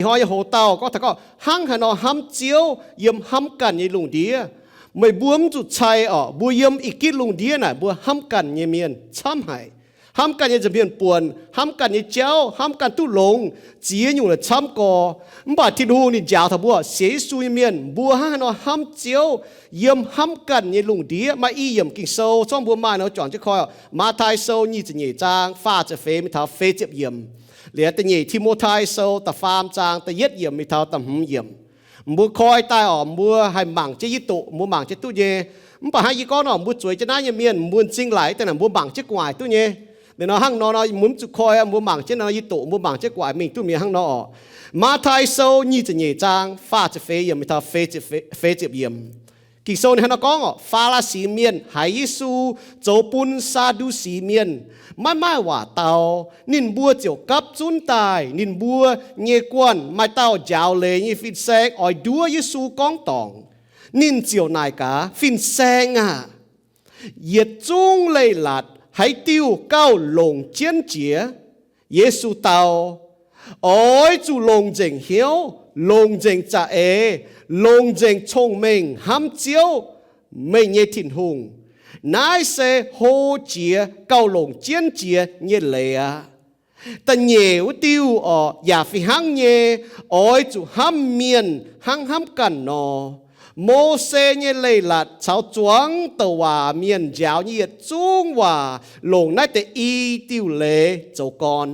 Ih hnoi nyei hoc-dauh gorngv taux gorngv hnangv haaix nor hnamv Ziouv yiem hnamv ganh nyei lungh ndiev. Meih mbuo mv zuqc cai orqc, mbuo yiem i gitv lungh ndiev naaic mbuo hnamv ganh nyei mienh camv haic. Hnamv ganh nyei nza'hmien buonc, hnamv ganh nyei jauv, hnamv ganh duqv longx, ziex nyungc naaic camv gorx. Mv baac Tin-Hungh ninh njaaux taux mbuo sienx Yesu nyei mienh, mbuo hnangv haaix nor hnamv Ziouv yiem hnamv ganh nyei lungh ndiev. Maaih i yiemc Ging-Sou zorngv mbuo maaih nor juangc jienv koi oc. Matv^tai Sou nyic ziepc nyeic zaang faah ziepc feix mingh taux feix ziepc yiemc. Liuz da'nyeic Ti^mo^tai Sou da'faam zaang da'yietv yiemc mingh taux da'hmz yiemc. Mbuo koi daaih oc, mbuo haih mangc jienv, yie doqc mbuo mangc jienv duqv nyei. Mv baac hnangv yie gorngv nor, mbuo zueiz jienv naaiv nyei mienh, mbuo m'zing laic daaih naaic mbuo mangc jienv gu'nguaaic duqv nyei. Ninh nor hnangv nor nor mbuo mv zuqc koi, mbuo mangc jienv nor, yie doqc mbuo mangc jienv gu'nguaaic mingh duqv mi'aqv hnangv nor oc. Matv^tai Sou nyic ziepc nyeic zaang faah ziepc feix yiemc mingh taux feix ziepc yiemc. Ging-Sou ninh hnangv nor gorngv oc, Faa^laa^si mienh haiz Yesu zoux bun Saa^ndu^si mienh maiv maaih waac dau, ninh mbuo ziouc gapv zunv daaih. Ninh mbuo nyei guanh maaih dauh njaaux leiz nyei fin-saeng oix nduov Yesu gorngv dorngc. Ninh ziouc naaic gaax, Fin-Saeng aah! Yietc zungv leiz-latc haaix diuh gauh longc jienv jiex? Yesu dau, Oix zuqc longc nzengc hnyouv, longc nzengc za'eix, longc nzengc cong-mengh hnamv Ziouv, meih nyei Tin-Hungh. Naaiv se hlo jiex gauh longc jienv jiex nyei leiz aqv. Da'nyeic wuov diuh oc, yaac fih hnangv nyei, oix zuqc hnamv mienh hnangv hnamv ganh nor. Mose nyei Leiz-Latc caux zuangx douc waac mienh njaaux nyei yietc zungv waac longc naaiv deix i diuh leiz zoux gorn.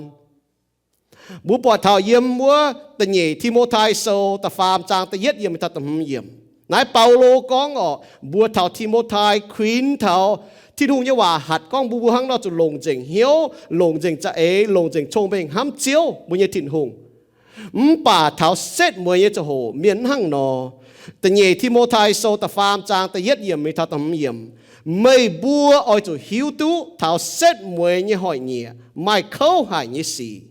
Mbuo buatc taux yiem wuov da'nyeic Ti^mo^tai Sou da'faam zaang da'yietv yiemc taux da'hmz yiemc, naaiv Baulo gorngv oc, mbuox taux Ti^mo^tai, kuinx taux Tin-Hungh nyei waac hatc gorngv mbuo, mbuo hnangv nor zuqc longc nzengc hnyouv, longc nzengc za'eix, longc nzengc cong-mengh hnamv Ziouv, mbuo nyei Tin-Hungh. Mv baac taux setv mueiz nyei ziangh hoc mienh mv hnangv nor. Da'nyeic Ti^mo^tai Sou da'faam zaang da'yietv yiemc mingh taux da'hmz yiemc, meih mbuo oix zuqc hiuv duqv taux setv mueiz nyei hnoi-nyieqc maaih kouv haic nyei sic.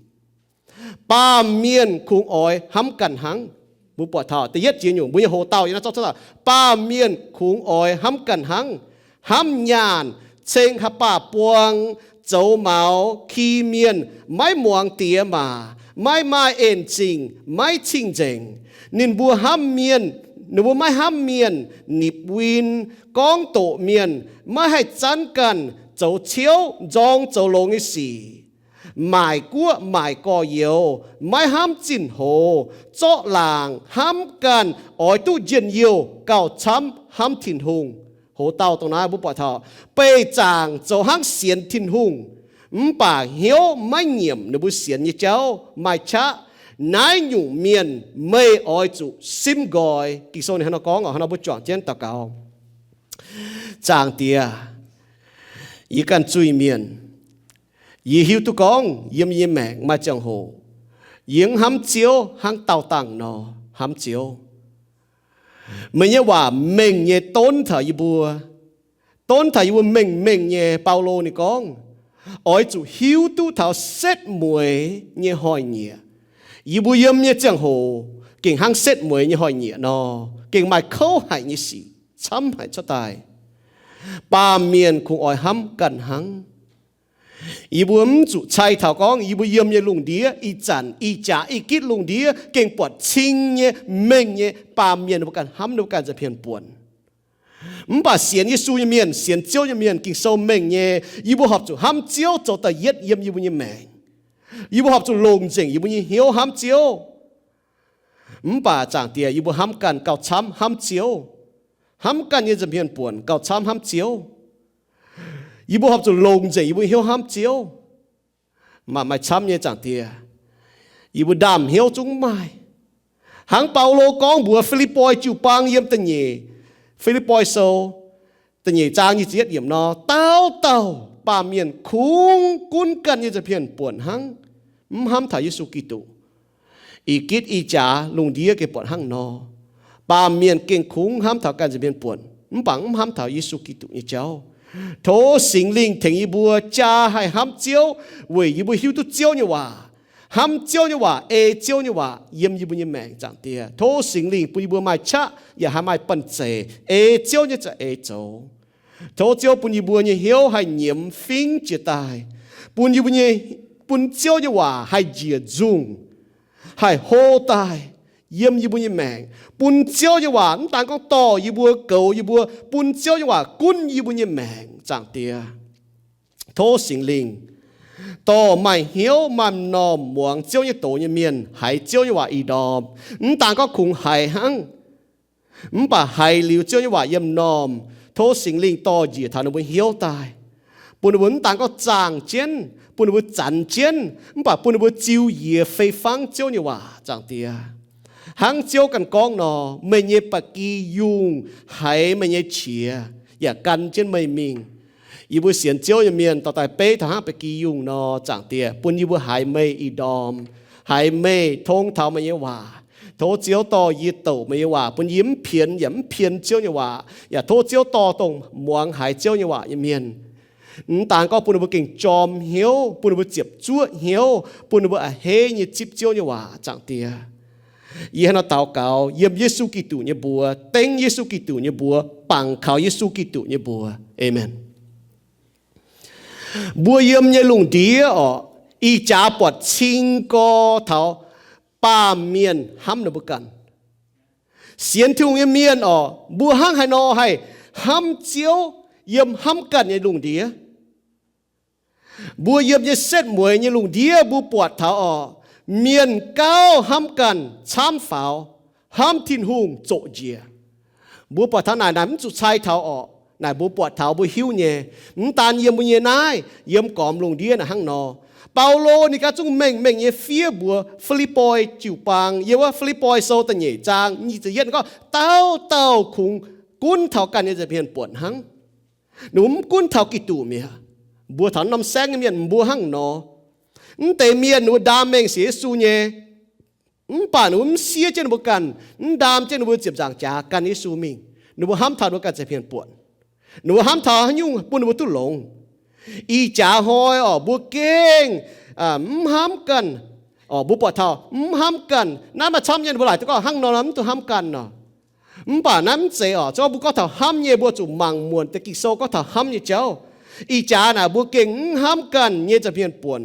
Baamh mienh kungx oix hnamv ganh hnangv. Mbuo buatc taux da'yietv jiex nyungc mbuo nyei hoc-dauh yiem naaiv zorqv, baamh mienh kungx oix hnamv ganh hnangv, hnamv nyaanh, ceng haaix baac buang, zoux maux, ki mienh, maiv muangx diex maac, maiv maaih en zingh, maiv cing-nzengc. Ninh mbuo hnamv mienh, ninh mbuo maiv hnamv mienh, nipc win, gorngv doqc mienh, maiv haih zanv ganh, zoux ciouv, nzorng zoux longx nyei sic, maaic guoqv maaic gorx-youz, maiv hnamv zinh hoz, zorqv laangc, hnamv ganh, oix duqv njien-youh gauh camv hnamv Tin-Hungh. Hoc-dauh dongh naaiv mbuo buatc taux beih zaangc zoux hnangv sienx Tin-Hungh, mv baac hnyouv maiv nyiemc ninh mbuo sienx nyei jauv, maaih qaqv naaiv nyungc mienh meih oix zuqc simv nqoi. Ging-Sou ninh hnangv nor gorngv oc. Hnangv nor mbuo juangc jienv daux gaux. Zaangc Diex, yie ganh zuiz-mienh, yie hiuv duqv gorngv yiem yie nyei maengc maaih ziangh hoc yie mv hnamv Ziouv hnangv daauh dangh nor hnamv Ziouv. Meih nyei waac mengh nyei donv taux yie mbuo, donv taux yie mbuo mengh mengh nyei. Baulo ninh gorngv, oix zuqc hiuv duqv taux setv mueiz nyei hnoi-nyieqc, yie mbuo yiem nyei ziangh hoc gengh hnangv setv mueiz nyei hnoi-nyieqc nor, gengh maaih kouv haic nyei sic camv haic cuotv daaih. Baamh mienh kungx oix hnamv ganh hnangv. Yie mbuo mv zuqc cai taux gorngv yie mbuo yiem nyei lungh ndiev, ih zanc, ih jaax, ih gitv lungh ndiev gengh buatc cing nyei, mengh nyei, baamh mienh ninh mbuo ganh hnamv ninh mbuo ganh nza'hmien buonc. Mv baac sienx Yesu nyei mienh, sienx Ziouv nyei mienh, Ging-Sou mengh nyei, yie mbuo horpc zuqc hnamv Ziouv zoux da'yietv yiem yie mbuo nyei maengc. Yie mbuo horpc zuqc longc nzengc yie mbuo nyei hnyouv hnamv Ziouv. Mv baac Zaangc Diex, yie mbuo hnamv ganh gauh camv hnamv Ziouv. Hnamv ganh nyei nza'hmien buonc gauh camv hnamv Ziouv. Yie mbuo horpc zuqc longc nzengc yie mbuo hnyouv hnamv Ziouv. Maaih, maaih camv nyei, Zaangc Diex. Yie mbuo ndaamv-hnyouv zungv maaih. Hnangv Baulo gorngv mbuox Fi^lipv^poi jiu-baang yiem da'nyeic Fi^lipv^poi Sou, da'nyeic zaang nyic ziepc yietv yiemc nor, dauh dauh baamh mienh kungx gunv ganh nyei nza'hmien buonc hnangv, mv hnamv taux Yesu Giduc. Ih gitv ih jaax lungh ndiev gengh buatc hnangv nor. Baamh mienh gengh kungx hnamv taux ganh nza'hmien buonc, mv baac mv hnamv taux Yesu Giduc nyei jauv. Tov Singx Lingh tengx yie mbuo jaa haih hnamv Ziouv weic yie mbuo hiuv duqv Ziouv nyei waac, hnamv Ziouv nyei waac, ei Ziouv nyei waac yiem yie mbuo nyei maengc, Zaangc Diex. Tov Singx Lingh bun yie mbuo maaih qaqv yaac haih maaih banh zeic ei Ziouv nyei za'eix zoux. Tov Ziouv bun yie mbuo nyei hnyouv haih nyiemz fingv jiez daaih, bun yie mbuo nyei, bun Ziouv nyei waac haih njiec nzungh, haih hlo daaih yiem yie mbuo nyei maengc, bun Ziouv nyei waac mv daan gorngv dorh yie mbuo, goux yie mbuo, bun Ziouv nyei waac gunv yie mbuo nyei maengc, Zaangc Diex. Tov Singx Lingh dorh maaih hnyouv maaih m'normh muangx Ziouv nyei doz nyei mienh haiz Ziouv nyei waac ih ndorm. Mv daan gorngv kungx haiz hnangv, mv baac haiz liuz Ziouv nyei waac yiem m'normh, tov Singx Lingh dorh njiec taux ninh mbuo hnyouv daaih, bun ninh mbuo mv daan gorngv zaangh jienv, bun ninh mbuo zanx jienv, mv baac bun ninh mbuo ziux njiec fei fangv Ziouv nyei waac, Zaangc Diex. Hnangv Ziouv ganh gorngv nor, meih nyei ba'gi yungh haiz meih nyei qiex yaac gan jienv meih mingh. Yie mbuo sienx Ziouv nyei mienh dorh daaih beiv taux hnangv ba'gi yungh nor, Zaangc Diex, bun yie mbuo haiz meih ih ndorm, haiz meih, tong taux meih nyei waac. Tov Ziouv dorh yie douc meih nyei waac, bun yie mv pienx yaac mv pien Ziouv nyei waac. Yaac tov Ziouv dorh dongh muangx haiz Ziouv nyei waac nyei mienh, mv daan gorngv bun ninh mbuo gengh jorm hnyouv, bun ninh mbuo ziepc zuoqv hnyouv, bun ninh mbuo a'hneiv nyei zipv Ziouv nyei waac, Zaangc Diex. Yie hnangv naaiv daux gaux yiem Yesu Giduc nyei mbuox, dengv Yesu Giduc nyei mbuox, bangc kaux Yesu Giduc nyei mbuox. Aamen. Mbuo yiem nyei lungh ndiev orqc, ih jaax buatc cing gorx taux baamh mienh hnamv ninh mbuo ganh. Sienx Tin-Hungh nyei mienh orqc, mbuo hnangv haaix nor haih hnamv Ziouv yiem hnamv ganh nyei lungh ndiev? Mbuo yiem nyei setv mueiz nyei lungh ndiev mbuo buatc taux orqc, mienh gauh hnamv ganh camv faaux, hnamv Tin-Hungh zoqc njiec. Mbuo buatc taux naaic, naaic mv zuqc cai taux orqc. Naaic mbuo buatc taux, mbuo hiuv nyei. Mv daan yiem mbuo nyei naaiv, yiem gormx lungh ndiev naaic hnangv nor. Baulo ninh ganh zungv mengh mengh nyei fiev mbuox Fi^lipv^poi jiu-baang. Yiem wuov Fi^lipv^poi Sou da'nyeic zaang nyic ziepc yietv gorngv, dauh dauh kungx gunv taux ganh nyei nza'hmien buonc hnangv. Ninh mbuo mv gunv taux Giduc mi'aqv. Mbuo taux norm saengv nyei mienh mbuo hnangv nor. Mv deix mienh ninh mbuo ndaam mengh sienx Yesu nyei, mv baac ninh mbuo mv siev jienv ninh mbuo ganh, mv ndaam jienv ninh mbuo ziepc nzaangc jaax gan Yesu mingh. Ninh mbuo hnamv taux ninh mbuo ganh nza'hmien buonc. Ninh mbuo hnamv taux haaix nyungc bun ninh mbuo duqv longx. Ih jaax hnoi orqc, mbuo gengh mv hnamv ganh. Orqc, mbuo buatc taux mv hnamv ganh. Naaiv maaih camv nyei ninh mbuo laaic duqv gorngv hnangv nor, mv dungx hnamv ganh nor. Mv baac naaiv mv zeiz orqc. Zorqv mbuo gorngv taux hnamv nyei, mbuo zuqc mangc muonc deix Ging-Sou gorngv taux hnamv nyei jauv. Ih jaax naaic mbuo gengh mv hnamv ganh nyei nza'hmien buonc.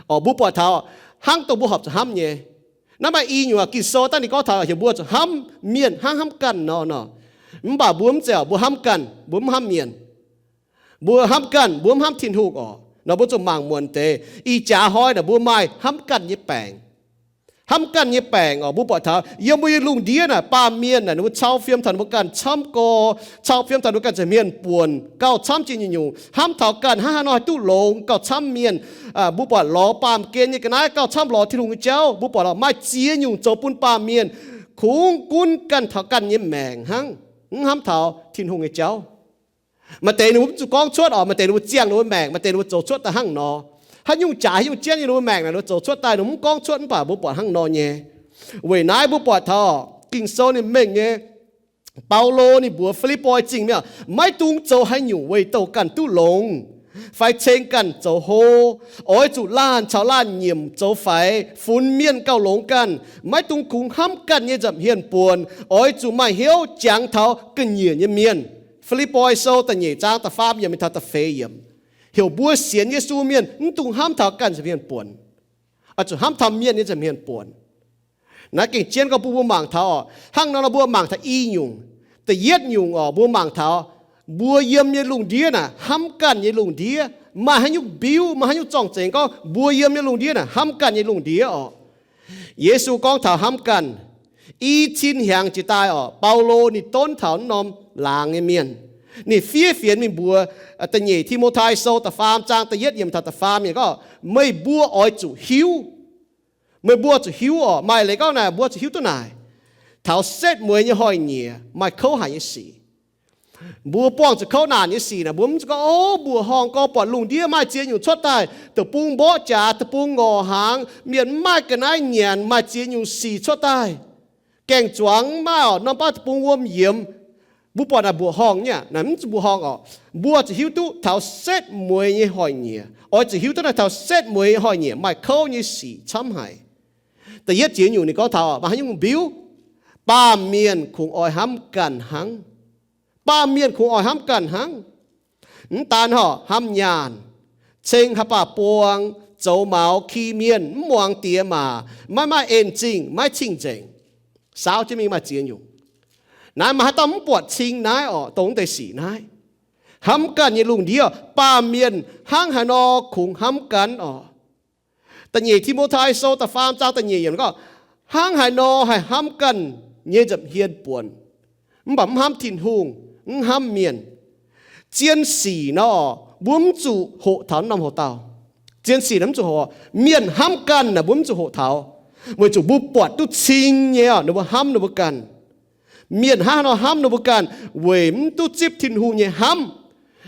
Orqc, mbuo buatc taux hnangv dongh mbuo horpc zuqc hnamv nyei. Naaiv maaih i nyungc Ging-Sou dangh ninh gorngv taux heuc mbuo zuqc hnamv mienh hnangv hnamv ganh nor nor. Mv baac mbuo mv zeiz orqc, mbuo hnamv ganh, mbuo mv hnamv mienh. Mbuo hnamv ganh, mbuo mv hnamv Tin-Hungh orqc. Nor mbuo zuqc mangc muonc deix. Ih jaax hnoi naaic mbuo maaih hnamv ganh nyei baengc. Hnamv ganh nyei baengc orqc, mbuo buatc taux yiem mbuo nyei lungh ndiev naaic, baamh mienh naaic ninh mbuo cau fiem taux ninh mbuo ganh camv gorx, cau fiem taux ninh mbuo ganh nza'hmien buonc, gauh camv jiex nyungc-nyungc, hnamv taux ganh hnangv haaix nor haih duqv longx gauh camv mienh. Mbuo buatc lorz baamh gen nyei ga'naaiv gauh camv lorz Tin-Hungh nyei jauv. Mbuo buatc lorz maaih ziex nyungc zoux bun baamh mienh kungx gunv ganh taux ganh nyei maengc hnangv, mv hnamv taux Tin-Hungh nyei jauv. Maaih deix ninh mbuo mv zuqc gorngv cuotv orqc, maaih deix ninh mbuo ziangh ninh mbuo maengc, maaih deix ninh mbuo zoux cuotv daaih hnangv nor. Haaix nyungc jaax haaix nyungc jienv nyei ninh mbuo maengc naaic ninh mbuo zoux cuotv daaih, ninh mbuo mv gorngv cuotv, mv baac mbuo buatc hnangv nor nyei. Weic naaiv mbuo buatc taux Ging-Sou ninh mengh nyei, Baulo ninh mbuox Fi^lipv^poi Zingh mienh, maiv dungx zoux haaix nyungc weic douh ganh duqv longx, fai ceng ganh zoux hlo. Oix zuqc laanh caux laanh nyiemc zoux faix, funx mienh gauh longx ganh. Maiv dungx kungx hnamv ganh nyei nza'hmien buonc. Oix zuqc maaih hnyouv jangx taux ga'nyiec nyei mienh. Fi^lipv^poi Sou da'nyeic zaang da'faam yiemc mingh taux da'feix yiemc. Heuc mbuo sienx Yesu mienh mv dungx hnamv taux ganh nza'hmien buonc. Oix zuqc hnamv taux mienh nyei nza'hmien buonc. Naaiv gengh jienv gorngv bun mbuo mangc taux orqc. Hnangv nor nor mbuo mangc taux i nyungc. Da'yietv nyungc orqc, mbuo mangc taux mbuo yiem nyei lungh ndiev naaic, hnamv ganh nyei lungh ndiev, maaih haaix nyungc mbiuv, maaih haaix nyungc zorng-zengx gorngv mbuo yiem nyei lungh ndiev naaic hnamv ganh nyei lungh ndiev orqc. Yesu gorngv taux hnamv ganh. I cin hnyangx jiex daaih orqc, Baulo ninh donv taux norm laangz nyei mienh. Ninh fiev fienx mingh mbuox da'nyeic Ti^mo^tai Sou da'faam zaang da'yietv yiemc taux da'faam yiemc gorngv, meih mbuo oix zuqc hiuv. Meih mbuo zuqc hiuv orqc. Maaih leiz gorngv naaic, mbuo zuqc hiuv duqv naaic, taux setv mueiz nyei hnoi-nyieqc maaih kouv haic nyei sic. Mbuo buangh zuqc kouv naanc nyei sic naaic, mbuo mv zuqc gorngv, o, mbuoqc horngh gorx, buatc lungh ndiev maaih ziex nyungc cuotv daaih, deic-bung mborqv jaax, deic-bung ngorc hnaangx, mienh mv maaih ga'naaiv nyanc, maaih ziex nyungc sic cuotv daaih. Gaeng-zuangx mv maaih orqc, norm baav deic-bung wuom yiemx. Mbuo buatc naaic mbuoqc horngh nyei aqv. Naaic mv zuqc mbuoqc horngh orqc. Mbuo zuqc hiuv duqv taux setv mueiz nyei hnoi-nyieqc. Oix zuqc hiuv duqv naaic taux setv mueiz hnoi-nyieqc maaih kouv nyei sic camv haic. Da'yietv ziex nyungc ninh gorngv taux maaih haaix nyungc mbiuv? Baamh mienh kungx oix hnamv ganh hnangv. Baamh mienh kungx oix hnamv ganh hnangv. Mv daan horqc, hnamv nyaanh, ceng haaix baac buang, zoux maux, ki mienh, mv muangx diex maac, maiv maaih en zingh, maiv cing-nzengc. Saauv jienv mingh maaih ziex nyungc. Naaiv maaih haaix dauh mv buatc cing naaiv orqc? Dongh deix sic naaiv, hnamv ganh nyei lungh ndiev, baamh mienh hnangv haaix nor kungx hnamv ganh orqc? Da'nyeic Ti^mo^tai Sou da'faam zaang da'nyeic yiemc gorngv, hnangv haaix nor haih hnamv ganh nyei nza'hmien buonc, mv baac mv hnamv Tin-Hungh, mv hnamv mienh? Zien sic nor, mbuo mv zuqc hoqc taux norm hoc-dauh. Zien sic naaiv mv zuqc hoqc. Mienh hnamv ganh naaic mbuo mv zuqc hoqc taux, weic zuqc mbuo buatc duqv cing nyei orqc, ninh mbuo hnamv ninh mbuo ganh. Mienh hnangv haaix nor hnamv ninh mbuo ganh? Weic mv duqv zipv Tin-Hungh nyei hnamv.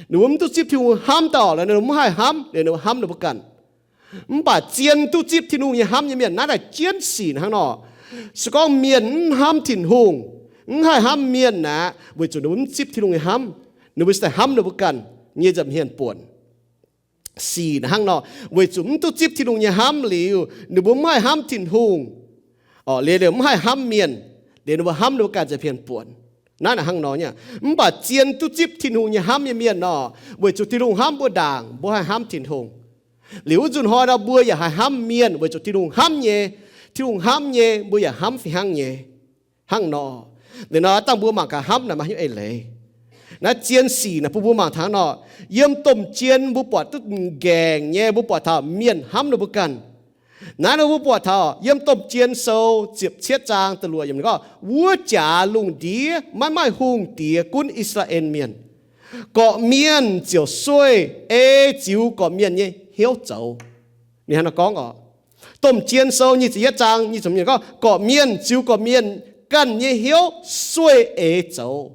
Ninh mbuo mv duqv zipv Tin-Hungh hnamv daaih orqc, ninh mbuo mv haih hnamv, ninh mbuo hnamv ninh mbuo ganh. Mv baac zien duqv zipv Tin-Hungh nyei hnamv nyei mienh, naaiv naaic jienv sic hnangv nor. Se gorngv mienh mv hnamv Tin-Hungh, mv haih hnamv mienh aqv, weic zuqc ninh mbuo mv zipv Tin-Hungh nyei hnamv, ninh mbuo se daaih hnamv ninh mbuo ganh nyei nza'hmien buonc. Sic naaic hnangv nor, weic zuqc mv duqv zipv Tin-Hungh nyei hnamv liuz, ninh mbuo mv haih hnamv Tin-Hungh, orqc, liuz, liuz mv haih hnamv mienh, liuz ninh mbuo hnamv ninh mbuo ganh nza'hmien buonc. Naaiv naaic hnangv nor nyei. Mv baac zien duqv zipv Tin-Hungh nyei hnamv nyei mienh nor, weic zuqc Tin-Hungh hnamv mbuo ndaangc, mbuo haih hnamv Tin-Hungh. Liuz wuov nzunc hnoi nor mbuo yaac haih hnamv mienh weic zuqc Tin-Hungh hnamv nyei. Tin-Hungh hnamv nyei, mbuo yaac hnamv fih hnangv nyei. Hnangv nor, liuz nor dangh mbuo mangc gaax hnamv naaic maaih haaix nyungc eix leiz. Naaiv zien sic naaic bun mbuo mangc taux hnangv nor, yiem domh jien mbuo buatc duqv nqaengc nyei, mbuo buatc taux mienh hnamv ninh mbuo ganh. Naaiv nor mbuo buatc taux yiem Domh Jien Sou ziepc cietv zaang da'luoqc yiemc gorngv, wuov jaax lungh ndiev maiv maaih hungh diex gunv I^saa^laa^en Mienh. Gorqv-mienh ziouc sueih ei ziux gorqv-mienh nyei hnyouv zoux. Ninh hnangv naaiv gorngv oc. Domh Jien Sou nyic ziepc yietv zaang nyic ziepc yietv gorngv, gorqv-mienh ziux gorqv-mienh ganh nyei hnyouv sueih eix zoux.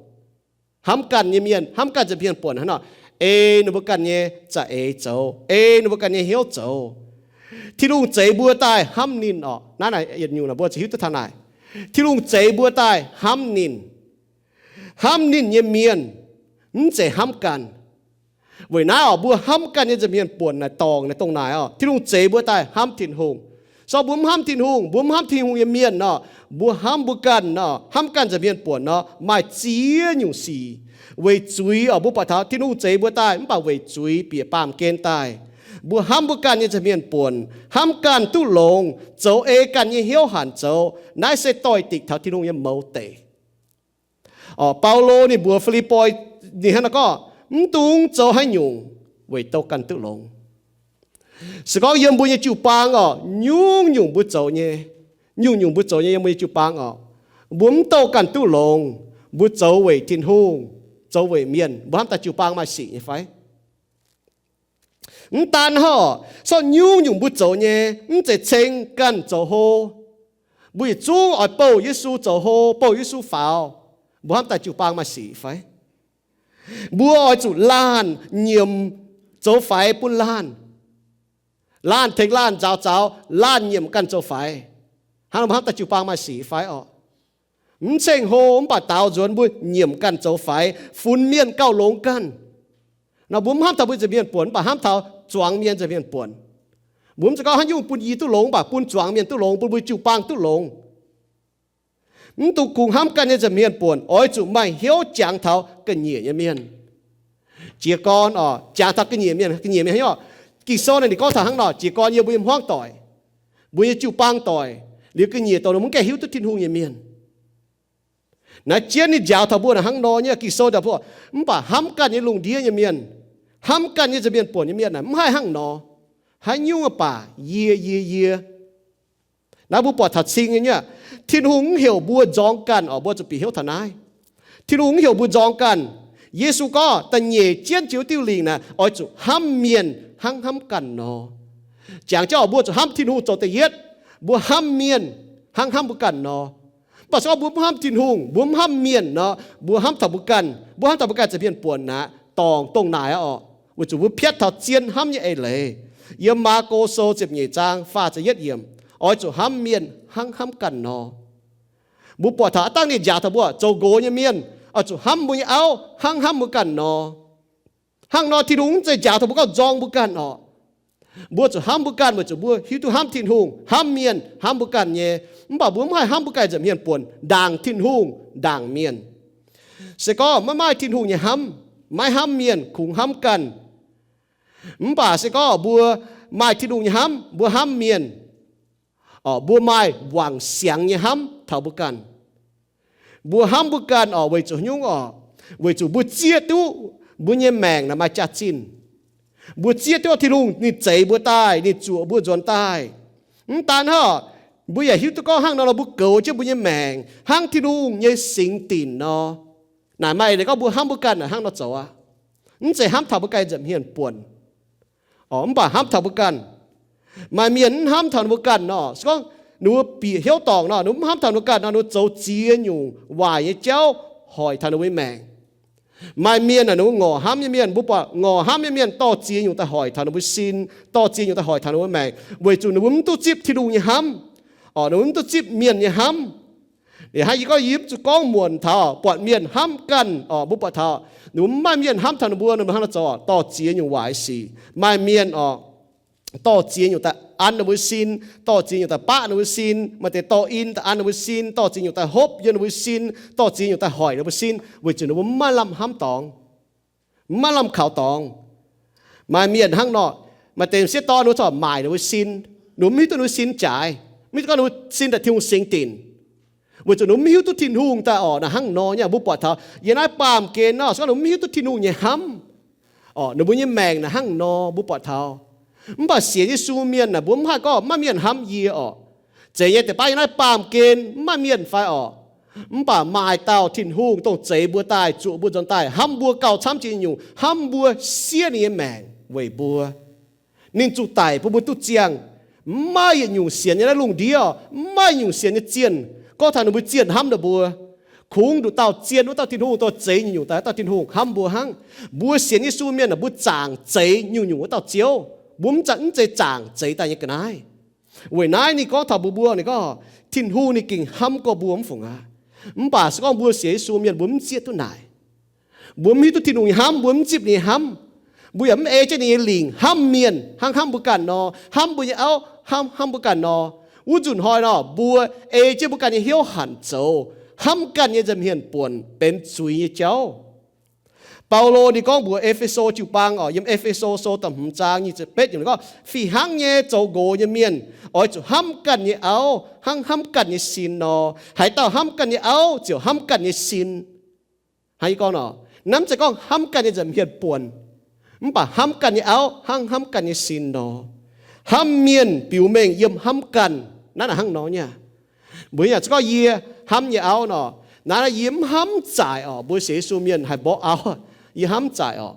Hnamv ganh nyei mienh, hnamv ganh nza'hmien buonc hnangv nor, ei ninh mbuo ganh nyei za'eix zoux, ei ninh mbuo ganh nyei hnyouv zoux. Tin-Hungh zeix mbuo daaih hnamv ninh orqc. Naaiv naaic yietc nyungc naaic mbuo ziouc hiuv duqv taux naaic. Tin-Hungh zeix mbuo daaih hnamv ninh. Hnamv ninh nyei mienh mv zeiz hnamv ganh. Weic naaiv orqc, mbuo hnamv ganh nyei nza'hmien buonc naaic dorngc naaic dongh naaic orqc, Tin-Hungh zeix mbuo daaih hnamv Tin-Hungh. Se gorngv mbuo mv hnamv Tin-Hungh, mbuo mv hnamv Tin-Hungh nyei mienh nor, mbuo hnamv mbuo ganh nor, hnamv ganh nza'hmien buonc nor, maaih ziex nyungc sic. Weic zuiz orqc, mbuo buatc taux Tin-Hungh zeix mbuo daaih mv baac weic zuiz bieqc baamh gen daaih. Mbuo hnamv mbuo ganh nyei nza'hmien buonc, hnamv ganh duqv longx, zoux ei ganh nyei hnyouv hanc zoux. Naaiv se doix-dekc taux Tin-Hungh nyei mouz deic. Orqc, Baulo ninh mbuox Fi^lipv^poi, ninh hnangv naaiv gorngv, mv dungx zoux haaix nyungc weic douh ganh duqv longx. Se gorngv yiem mbuo nyei jiu-baang orqc, nyungc-nyungc mbuo zoux nyei, nyungc-nyungc mbuo zoux nyei yiem mbuo nyei jiu-baang orqc, mbuo mv douh ganh duqv longx, mbuo zoux weic Tin-Hungh, zoux weic mienh, mbuo hnamv daaih jiu-baang maaih sic nyei fai? Mv daan hnangv, se gorngv nyungc-nyungc mbuo zoux nyei mv zeiz ceng ganh zoux hlo, mbuo yietc zungv oix bouh Yesu zoux hlo, bouh Yesu faaux, mbuo hnamv daaih jiu-baang maaih sic fai? Mbuo oix zuqc laanh nyiemc zoux faix bun laanh. Laanh tengx laanh nzaaux zaux, laanh nyiemc ganh zoux faix. Hnangv nor mbuo hnamv daaih jiu-baang maaih sic fai orqc? Mv ceng hlo mv baac daaux nzuonx mbuo nyiemc ganh zoux faix, funx mienh gauh longx ganh. Nor mbuo mv hnamv taux mbuo nza'hmien buonc, mv baac hnamv taux zuangx mienh nza'hmien buonc. Mbuo mv zeiz gorngv haaix nyungc bun yie duqv longx, mv baac bun zuangx mienh duqv longx, bun mbuo jiu-baang duqv longx. Mv dungx kungx hnamv ganh nyei nza'hmien buonc, oix zuqc maaih hnyouv jangx taux ga'nyiec nyei mienh. Jiez gorn orqc, jangx taux ga'nyiec mienh, ga'nyiec mienh haaix nyungc? Ging-Sou naaic ninh gorngv taux hnangv nor, jiez gorn yiem mbuo nyei hmuangv doic, mbuo nyei jiu-baang doic, liuz ga'nyiec dongh ninh mv gaengh hiuv duqv Tin-Hungh nyei mienh. Naaiv jienv ninh njaaux taux mbuo naaic hnangv nor nyei. Ging-Sou njaaux mbuo, mv baac hnamv ganh nyei lungh ndiev nyei mienh, hnamv ganh nyei nza'hmien buonc nyei mienh naaic mv haih hnangv nor. Haaix nyungc baac yie, yie, yie. Naaiv mbuo buatc taux cing nyei nyei. Tin-Hungh mv heuc mbuo nzorng ganh orqc, mbuo zuqc bieqc hnyouv taux naaiv. Tin-Hungh mv heuc mbuo nzorng ganh. Yesu gorngv da'nyeic jienv jiex wuov diuh lingc naaic oix zuqc hnamv mienh hnangv hnamv ganh nor. Jangx jienv orqc, mbuo zuqc hnamv Tin-Hungh zoux da'yietv, mbuo hnamv mienh hnangv hnamv mbuo ganh nor. Mv baac se gorngv mbuo mv hnamv Tin-Hungh, mbuo mv hnamv mienh nor, mbuo hnamv taux mbuo ganh, mbuo hnamv taux mbuo ganh nza'hmien buonc naaic, dorngc dongh naaic orqc, weic zuqc mbuo piatv taux zien hnamv nyei eix leiz. Yiem Maako Sou ziepc nyeic zaang faah ziepc yietv yiemc, oix zuqc hnamv mienh hnangv hnamv ganh nor. Mbuo buatc taux aav dangh ninh njaaux taux mbuo zoux nqox nyei mienh oix zuqc hnamv mbuo nyei auv hnangv hnamv mbuo ganh nor. Hnangv nor Tin-Hungh mv zeiz njaaux taux mbuo gorngv nzorng mbuo ganh orqc. Mbuo zuqc hnamv mbuo ganh weic zuqc mbuo hiuv duqv hnamv Tin-Hungh, hnamv mienh hnangv mbuo ganh nyei. Mv baac mbuo mv haih hnamv mbuo ganh nza'hmien buonc ndaangc Tin-Hungh ndaangc mienh. Se gorngv maiv maaih Tin-Hungh nyei hnamv, maiv hnamv mienh, kungx hnamv ganh, Mv baac se gorngv mbuo maaih Tin-Hungh nyei hnamv, mbuo hnamv mienh, mbuo maaih wangc siangx nyei hnamv taux mbuo ganh. Mbuo hnamv mbuo ganh oc, weic zuqc nyungc oc, weic zuqc mbuo zieqv duqv mbuo nyei maengc naaic maaih jaax-zinh. Mbuo zieqv duqv Tin-Hungh ninh zeix mbuo daaih, ninh zuoqc mbuo nzuonx daaih. Mv daan hnangv, mbuo yaac hiuv duqv gorngv hnangv nor, mbuo goux jienv mbuo nyei maengc hnangv Tin-Hungh nyei singx dinc nor. Naaic maaih eix leiz gorngv mbuo hnamv mbuo ganh naaic hnangv nor zoux aqv. Mv zeiz hnamv taux mbuo ganh nza'hmien buonc, mv baac hnamv taux mbuo ganh. Maaih mienh mv hnamv taux ninh mbuo ganh nor, se gorngv ninh mbuo bieqc hnyouv dorngc nor, ninh mbuo mv hnamv taux ninh mbuo ganh nor, ninh mbuo zoux ziex nyungc waaic nyei jauv hoic taux ninh mbuo nyei maengc. Maaih mienh aah, ninh mbuo ngorc hnamv nyei mienh, mbuo buatc ngorc hnamv nyei mienh dorh ziex nyungc daaih hoic taux ninh mbuo sin, dorh ziex nyungc daaih hoic taux ninh mbuo maengc, weic zuqc ninh mbuo mv duqv zipv Tin-Hungh nyei hnamv, orqc, ninh mbuo mv duqv zipv mienh nyei hnamv. Liuz hnangv yie gorngv, yie mv zuqc gorngv muonc taux buatc mienh hnamv ganh orqc, mbuo buatc taux ninh mbuo mv maaih mienh hnamv taux ninh mbuo, ninh mbuo hnangv naaiv zoux, dorh ziex nyungc waaic sic. Maaih mienh orqc, dorh ziex nyungc daaih an ninh mbuo sin, dorh ziex nyungc daaih baqv ninh mbuo sin, maaih deix dorh in daaih an ninh mbuo sin, dorh ziex nyungc daaih hopv yiem ninh mbuo sin, dorh ziex nyungc daaih hoic ninh mbuo sin, weic zuqc ninh mbuo mv maaih lamh hnamv dorngx, mv maaih lamh kaux dorngx. Maaih mienh hnangv nor, maaih deix m'sieqv dorn ninh mbuo corc maaic ninh mbuo sin, ninh mbuo mv hiuv duqv ninh mbuo sin jaaix, mv hiuv duqv gorngv ninh mbuo sin daaih Tin-Hungh singx dinc, weic zuqc ninh mbuo mv hiuv duqv Tin-Hungh daaih orqc. Naaic hnangv nor nyei mbuo buatc taux yiem naaiv baamh gen nor, se gorngv ninh mbuo mv hiuv duqv Tin-Hungh nyei hnamv orqc, ninh mbuo nyei maengc naaic hnangv nor mbuo buatc taux. Mv baac sienx Yesu mienh naaic mbuo mv haih gorngv mv maaih mienh hnamv yie orqc. Zeiz nyei, deix baav yiem naaiv baamh gen mv maaih mienh fai orqc. Mv baac maaih dauh Tin-Hungh dongh zeix mbuo daaih, zuoqc mbuo nzuonx daaih, hnamv mbuo gauh camv jiex nyungc, hnamv mbuo siev ninh nyei maengc weic mbuo. Ninh zuqc daic bun mbuo duqv ziangh. Mv maaih yietc nyungc sienx nyei naaiv lungh ndiev orqc, mv maaih nyungc sienx nyei zienh gorngv taux ninh mbuo zienh hnamv ninh mbuo. Kungx nduqc dauh zien wuov dauh Tin-Hungh dongh zeix nyungc-nyungc daaih dauh Tin-Hungh hnamv mbuo hnangv. Mbuo sienx Yesu mienh naaic mbuo zaangc zeix nyungc-nyungc wuov dauh Ziouv. Mbuo mv zeiz zaangc zeix daaih nyei ga'naaiv. Weic naaiv ninh gorngv taux mbuox mbuo, ninh gorngv Tin-Hungh ninh gengh hnamv gorx mbuo mv fungc aqv. Mv baac se gorngv mbuo sienx Yesu mienh mbuo mv zieqv duqv naaic. Mbuo mv hiuv duqv Tin-Hungh nyei hnamv, mbuo mv zipv ninh nyei hnamv. Mbuo yaac mv ei jienv ninh nyei lingc hnamv mienh hnangv hnamv mbuo ganh nor, hnamv mbuo nyei auv hnangv hnamv mbuo ganh nor. Wuov nzunc hnoi nor, mbuo ei jienv mbuo ganh nyei hnyouv hanc zoux, hnamv ganh nyei nza'hmien buonc benx zuiz nyei jauv. Baulo ninh gorngv mbuox E^fe^so jiu-baang orqc, yiem E^fe^so Sou da'hmz zaang nyic ziepc betv yiemc gorngv, fih hnangv nyei zoux nqox nyei mienh oix zuqc hnamv ganh nyei auv hnangv hnamv ganh nyei sin nor. Haaix dauh hnamv ganh nyei auv ziouc hnamv ganh nyei sin. Hnangv yie gorngv nor, naaiv mv zeiz gorngv hnamv ganh nyei nza'hmien buonc, mv baac hnamv ganh nyei auv hnangv hnamv ganh nyei sin nor. Hnamv mienh biux mengh yiem hnamv ganh. Naaiv naaic hnangv nor nyei. Mbuo yaac za'gengh gorngv yie hnamv nyei auv nor, naaiv yie mv hnamv zaaic orqc. Mbuo sienx Yesu mienh haih mborqv auv, yie hnamv zaaic orqc.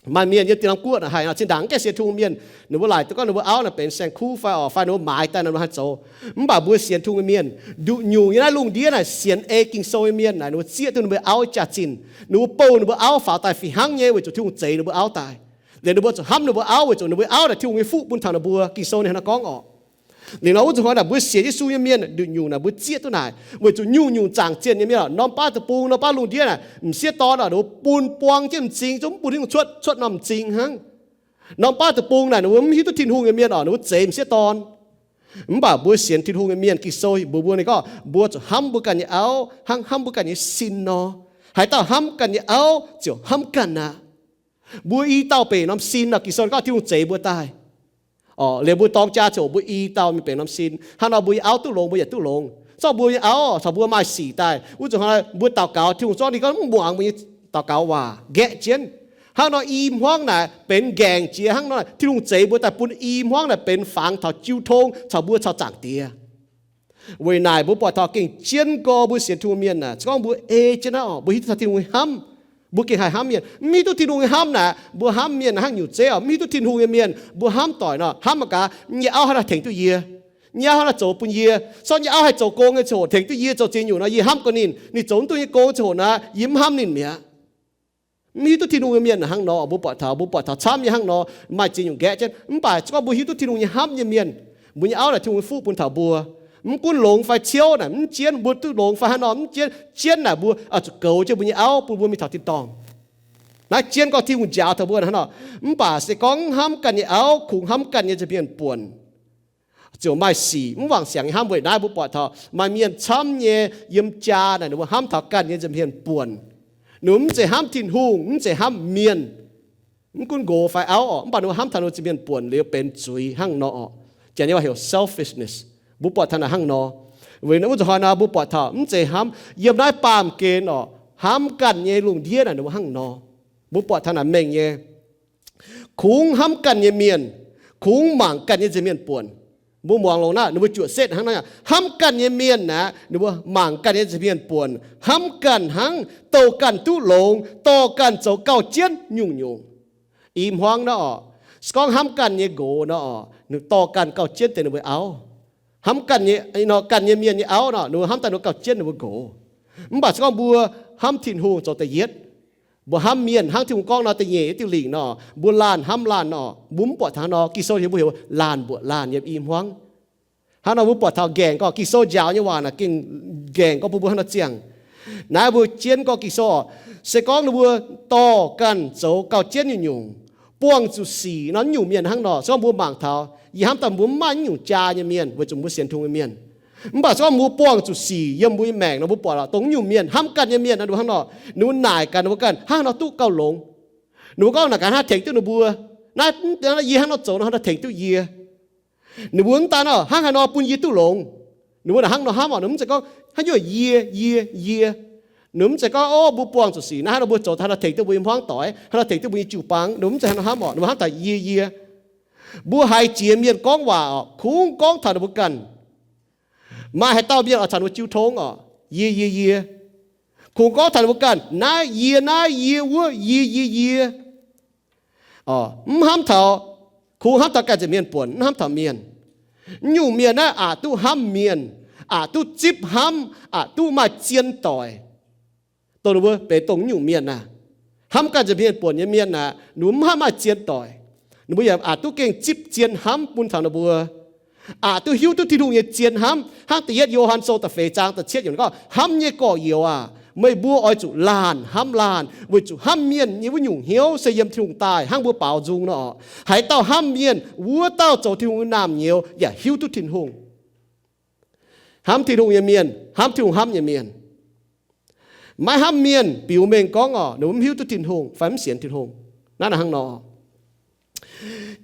Maaih mienh yiem dieh norm guoqv naaic haih nor, zinh ndaangc mv gaengh sienx Tin-Hungh mienh, ninh mbuo laaic duqv gorngv ninh mbuo auv naaic benx saeng-kuv fai orqc, fai ninh mbuo maaiz daaih nor, ninh mbuo haih zoux. Mv baac mbuo sienx Tin-Hungh nyei mienh, nduqc nyungc yiem naaiv lungh ndiev naaic sienx ei Ging-Sou nyei mienh naaic, ninh mbuo zieqv duqv ninh mbuo auv jaax-zinh. Ninh mbuo bouh ninh mbuo auv faaux daaih fih hnangv nyei weic zuqc Tin-Hungh zeix ninh mbuo auv daaih. Liuz ninh mbuo zuqc hnamv ninh mbuo auv weic zuqc ninh mbuo auv naaic Tin-Hungh nyei fuqv bun taux ninh mbuo. Ging-Sou ninh hnangv naaiv gorngv orqc. Liuz nor wuov nzunc hnoi naaic mbuo sienx Yesu nyei mienh nduqc nyungc naaic mbuo zieqv duqv naaic, weic zuqc nyungc-nyungc zaangc zienh nyei mienh, norm baav deic-bung, norm baav lungh ndiev naaic, m'sieqv dorn naaic ninh mbuo bun buang jienv m'zing, zungv mv bun Tin-Hungh cuotv, cuotv norm m'zing hnangv. Norm baav deic-bung naaic ninh mbuo mv hiuv duqv Tin-Hungh nyei mienh orqc, ninh mbuo zeix m'sieqv dorn. Mv baac mbuo sienx Tin-Hungh nyei mienh, Ging-Sou mbuox mbuo ninh gorngv, mbuo zuqc hnamv mbuo ganh nyei auv hnangv hnamv mbuo ganh nyei sin nor. Haaix dauh hnamv ganh nyei auv ziouc hnamv ganh aqv. Mbuo i dauh benx norm sin nor, Ging-Sou gorngv Tin-Hungh zeix mbuo daaih. Orqc, liuz mbuo dorng jaa ziouc mbuo i dauh mingh benx norm sin. Hnangv nor mbuo nyei auv duqv longx, mbuo yaac duqv longx. Zorqv mbuo nyei auv caux mbuo maaih sic daaih, wuov nzunc hnoi mbuo daux gaux, Tin-Hungh zorqv ninh gorngv mv muangx mbuo nyei daux gaux waac, nqaeqv jienv. Hnangv nor i hmuangv naaic benx nqaengc jiex, hnangv nor Tin-Hungh zeix mbuo daaih bun i hmuangv naaic benx fangx taux jiu tong caux mbuo caux Zaangc Diex. Weic naaic mbuo buatc taux gengh jienv gorx mbuo sienx Tin-Hungh mienh naaic, se gorngv mbuo ei jienv naaiv orqc, mbuo hiuv duqv taux Tin-Hungh nyei hnamv. Mbuo gengh haih hnamv mienh. Mv hiuv duqv Tin-Hungh nyei hnamv naaic, mbuo hnamv mienh hnangv nyungc zeiv orqc. Mv hiuv duqv Tin-Hungh nyei mienh, mbuo hnamv doic nor, hnamv mangc gaax, nyei auv hnangv naaiv zoux bun yie, sortv nyei auv haih zoux gong nyei ziangh hoc tengx duqv yie zoux ziex nyungc nor, yie hnamv gorx ninh. Ninh zoux mv duqv nyei gong ziangh hoc naaic, yie mv hnamv ninh mi'aqv. Mv hiuv duqv Tin-Hungh nyei mienh hnangv nor, mbuo buatc taux, mbuo buatc taux camv nyei hnangv nor, maaih ziex nyungc nqaeqv jienv. Mv baac se gorngv mbuo hiuv duqv Tin-Hungh nyei hnamv nyei mienh, mbuo nyei auv naaic Tin-Hungh nyei fuqv bun taux mbuo. Mv gunv longx fai ciouv naaic, mv jienv mbuo duqv longx fai haaix nor, mv jienv, jienv naaic mbuo zuqc goux jienv mbuo nyei auv bun mbuo mingh taux tin-dorngh. Naaiv jienv gorngv Tin-Hungh njaaux taux mbuo hnangv nor. Mv baac se gorngv mv hnamv ganh nyei auv, kungx hnamv ganh nyei nza'hmien buonc, ziouc maaih sic mv wangc siangx nyei hnamv. Weic naaiv mbuo buatc taux maaih mienh camv nyei yiem jaa naaic, ninh mbuo hnamv taux ganh nyei nza'hmien buonc. Ninh mbuo mv zeiz hnamv Tin-Hungh, mv zeiz hnamv mienh. Mv gunv nqox fai auv orqc, mv baac ninh mbuo hnamv taux ninh mbuo ziex mienh buonc liuz benx zuiz hnangv nor orqc. Janx nyei waac heuc selfishness. Mbuo buatc taux naaic hnangv nor. Weic naaiv wuov zuqc hnoi naaic mbuo buatc taux mv zeiz hnamv yiem naaiv baamh gen orqc, hnamv ganh nyei lungh ndiev naaic ninh mbuo hnangv nor. Mbuo buatc taux naaic mengh nyei. Kungx hnamv ganh nyei mienh, kungx mangc ganh nyei nza'hmien buonc. Mbuo muangx longx naaic, ninh mbuo juoqc setv hnangv naaiv, hnamv ganh nyei mienh aeqv, ninh mbuo mangc ganh nyei nza'hmien buonc, hnamv ganh hnangv, douh ganh duqv longx, dorh ganh zoux gauh jienv nyungc-nyungc. I hmuangv naaiv orqc, se gorngv hnamv ganh nyei nqox naaiv orqc, ninh dorh ganh gauh jienv deix ninh mbuo auv. Hnamv ganh nyei, ganh nyei mienh nyei auv nor, ninh mbuo hnamv daaih ninh mbuo gauh jienv ninh mbuo nqox. Mv baac se gorngv mbuo hnamv Tin-Hungh zoux da'yietv, mbuo hnamv mienh hnangv Tin-Hungh gorngv nor, da'nyeic diuh lingc nor, mbuo laanh hnamv laanh nor, mbuo mv buatc taux nor. Ging-Sou yie mbuo heuc laanh mbuoqc laanh yiem i hmuangv. Hnangv nor mbuo buatc taux nqaengc gorngv Ging-Sou njaaux nyei waac naaic gengh nqaengc gorngv bun mbuo hnangv nor ziangh. Naaiv mbuo jienv gorngv Ging-Sou orqc, se gorngv ninh mbuo dorh ganh zoux gauh jienv nyungc-nyungc, buangh zuqc sic nor, nyungc mienh hnangv nor, se gorngv mbuo mangc taux, yie hnamv daaih mbuo mv maaih nyungc jaa nyei mienh weic zuqc mbuo sienx Tin-Hungh nyei mienh. Mv baac se gorngv mbuo buangh zuqc sic yiem mbuo nyei maengc nor, mbuo buatc dongh nyungc mienh, hnamv ganh nyei mienh nor, ninh mbuo hnangv nor, ninh mbuo naaic ganh ninh mbuo ganh hnangv nor duqv gauh longx. Ninh mbuo gorngv naaic ganh hnangv tengx duqv ninh mbuo, naaiv yie hnangv nor zoux nor, hnangv nor tengx duqv yie. Ninh mbuo mv daan nor hnangv haaix nor bun yie duqv longx. Ninh mbuo naaic hnangv nor hnamv orqc, ninh mv zeiz gorngv hnangv nyungc yie, yie, yie. Ninh mv zeiz gorngv, o, mbuo buangh zuqc sic naaiv hnangv nor mbuo zoux hnangv nor tengx duqv mbuo nyei hmuangv doic, hnangv nor tengx duqv mbuo nyei jiu-baang. Ninh mv zeiz hnangv nor hnamv orqc, ninh mbuo hnamv taux yie, yie. Mbuo haiz jiex mienh gorngv waac orqc, kungx gorngv taux ninh mbuo ganh. Maaih haaix dauh mienh oix caux ninh mbuo jiu tong orqc, yie, yie, yie. Kungx gorngv taux ninh mbuo ganh, naaiv yie, naaiv yie, wuov yie, yie, yie. Mv hnamv taux, kungx hnamv taux ganh nza'hmien buonc, mv hnamv taux mienh. Nyungc mienh naaiv aqc duqv hnamv mienh, aqc duqv zipv hnamv, aqc duqv maaih zien doic. Dongh ninh mbuo benx dongh nyungc mienh aah, hnamv ganh nza'hmien buonc nyei mienh aah, ninh mbuo mv haih maaih zien doic. Ninh mbuo yaac aqc duqv gengh zipv zien hnamv bun taux ninh mbuo, aqc duqv hiuv duqv Tin-Hungh nyei zien hnamv. Hnangv da'yietv Yo^han Sou da'feix zaang da'cietv yiemc gorngv, hnamv nyei gorx-youz aah, meih mbuo oix zuqc laanh hnamv laanh, weic zuqc hnamv mienh nyei wuov nyungc hnyouv se yiem Tin-Hungh daaih hnangv mbuo baaux nzung nor. Haaix dauh hnamv mienh, wuov dauh zoux Tin-Hungh nyei naamh nyouz yaac hiuv duqv Tin-Hungh. Hnamv Tin-Hungh nyei mienh hnamv Tin-Hungh hnamv nyei mienh. Maiv hnamv mienh biux mengh gorngv orqc, ninh mbuo mv hiuv duqv Tin-Hungh fai mv sienx Tin-Hungh. Naaiv hnangv nor,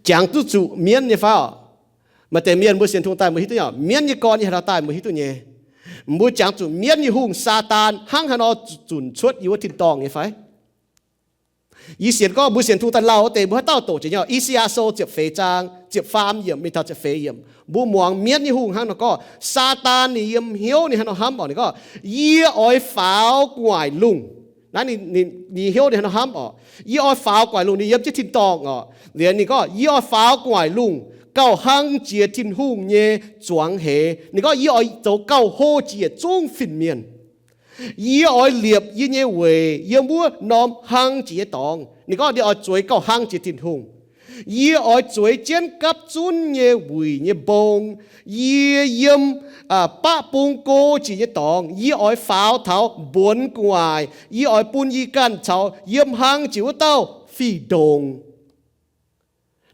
jangx duqv zuqc mienv nyei fai orqc? Maaih deix mienh mbuo sienx Tin-Hungh daaih mbuo hiuv duqv nyei, mienv nyei gorn nyei haaix dauh daaih mbuo hiuv duqv nyei. Mbuo jangx zuqc mienv nyei hungh, Saadaan, hnangv haaix nor zunc cuotv yiem wuov tin-dorngh nyei fai? Yie sienx gorngv mbuo sienx Tin-Hungh daaih lauh wuov deix mbuo haaix dauh doqc jiex nyei orqc? I^saa^yaa Sou ziepc feix zaang ziepc faam yiemc mingh taux ziepc feix yiemc, mbuo muangx mienv nyei hungh hnangv nor gorngv. Saadaan ninh yiem hnyouv ninh hnangv nor hnamv orqc, ninh gorngv, yie oix faaux gu'nguaaic lungh. Naaiv ninh hnyouv ninh hnangv nor hnamv orqc, yie oix faaux gu'nguaaic lungh. Ninh yiem jienv tin-dorngh orqc, liuz ninh gorngv, yie oix faaux gu'nguaaic lungh gauh hlang jiex Tin-Hungh nyei zuangx heix. Ninh gorngv, yie oix zoux gauh hlo jiex yietc zungv fin-mienh. Yie oix liepc yie nyei weic yiem wuov norm hlang jiex nyei dorngx. Ninh gorngv ninh oix zueiz gauh hlang jiex Tin-Hungh. Yie oix zueiz jienv gapv zunv nyei wuic nyei mbong. Yie yiem baqv bung go jiex nyei dorngx. Yie oix faaux taux mbuonx gu'nguaaic. Yie oix bun yie ganh caux yiem hlang jiex wuov dauh fih ndongc.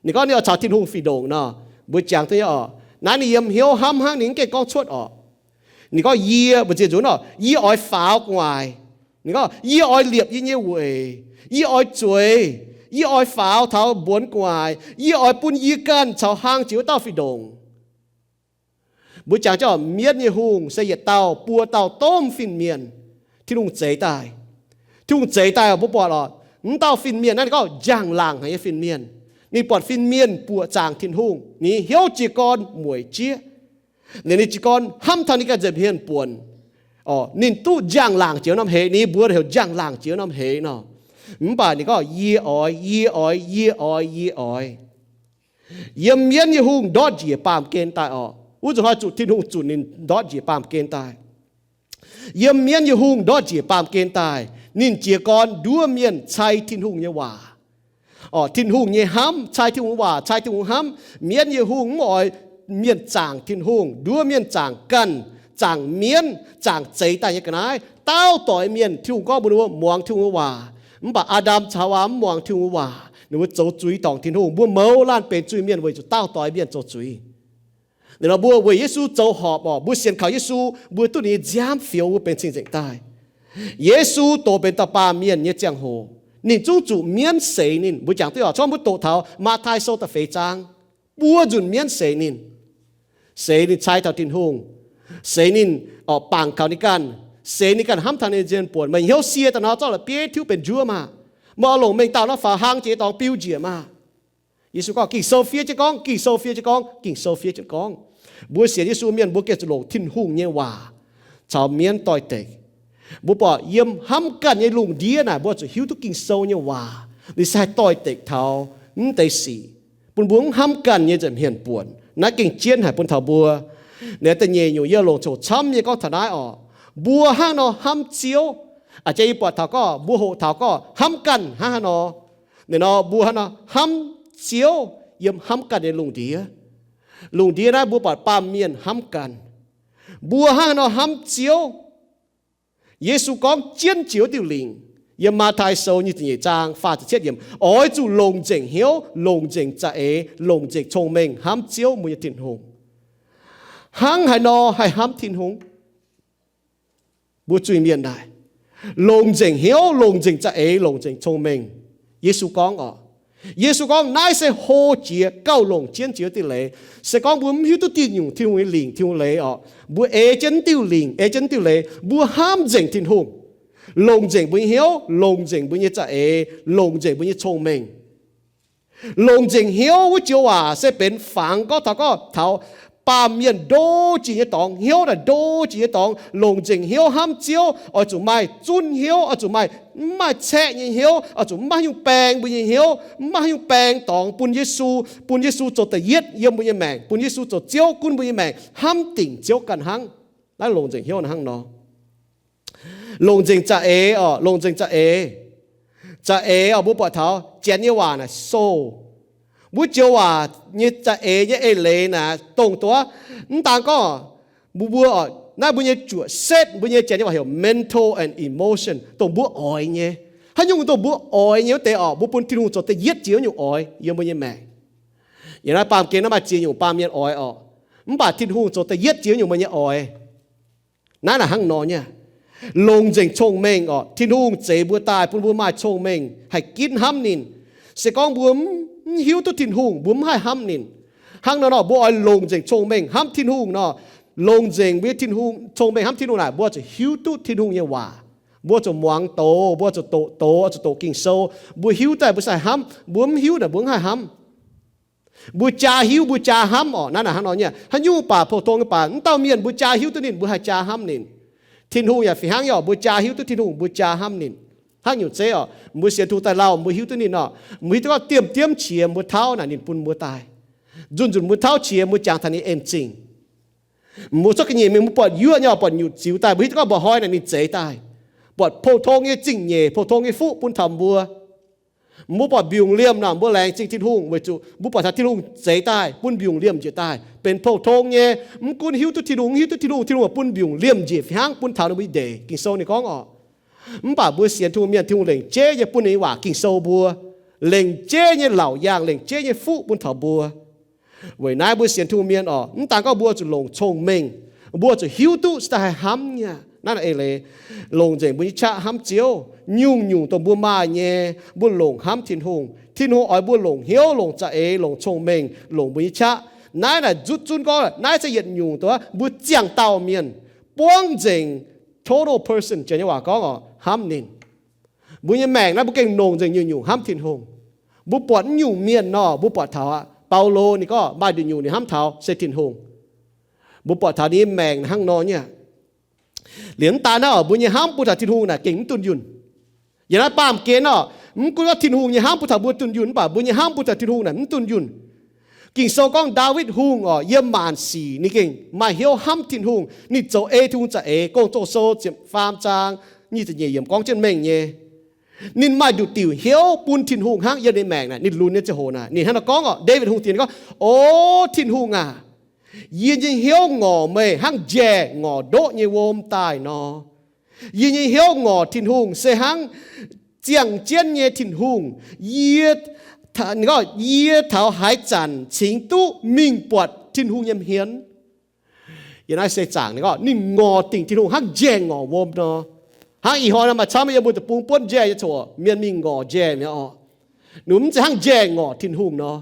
Ninh gorngv ninh oix caux Tin-Hungh fih ndongc nor, mbuo jangx duqv nyei orqc. Naaiv ninh yiem hnyouv hnamv hnangv, ninh mv gaengh gorngv cuotv orqc. Ninh gorngv, yie, mbu'ziex nzunc orqc, yie oix faaux gu'nguaaic. Ninh gorngv, yie oix liepc yie nyei weic. Yie oix zueiz. Yie oix faaux taux mbuonx gu'nguaaic. Yie oix bun yie ganh caux hlang jiex wuov dauh fih ndongc. Mbuo jangx jienv orqc, mienv nyei hungh se yietc dauh buo dauh domh fin-mienh Tin-Hungh zeix daaih. Tin-Hungh zeix daaih orqc, mbuo buatc orqc, mv dauh fin-mienh naaiv ninh gorngv njang-laangc haic nyei fin-mienh. Ninh buatc fin-mienh buoqc zaangc Tin-Hungh, ninh hnyouv jiez gorn mueic jieqv. Liuz ninh jiez gorn hnamv taux ninh ganh nza'hmien buonc. Orqc, ninh duqv njang-laangc jiex norm heix, ninh mbuox heuc njang-laangc jiex norm heix nor. Mv baac ninh gorngv, yie oix, yie oix, yie oix, yie oix. Yiem mienv nyei hungh ndortv njiec baamh gen daaih orqc. Wuov nzunc hnoi zuqc Tin-Hungh zunc ninh ndortv njiec baamh gen daaih. Yiem mienv nyei hungh ndortv njiec baamh gen daaih, ninh jiez gorn nduov mienh cai Tin-Hungh nyei waac. Orqc, Tin-Hungh nyei hnamv, cai Tin-Hungh waac, cai Tin-Hungh hnamv. Mienv nyei hungh mv oix mienh zaangc Tin-Hungh, nduov mienh zaangc ganh, zaangc mienv, zaangc zeix daaih nyei ga'naaiv. Dauh doix mienh, Tin-Hungh gorngv mbuox ninh mbuo muangx Tin-Hungh waac. Mv baac Aa^ndam caux Haawaa mv muangx Tin-Hungh waac, ninh mbuo zoux zuiz dorngc Tin-Hungh. Mbuo mouz laanh benx zuiz mienh weic zuqc dauh doix mienh zoux zuiz. Liuz nor mbuo weic Yesu zoux horpc orqc, mbuo sienx kaux Yesu, mbuo duqv ninh nyei nziaamv fioux, mbuo benx cing-nzengc daaih. Yesu dox benx dauh baamh mienh nyei ziangh hoc, Ninh zungv zuqc mienv seix ninh. Mbuo jangx duqv oc, corc mbuo doqc taux Matv^taai Sou da'feix zaang, buo nzunc mienv seix ninh. Seix ninh cai taux Tin-Hungh, seix ninh oix bangc kaux ninh ganh, seix ninh ganh hnamv taux ninh nyei mienh buonc. Meih hnyouv sie daaih nor, zorqv la'bieiv tiuv benx njuov maah! Meih oix longc mengh dauh nor faaux hlang jiex dorngx biu njiec maah! Yesu gorngv, Ging-Sou fiev jienv gorngv, Ging-Sou fiev jienv gorngv, Ging-Sou fiev jienv gorngv. Mbuo sienx Yesu mienh mbuo gengh zuqc longc Tin-Hungh nyei waac caux mienv doix-dekc. Mbuo buatc yiem hnamv ganh nyei lungh ndiev naaic, mbuo zuqc hiuv duqv Ging-Sou nyei waac. Ninh se haih doix-dekc taux mv deix sic, bun mbuo mv hnamv ganh nyei nza'hmien buonc. Naaiv gengh jienv haic bun taux mbuo. Naaiv da'nyeic nyungc yie longc coc camv nyei gorngv taux naaiv oc. Mbuo hnangv nor hnamv Ziouv. A'jang yie buatc taux gorngv, mbuo hoqc taux gorngv hnamv ganh hnangv haaix nor. Naaiv nor mbuo hnangv nor hnamv Ziouv yiem hnamv ganh nyei lungh ndiev. Lungh ndiev naaiv mbuo buatc baamh mienh hnamv ganh. Mbuo hnangv haaix nor hnamv Ziouv? Yesu gorngv jienv Ziouv diuh lingc. Yiem Matv^taai Sou nyic ziepc nyeic zaang faah ziepc cietv yiemc, Oix zuqc longc nzengc hnyouv, longc nzengc za'eix, longc nzengc cong-mengh hnamv Ziouv, mbuo nyei Tin-Hungh. Hnangv haaix nor haih hnamv Tin-Hungh? Mbuo zuiz-mienh naaic, longc nzengc hnyouv, longc nzengc za'eix, longc nzengc cong-mengh. Yesu gorngv oc, Yesu gorngv naaiv se hlo jiex gauh longc jienv Ziouv diuh leiz. Se gorngv mbuo mv hiuv duqv diuh nyungc Tin-Hungh nyei lingc, Tin-Hungh leiz oc, mbuo ei jienv diuh lingc, ei jienv diuh leiz, mbuo hnamv nzengc Tin-Hungh, longc nzengc mbuo nyei hnyouv, longc nzengc mbuo nyei za'eix, longc nzengc mbuo nyei cong-mengh. Longc nzengc hnyouv wuov joux waac se benx fangx gorngv taux gorngv taux baamh mienh ndo jiex nyei dorngx, hnyouv naaic ndo jiex nyei dorngx. Longc nzengc hnyouv hnamv Ziouv oix zuqc maaih zunv hnyouv, oix zuqc maaih mv maaih caeqv nyei hnyouv, oix zuqc mv maaih haaix nyungc baeng mbuo nyei hnyouv, mv maaih haaix nyungc baeng dorngx bun Yesu, bun Yesu zoux da'yietv yiem mbuo nyei maengc, bun Yesu zoux Ziouv gunv mbuo nyei maengc, hnamv dingc Ziouv ganh hnangv. Naaiv longc nzengc hnyouv naaiv hnangv nor. Longc nzengc za'eix oc, longc nzengc za'eix. Za'eix oc, mbuo buatc taux Janx nyei waac naaic soul. Wuov joux waac nyei za'eix nyei eix leiz naaic dongh duqv mv daan gorngv mbuo, mbuo oc, naaiv mbuo nyei zuoqc setv, mbuo nyei Janx nyei waac heuc mental and emotion, dongh mbuo oix nyei. Haaix nyungc dongh mbuo oix nyei wuov deix oc, mbuo bun Tin-Hungh zoux da'yietv jiex wuov nyungc oix yiem mbuo nyei maengc. Yiem naaiv baamh gen naaiv maaih ziex nyungc baamh mienh oix oc, mv baac Tin-Hungh zoux da'yietv jiex wuov nyungc meih nyei oix. Naaiv naaic hnangv nor nyei. Longc nzengc cong-mengh oc. Tin-Hungh zeix mbuo daaih bun mbuo maaih cong-mengh haih ginv hnamv ninh. Se gorngv mbuo mv hiuv duqv Tin-Hungh, mbuo mv haih hnamv ninh. Hnangv nor nor mbuo oix longc nzengc cong-mengh hnamv Tin-Hungh nor. Longc nzengc mbuo nyei Tin-Hungh, cong-mengh hnamv Tin-Hungh naaic, mbuo zuqc hiuv duqv Tin-Hungh nyei waac. Mbuo zuqc muangx doz, mbuo zuqc doqc doz, zuqc doqc Ging-Sou. Mbuo hiuv daaih mbuo sai hnamv, mbuo mv hiuv naaic mbuo mv haih hnamv. Mbuo jaa hiuv, mbuo jaa hnamv oc. Naaiv naaic hnangv nor nyei. Haaix nyungc baac pou-tong nyei baac, mv dauh mienh mbuo jaa hiuv duqv ninh, mbuo haih jaa hnamv ninh. Tin-Hungh yaac fih hnangv nyei oc, mbuo jaa hiuv duqv Tin-Hungh, mbuo jaa hnamv ninh. Hnangv nyungc zeiv oc, mbuo sienx tungh daaih lauh, mbuo hiuv duqv ninh oc, mbuo hiuv duqv gorngv diemv diemv qiex mbuo tauv naaic ninh bun mbuo daaih. Nzunc nzunc mbuo tauv qiex mbuo jangx taux ninh en zingh. Mbuo cuotv ga'nyiec mingh mbuo buatc yuoqv nyei oc, buatc nyutc ziux daaih, mbuo hiuv duqv gorngv mba'hnoi naaic ninh zeix daaih. Buatc pou-tong nyei zingh nyeic, pou-tong nyei fuqv bun taux mbuo. Mbuo buatc mbiungc liemh naaic mbuo laengz zingh Tin-Hungh weic zuqc mbuo buatc taux Tin-Hungh zeix daaih, bun mbiungc liemh njiec daaih, benx pou-tong nyei. Mv gunv hiuv duqv Tin-Hungh, mv hiuv duqv Tin-Hungh, Tin-Hungh bun mbiungc liemh njiec fih hnangv bun taux ninh mbuo nyei ndeic. Ging-Sou ninh gorngv oc, mv baac mbuo sienx Tin-Hungh mienh, Tin-Hungh lengc jeiv nyei bun ninh nyei waac Ging-Sou mbuo, lengc jeiv nyei laauc yaangh, lengc jeiv nyei fuqv bun taux mbuo. Weic naaiv mbuo sienx Tin-Hungh mienh oc, mv daan gorngv mbuo zuqc longc cong-mengh, mbuo zuqc hiuv duqv se daaih haih hnamv nyei. Naaiv naaic eix leiz, longc nzengc mbuo nyei qaqv hnamv Ziouv. Nyungc-nyungc dongh mbuo maaih nyei, mbuo longc hnamv Tin-Hungh. Tin-Hungh oix mbuo longc hnyouv, longc za'eix, longc cong-mengh, longc mbuo nyei qaqv. Naaiv naaic nzutv zunv gorngv naaiv se yietc nyungc dongh mbuo ziangh dauh mienh buangv nzengc, total person, Janx nyei waac gorngv oc, hnamv ninh. Mbuo nyei maengc naaiv mbuo gengh longc nzengc nyungc-nyungc hnamv Tin-Hungh. Mbuo buatc mv nyungc mienh nor, mbuo buatc taux aqv, Baulo ninh gorngv maaih nduqc nyungc ninh hnamv taux se Tin-Hungh. Mbuo buatc taux ninh nyei maengc hnangv nor nyei. Liemh mv daan naaiv oc, mbuo nyei hnamv bun taux Tin-Hungh naaic gengh mv dunh yunh. Yiem naaiv baamh gen oc, mv gunv gorngv Tin-Hungh nyei hnamv bun taux mbuo dunh yunh, mv baac mbuo nyei hnamv bun taux Tin-Hungh naaic mv dunh yunh. Ging-Sou gorngv Ndaawitv Hungh oc, yiem maanc sic ninh gengh maaih hnyouv hnamv Tin-Hungh. Ninh zoux ei Tin-Hungh za'eix. Gong-Zoh Sou ziepc faam zaang nyic ziepc nyeic yiemc gorngv jienv mengh nyei. Ninh maaih nduqc diuc hnyouv bun Tin-Hungh hnangv. Yiem ninh maengc naaic, ninh lunx nyei ziangh hoc naaic, ninh hnangv nor gorngv oc, Ndaawitv Hungh diex ninh gorngv, O Tin-Hungh aac, yie nyei hnyouv ngorc meih hnangv njaeh ngorc ndoqv nyei wuom daaih nor. Yie nyei hnyouv ngorc Tin-Hungh se hnangv ziangh jienv nyei Tin-Hungh. Yie, ninh gorngv, yie taux haaix zanc cingx duqv mingh buatc Tin-Hungh nyei hmien? Yiem naaiv se zaangc ninh gorngv ninh ngorc dingc Tin-Hungh hnangv njaeh ngorc wuom nor. Hnangv ih hnoi nor maaih camv yiem mbuo deic-bung buonv njaih nyei coc, mienh mingh ngorc njaih mi'aqv orqc. Ninh mv zeiz hnangv njaih ngorc Tin-Hungh nor.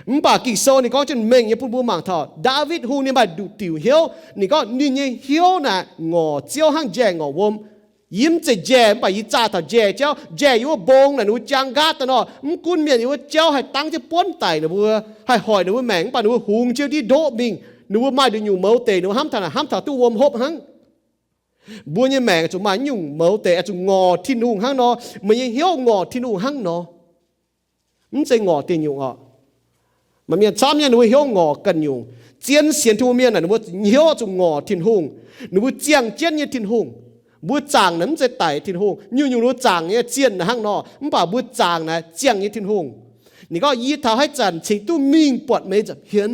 Mv baac Ging-Sou ninh gorngv jienv mengh nyei bun mbuo mangc taux Ndaawitv Hungh ninh maaih nduqc diuc hnyouv. Ninh gorngv ninh nyei hnyouv naaic ngorc Ziouv hnangv njaih ngorc wuom. Yie mv zeiz njaih, mv baac yie zaah taux njaih jauv. Njaih yiem wuov mbong naaic ninh mbuo jaang nqaatv daaih nor, mv gunv mienh yiem wuov jauv haih dangv jienv buonv daic ninh mbuo, haih hoic ninh mbuo maengc, mv baac ninh mbuo hungx jienv ndiev ndoqv mingh. Ninh mbuo maaih nduqc nyungc mouz deic, ninh mbuo hnamv taux naaic, hnamv taux duqv wuom hopv hnangv. Mbuo nyei maengc zuqc maaih nyungc mouz deic, zuqc ngorc Tin-Hungh hnangv nor. Meih nyei hnyouv ngorc Tin-Hungh hnangv nor. Mv zeiz ngorc diuh nyungc orqc. Maaih mienh camv nyei ninh mbuo hnyouv ngorc ganh nyungc. Zien sienx Tin-Hungh mienh naaic, ninh mbuo hnyouv zuqc ngorc Tin-Hungh. Ninh mbuo ziangh jienv nyei Tin-Hungh. Mbuo zaangc naaic mv zeiz daic Tin-Hungh. Nyungc-nyungc ninh mbuo zaangc nyei zienh naaic hnangv nor, mv baac mbuo zaangc naaic ziangh nyei Tin-Hungh. Ninh gorngv, yie taux haaix zanc cingx duqv mingh buatc meih nza'hmien?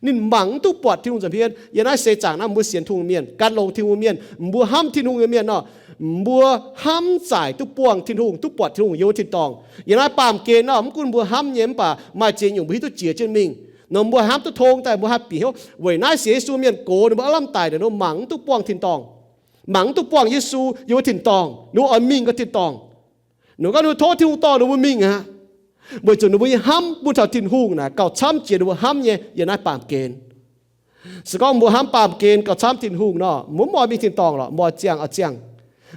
Ninh mangc mv duqv buatc Tin-Hungh nza'hmien. Yiem naaiv seix zaangc naaiv mbuo sienx Tin-Hungh mienh, gan longx Tin-Hungh mienh, mbuo hnamv Tin-Hungh nyei mienh nor, mbuo hnamv zaaic duqv buangh Tin-Hungh, duqv buatc Tin-Hungh yiem wuov tin-dorngh. Yiem naaiv baamh gen nor, mv gunv mbuo hnamv nyei, mv baac maaih ziex nyungc mbuo hiuv duqv jiex jienv mingh. Nor mbuo hnamv duqv tong daaih, mbuo haih bieqc hnyouv. Weic naaiv sienx Yesu mienh gox ninh mbuo aav lamh daic, ninh mbuo mangc mv duqv buangh tin-dorngh, mangc mv duqv buangh Yesu yiem wuov tin-dorngh, ninh mbuo oix mingh ga tin-dorngh. Ninh mbuo gorngv ninh mbuo tov Tin-Hungh dorh ninh mbuo mingh aqv. Weic zuqc ninh mbuo nyei hnamv bun taux Tin-Hungh naaic gauh camv jiex ninh mbuo hnamv nyei yiem naaiv baamh gen. Se gorngv mbuo hnamv baamh gen gauh camv Tin-Hungh nor, mbuo mv oix mingh tin-dorngh lorqc, mbuo oix ziangh oix ziangh.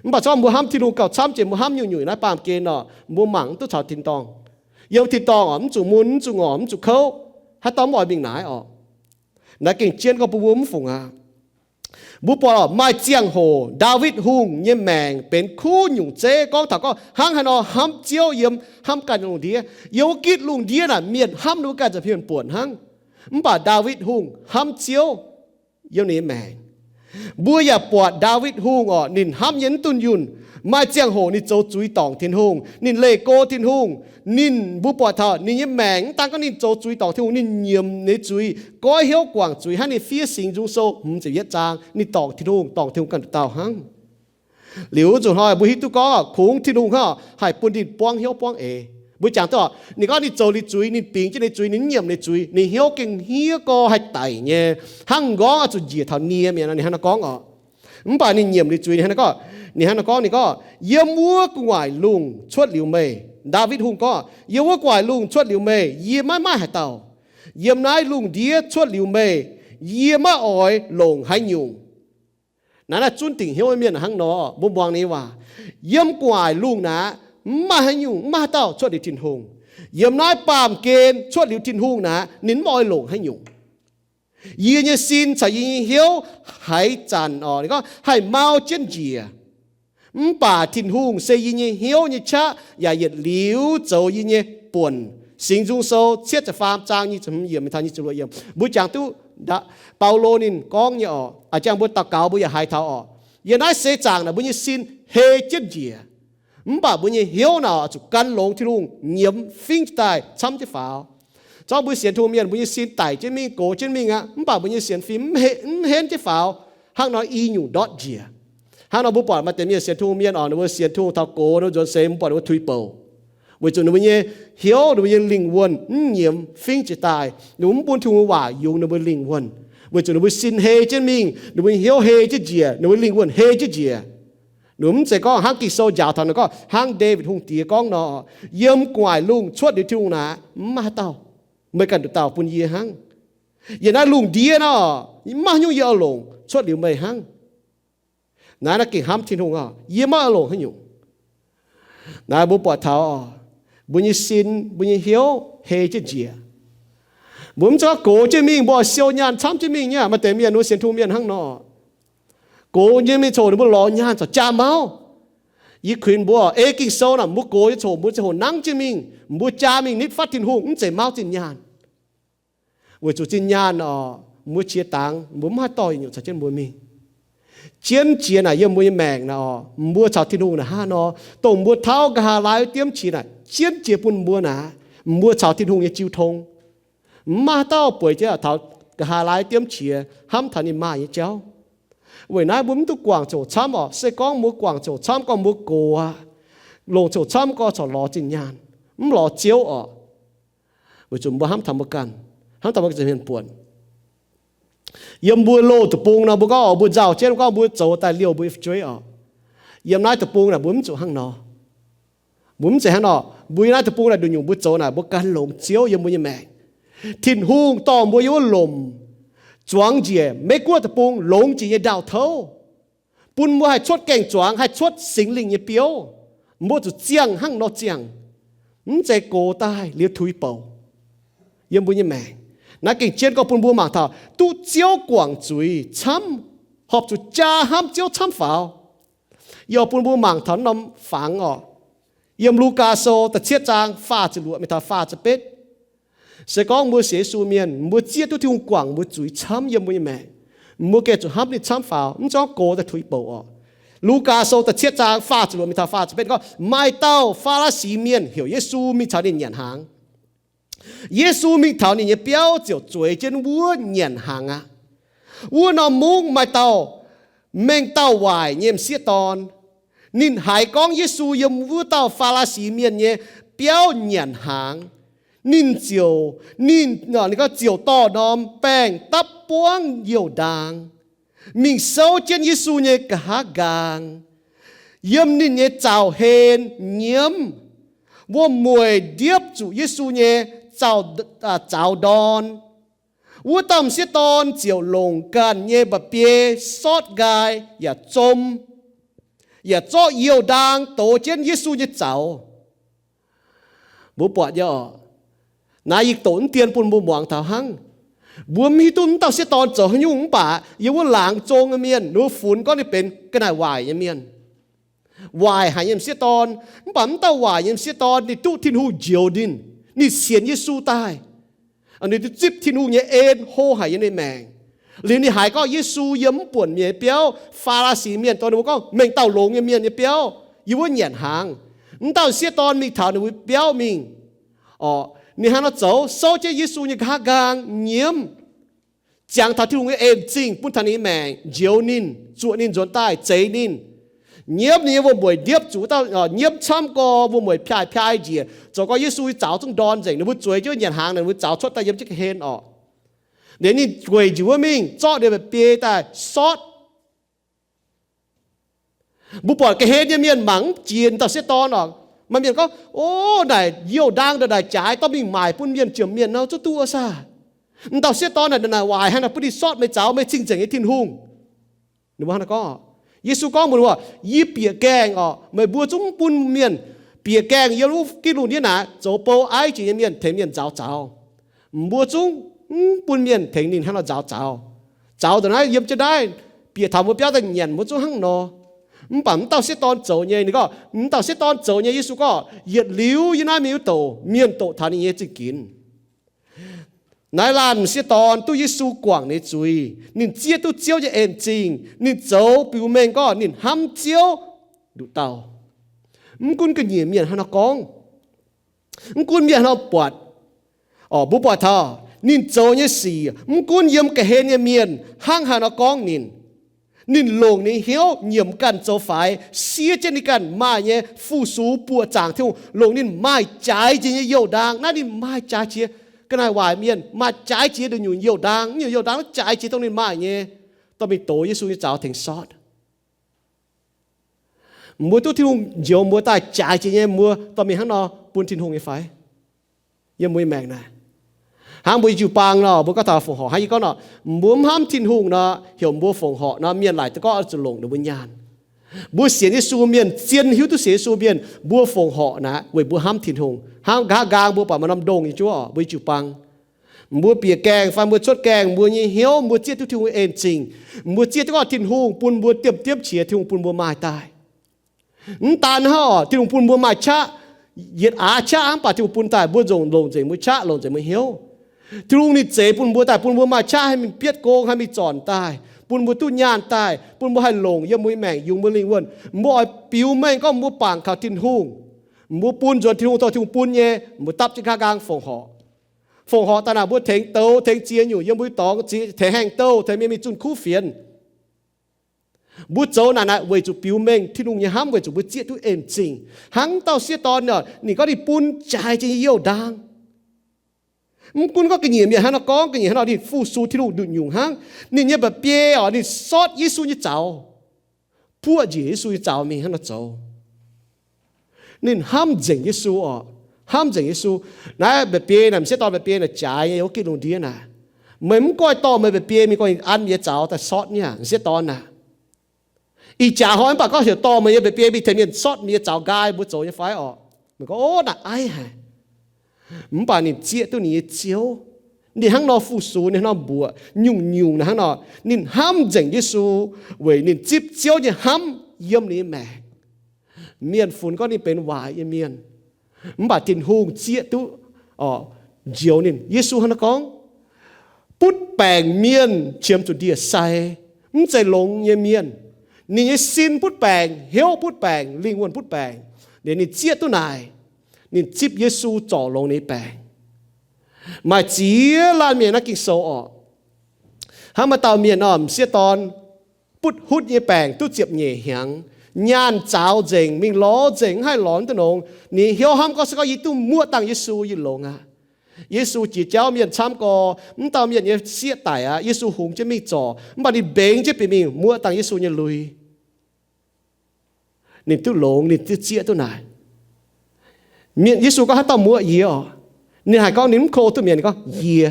Mv baac se gorngv mbuo hnamv Tin-Hungh gauh camv jiex mbuo hnamv nyungc-nyungc yiem naaiv baamh gen nor, mbuo mangc mv duqv taux tin-dorngh. Yiem tin-dorngh orqc, mv zuqc mun, mv zuqc ngorc, mv zuqc kouv, haaix dauh mv oix mingh naaiv orqc. Naaiv gengh jienv gorngv bun mbuo mv fungc aqv. Mbuo buatc orqc, maaih ziangh hoc Ndaawitv Hungh nyei maengc benx kuv nyungc zeiv. Gorngv taux gorngv hnangv haaix nor hnamv Ziouv yiem hnamv ganh lungh ndiev. Yiem wuov gitv lungh ndiev naaic mienh hnamv ninh mbuo ganh nza'hmien buonc hnangv. Mv baac Ndaawitv Hungh hnamv Ziouv yiem ninh nyei maengc. Mbuo yaac buatc Ndaawitv Hungh orqc, ninh hnamv nyei mv dunh yunh. Maaih ziangh hoc ninh zoux zuiz dorngc Tin-Hungh, ninh leih go Tin-Hungh. Ninh, mbuo buatc taux ninh nyei maengc mv daan gorngv ninh zoux zuiz dorngc Tin-Hungh, ninh nyiemc ninh nyei zuiz, goiv hnyouv guangc zuiz hnangv. Ninh fiev Singx Nzung Sou hmz ziepc yietv zaang, ninh dorngc Tin-Hungh, dorngc Tin-Hungh ganh dauh dauh hnangv. Liuz nzunc hnoi mbuo hiuv duqv gorngv kungx Tin-Hungh hnangv haih bun ninh buangv hnyouv buangv eix. Mbuo jangx duqv, ninh gorngv ninh zoux ninh zuiz, ninh bingx jienv ninh zuiz, ninh mv nyiemc ninh zuiz, ninh hnyouv gengh hniev gorx haih daic nyei, hnangv m'nqorngv oix zuqc njiec taux nie mi'aqv. Ninh hnangv naaiv gorngv orqc. Mv baac ninh nyiemc ninh zuiz, ninh hnangv naaiv gorngv, ninh gorngv, yiem wuov gu'nguaaic lungh cuotv liuz meih. Ndaawitv Hungh gorngv, yiem wuov gu'nguaaic lungh cuotv liuz meih, yie maiv maaih haaix dauh. Yiem naaiv lungh ndiev cuotv liuz meih, yie maiv oix longc haaix nyungc. Naaiv, naaiv zunv dingc hnyouv mienh hnangv nor, mbuo muangx ninh nyei waac. Yiem gu'nguaaic lungh naaic, mv maaih haaix nyungc, mv maaih haaix dauh cuotv liuz Tin-Hungh. Yiem naaiv baamh gen cuotv liuz Tin-Hungh naaic, ninh mv oix longc haaix nyungc. Yie nyei sin caux yie nyei hnyouv haaix zanc orqc, ninh gorngv haih mau jienv njiec. Mv baac Tin-Hungh se yie nyei hnyouv nyei qaqv yaac yietc liuz zoux yie nyei buonc. Singx Nzung Sou cietv ziepc faam zaang nyic ziepc hmz yiemc taux nyic ziepc luoqc yiemc, mbuo jangx duqv Baulo ninh gorngv nyei orqc. A'jangx mbuo daux gaux mbuo yaac haiz taux orqc. Yiem naaiv seix zaangc naaic mbuo nyei sin hei jienv njiec, mv baac mbuo nyei hnyouv naaic zuqc gan longx Tin-Hungh nyiemz fingv jiez daaih camv jienv faaux. Zorqv mbuo sienx Tin-Hungh mienh, mbuo nyei sin daic jienv mingh, gox jienv mingh aqv, mv baac mbuo nyei sienx fim mv henv jienv faaux. Hnangv nor i nyungc ndortv njiec. Hnangv nor mbuo buatc maaih deix mienh sienx Tin-Hungh mienh orqc, ninh mbuo sienx Tin-Hungh taux gox nor nzuonx seix mbuo buatc ninh mbuo tuix bouc, weic zuqc ninh mbuo nyei hnyouv, ninh mbuo nyei lingh wuonh mv nyiemz fingv jiez daaih. Ninh mbuo mv bun Tin-Hungh waac yungz ninh mbuo lingh wuonh, weic zuqc ninh mbuo sin hei jienv mingh, ninh mbuo nyei hnyouv hei jienv njiec, ninh mbuo lingh wuonh hei jienv njiec. Ninh mbuo mv zeiz gorngv hnangv Ging-Sou njaaux taux ninh gorngv, hnangv Ndaawitv Hungh Diex gorngv nor, yiem gu'nguaaic lungh cuotv liuz Tin-Hungh naaic, mv maaih haaix dauh. Meih ganh nduqc dauh bun yie hnangv. Yiem naaiv lungh ndiev nor, mv maaih haaix nyungc yie oix longc, cuotv liuz meih hnangv. Naaiv naaiv gengh hnamv Tin-Hungh orqc, yie maiv oix longc haaix nyungc. Naaiv mbuo buatc taux mbuo nyei sin, mbuo nyei hnyouv hei jienv njiec. Mbuo mv zeiz gorngv gox jienv mingh mbuo oix siou nyaanh camv jienv mingh nyei. Maaih deix mienh, mbuo sienx Tin-Hungh mienh hnangv nor, gox jienv mingh coc ninh mbuo lorz nyaanh caux jaa mauv. Yie kuinx mbuo ei Ging-Sou naaic, mbuo gox nyei coc mbuo ziangh hoc nangv jienv mingh, mbuo jaa mingh nitv fatv Tin-Hungh, mv zeiz mauv zinh nyaanh. Weic zuqc zinh nyaanh orqc, mbuo qiex dangx mbuo mv haih dorh yietc nyungc caux jienv mbuo mingh. Jienv jiex naaic yiem mbuo nyei maengc naaic orqc, mbuo caux Tin-Hungh naaic hnangv nor, dongh mbuo tauv nqa'haav laai wuov diemv qiex naaic jienv jiex bun mbuo naaic, mbuo caux Tin-Hungh nyei jiu tong. Mv maaih haaix dauh bueix jienv taux nqa'haav laai wuov diemv qiex hnamv taux ninh maaih nyei jauv. Weic naaiv mbuo mv duqv guangc ziangh hoc camv orqc. Se gorngv mbuo guangc ziangh hoc camv gorngv mbuo gox aqv. Longc ziangh hoc camv gorngv corc lorz zinh nyaanh, mv lorz Ziouv orqc. Weic zuqc mbuo hnamv taux mbuo ganh, hnamv taux mbuo ganh nza'hmien buonc. Yiem mbuo loz deic-bung nor, mbuo gorngv mbuo nzauh jienv, mbuo gorngv mbuo zoux daaih liouh mbuo nyei fu'jueiv orqc. Yiem naaiv deic-bung naaic mbuo mv zuqc hnangv nor. Mbuo mv zeiz hnangv nor. Mbuo yiem naaiv deic-bung naaic nduqc nyungc mbuo zoux naaic mbuo gan longx Ziouv yiem mbuo nyei maengc. Tin-Hungh dorh mbuo yiem wuov lomc zuangx njiec Meiv-Guoqv deic-bung longx jiex nyei ndaauh touv, bun mbuo haih cuotv gaeng-zuangx, haih cuotv Singx Lingh nyei biouv. Mbuo zuqc ziangh hnangv nor ziangh, mv zeiz gox daaih liuz tuix bouc yiem mbuo nyei maengc. Naaiv gengh jienv gorngv bun mbuo mangc taux duqv Ziouv guangc zuiz camv, horpc zuqc jaa hnamv Ziouv camv faaux. Yie oix bun mbuo mangc taux norm fangx orqc. Yiem Lugaa Sou da'cietv zaang faah ziepc luoqc mingh taux faah ziepc betv. Se gorngv mbuo sienx Yesu mienh, mbuo zieqv duqv Tin-Hungh guangc mbuo zuiz camv yiem mbuo nyei maengc, mbuo gengh zuqc hnamv ninh camv faaux, mv zeiz gorngv gox daaih tuix bouc orqc. Lugaa Sou da'cietv zaang faah ziepc luoqc mingh taux faah ziepc betv gorngv, maaih dauh Faa^laa^si Mienh heuc Yesu mingh caux ninh nyanc hnaangx. Yesu mingh taux ninh nyei biauv ziouc zueiz jienv wuov nyanc hnaangx aqv. Wuov norm mungv maaih dauh mengh dauh waaic nyei m'sieqv dorn. Ninh haiz gorngv Yesu yiem wuov dauh Faa^laa^si Mienh nyei biauv nyanc hnaangx, ninh ziouc, ninh, ninh gorngv ziouc dorh norm baengh dapv buangv youh ndaang mingh souv jienv Yesu nyei nqa'haav nqaang. Yiem ninh nyei zaux-hlen nyiemv, wuom-mueic ndiepv zuqc Yesu nyei zaux, zaux ndorn. Wuov dauh m'sieqv dorn ziouc longc ganh nyei mba'biei sortv nqaai yaac zom, yaac zorqv youh ndaang dox jienv Yesu nyei zaux. Mbuo buatc nyei orqc. Naaiv yie doqc mv dien bun mbuo muangx taux hnangv. Mbuo mv hiuv duqv mv dauh sieqv dorn zoux haaix nyungc, mv baac yiem wuov laangz zong nyei mienh, ninh mbuo funx gorngv ninh benx ga'naaiv waaic nyei mienh, waaic haic nyei m'sieqv dorn. Mv baac mv dauh waaic nyei m'sieqv dorn ninh duqv Tin-Hungh njoux ninh, ninh sienx Yesu daaih, ninh duqv zipv Tin-Hungh nyei en hlo haic yiem ninh maengc. Liuz ninh haiz gorngv Yesu yiem mv buonc mienh nyei biauv, Faa^laa^si Mienh dorh ninh mbuo gorngv mengh dauh longx nyei mienh nyei biauv yiem wuov nyanc hnaangx. Mv dauh sieqv dorn mingh taux ninh mbuo biauv mingh orqc, ninh hnangv nor zoux souv jienv Yesu nyei nqa'haav nqaang nyiemv, ziangx taux Tin-Hungh nyei en zingh bun taux ninh nyei maengc, njoux ninh, zuoqc ninh nzuonx daaih, zeix ninh. Nyiemv ninh nyei wuom-mueic ndiepv zuqc wuov dauh, nyiemv camv gorx, wuom-mueic piaaih piaaih njiec, zoux gorngv Yesu nyei zaux zungv ndorn nzengc. Ninh mbuo zueiz jienv nyanc hnaangx, ninh mbuo zaux cuotv daaih yiem jienv ga'hlen orqc. Liuz ninh gueic njiec wuov mingh zorqv ninh mba'biei daaih sortv. Mbuo buatc ga'hlen nyei mienh mangc mv jiex dauh sieqv dorn orqc. Maaih mienh gorngv, O, naaic youh ndaang ndongc naaic jaaix dorh mingh maaic bun mienh jomc mienh nor zungv duqv wuov saah? M'dauh sieqv dorn naaic ndongc naaic waaic haaix nor bun ninh sortv meih zaux, meih cing-nzengc nyei Tin-Hungh. Ninh mbuo hnangv naaiv gorngv. Yesu gorngv mbuox ninh mbuo, Yie bieqc gaengh orqc, meih mbuo zungv mv bun mienh, bieqc gaengh yiem wuov gitv lungh ndiev naaic zoux bou aiv jiex nyei mienh tengx mienh nzaaux zaux. Mbuo zungv mv bun mienh tengx ninh hnangv nor nzaaux zaux. Zaux ndongc naaiv yiem jienv naaiv, bieqc taux mbuo biauv daaih nyanc mbuo zungv hnangv nor. Mv baac m'dauh sieqv dorn zoux nyei, ninh gorngv m'dauh sieqv dorn zoux nyei, Yesu gorngv yietc liuz yiem naaiv mingh wuov douc mienh doqc taux ninh nyei zingh ginx. Naaiv laanh m'sieqv dorn duqv Yesu guangc ninh nyei zuiz, ninh zieqv duqv Ziouv nyei en zingh, ninh zoux biux mengh gorngv ninh hnamv Ziouv nduqc dauh. Mv gunv ga'nyiec mienh hnangv nor gorngv, mv gunv mienh hnangv nor buatc, orqc, mbuo buatc taux ninh zoux nyei sic, mv gunv yiem ga'hlen nyei mienh hnangv haaix nor gorngv ninh, ninh longc ninh hnyouv nyiemc ganh zoux faix, siev jienv ninh ganh maaih nyei fu-sux buoqc zaangc Tin-Hungh, longc ninh maaih jaaix jiex nyei youh ndaang. Naaiv ninh maaih jaaix jiex, ga'naaiv waaic mienh maaih jaaix jiex nduqc nyungc youh ndaang, nyungc youh ndaang jaaix jiex dongh ninh maaih nyei, dorh mingh dox Yesu nyei zaux tengx sortv. Mbuo duqv Tin-Hungh njoux mbuo daaih jaaix jiex nyei, mbuo dorh mingh hnangv nor bun Tin-Hungh nyei fai? Yiem mbuo nyei maengc naaic, hnangv mbuo jiu-baang nor, mbuo gorngv taux fongc horc hnangv yie gorngv nor, mbuo mv hnamv Tin-Hungh nor, heuc mbuo fongc horc nor, mienh laaic duqv gorngv zuqc longc ninh mbuo nyaanh. Mbuo sienx Yesu mienh, zien hiuv duqv sienx Yesu mienh, mbuo fongc horc naaic weic mbuo hnamv Tin-Hungh. Hnangv nqa'haav nqaang mbuo buatc maaih norm ndongh nyei juov, mbuo jiu-baang, mbuo bieqc gaengh fai mbuo cuotv gaengh, mbuo nyei hnyouv mbuo zieqv duqv Tin-Hungh en zingh. Mbuo zieqv duqv gorngv Tin-Hungh bun mbuo diemv diemv qiex, Tin-Hungh bun mbuo maaih daaih. Mv daan hnangv, Tin-Hungh bun mbuo maaih qaqv, yietc aav qaqv aqv, mv baac Tin-Hungh bun daaih mbuo nzongc longc nzengc mbuo qaqv, longc nzengc mbuo hnyouv. Tin-Hungh ninh zeix bun mbuo daaih, bun mbuo maaih qaqv haih mingh bietv gong, haih mingh zornc daaih, bun mbuo duqv nyaanh daaih, bun mbuo haih longc yiem mbuo nyei maengc, yungz mbuo lingh wuonh. Mbuo oix biux mengh gorngv mbuo bangc kaux Tin-Hungh. Mbuo bun nzuonx Tin-Hungh, dorh Tin-Hungh bun nyei, mbuo dapv jienv nqa'haav nqaang fongc horc. Fongc horc daaih naaic mbuo tengx douz, tengx ziex nyungc yiem mbuo dorngx, tengx haengh douh, tengx mienh mingh zunh kuv fienx. Mbuo zoux naaic naaic weic zuqc biux mengh Tin-Hungh nyei hnamv, weic zuqc mbuo zieqv duqv en zingh. Hnangv dauh sieqv dorn, ninh gorngv ninh bun jaaix jiex nyei youh ndaang. Mv gunv gorngv ga'nyiec mienh hnangv nor gorngv, ga'nyiec hnangv nor ninh fu-sux Tin-Hungh nduqc nyungc hnangv. Ninh nyei mba'biei orqc, ninh sortv Yesu nyei zaux, buoqv njiec Yesu nyei zaux mingh hnangv nor zoux. Ninh hnamv nzengc Yesu oc. Hnamv nzengc Yesu. Naaiv mba'biei naaic, m'sieqv dorn mba'biei naaic jaaix nyei, yiem wuov gitv lungh ndiev naaic. Meih mv goiv dorh meih mba'biei mingh gorngv an yie zaux daaih sortv nyei aac, m'sieqv dorn naaic. Ih jaax hnoi mv baac gorngv heuc dorh meih nyei mba'biei mingh tengx mienh sortv meih nyei zaux nqaai, mbuo zoux nyei fai orqc? Meih gorngv, ov, naaic aiv haic. Mv baac ninh zieqv duqv ninh nyei Ziouv. Ninh hnangv nor fu-sux, ninh hnangv nor mbuoqc, nyungc-nyungc naaic hnangv nor. Ninh hnamv nzengc Yesu weic ninh zipv Ziouv nyei hnamv yiem ninh nyei maengc. Mienh funx gorngv ninh benx waaic nyei mienh, mv baac Tin-Hungh zieqv duqv, orqc, njoux ninh. Yesu hnangv nor gorngv, butv baengc mienh qiemx zuqc ndie-sai, mv zeiz longx nyei mienh. Ninh nyei sin butv baengc, hnyouv butv baengc, lingh wuonh butv baengc. Liuz ninh zieqv duqv naaic, ninh zipv Yesu zorc longx ninh nyei baengc. Maaih ziex laanh mienh naaiv Ging-Sou orqc, hnangv maaih dauh mienh orqc, m'sieqv dorn, butv hutv nyei baengc duqv ziepc nyeic hnyangx, nyaanh zaaux nzengc, mingh lorz nzengc, mv haih lorz duqv nongx. Ninh hnyouv hnamv gorngv, se gorngv yie duqv muoqv dangh Yesu, yie longx aqv. Yesu jiex jauv mienh camv gorx, mv dauh mienh nyei sieqv daic aqv. Yesu hungx jienv mingh zorc, mv baac ninh mbengx jienv bieqc mingh muoqv dangh Yesu nyei lui. Ninh duqv longx, ninh duqv zieqv duqv naaic. Mienh, Yesu gorngv, haaix dauh muoqv yie orqc? Ninh haiz gorngv ninh mv ko duqv mienh, ninh gorngv, yie.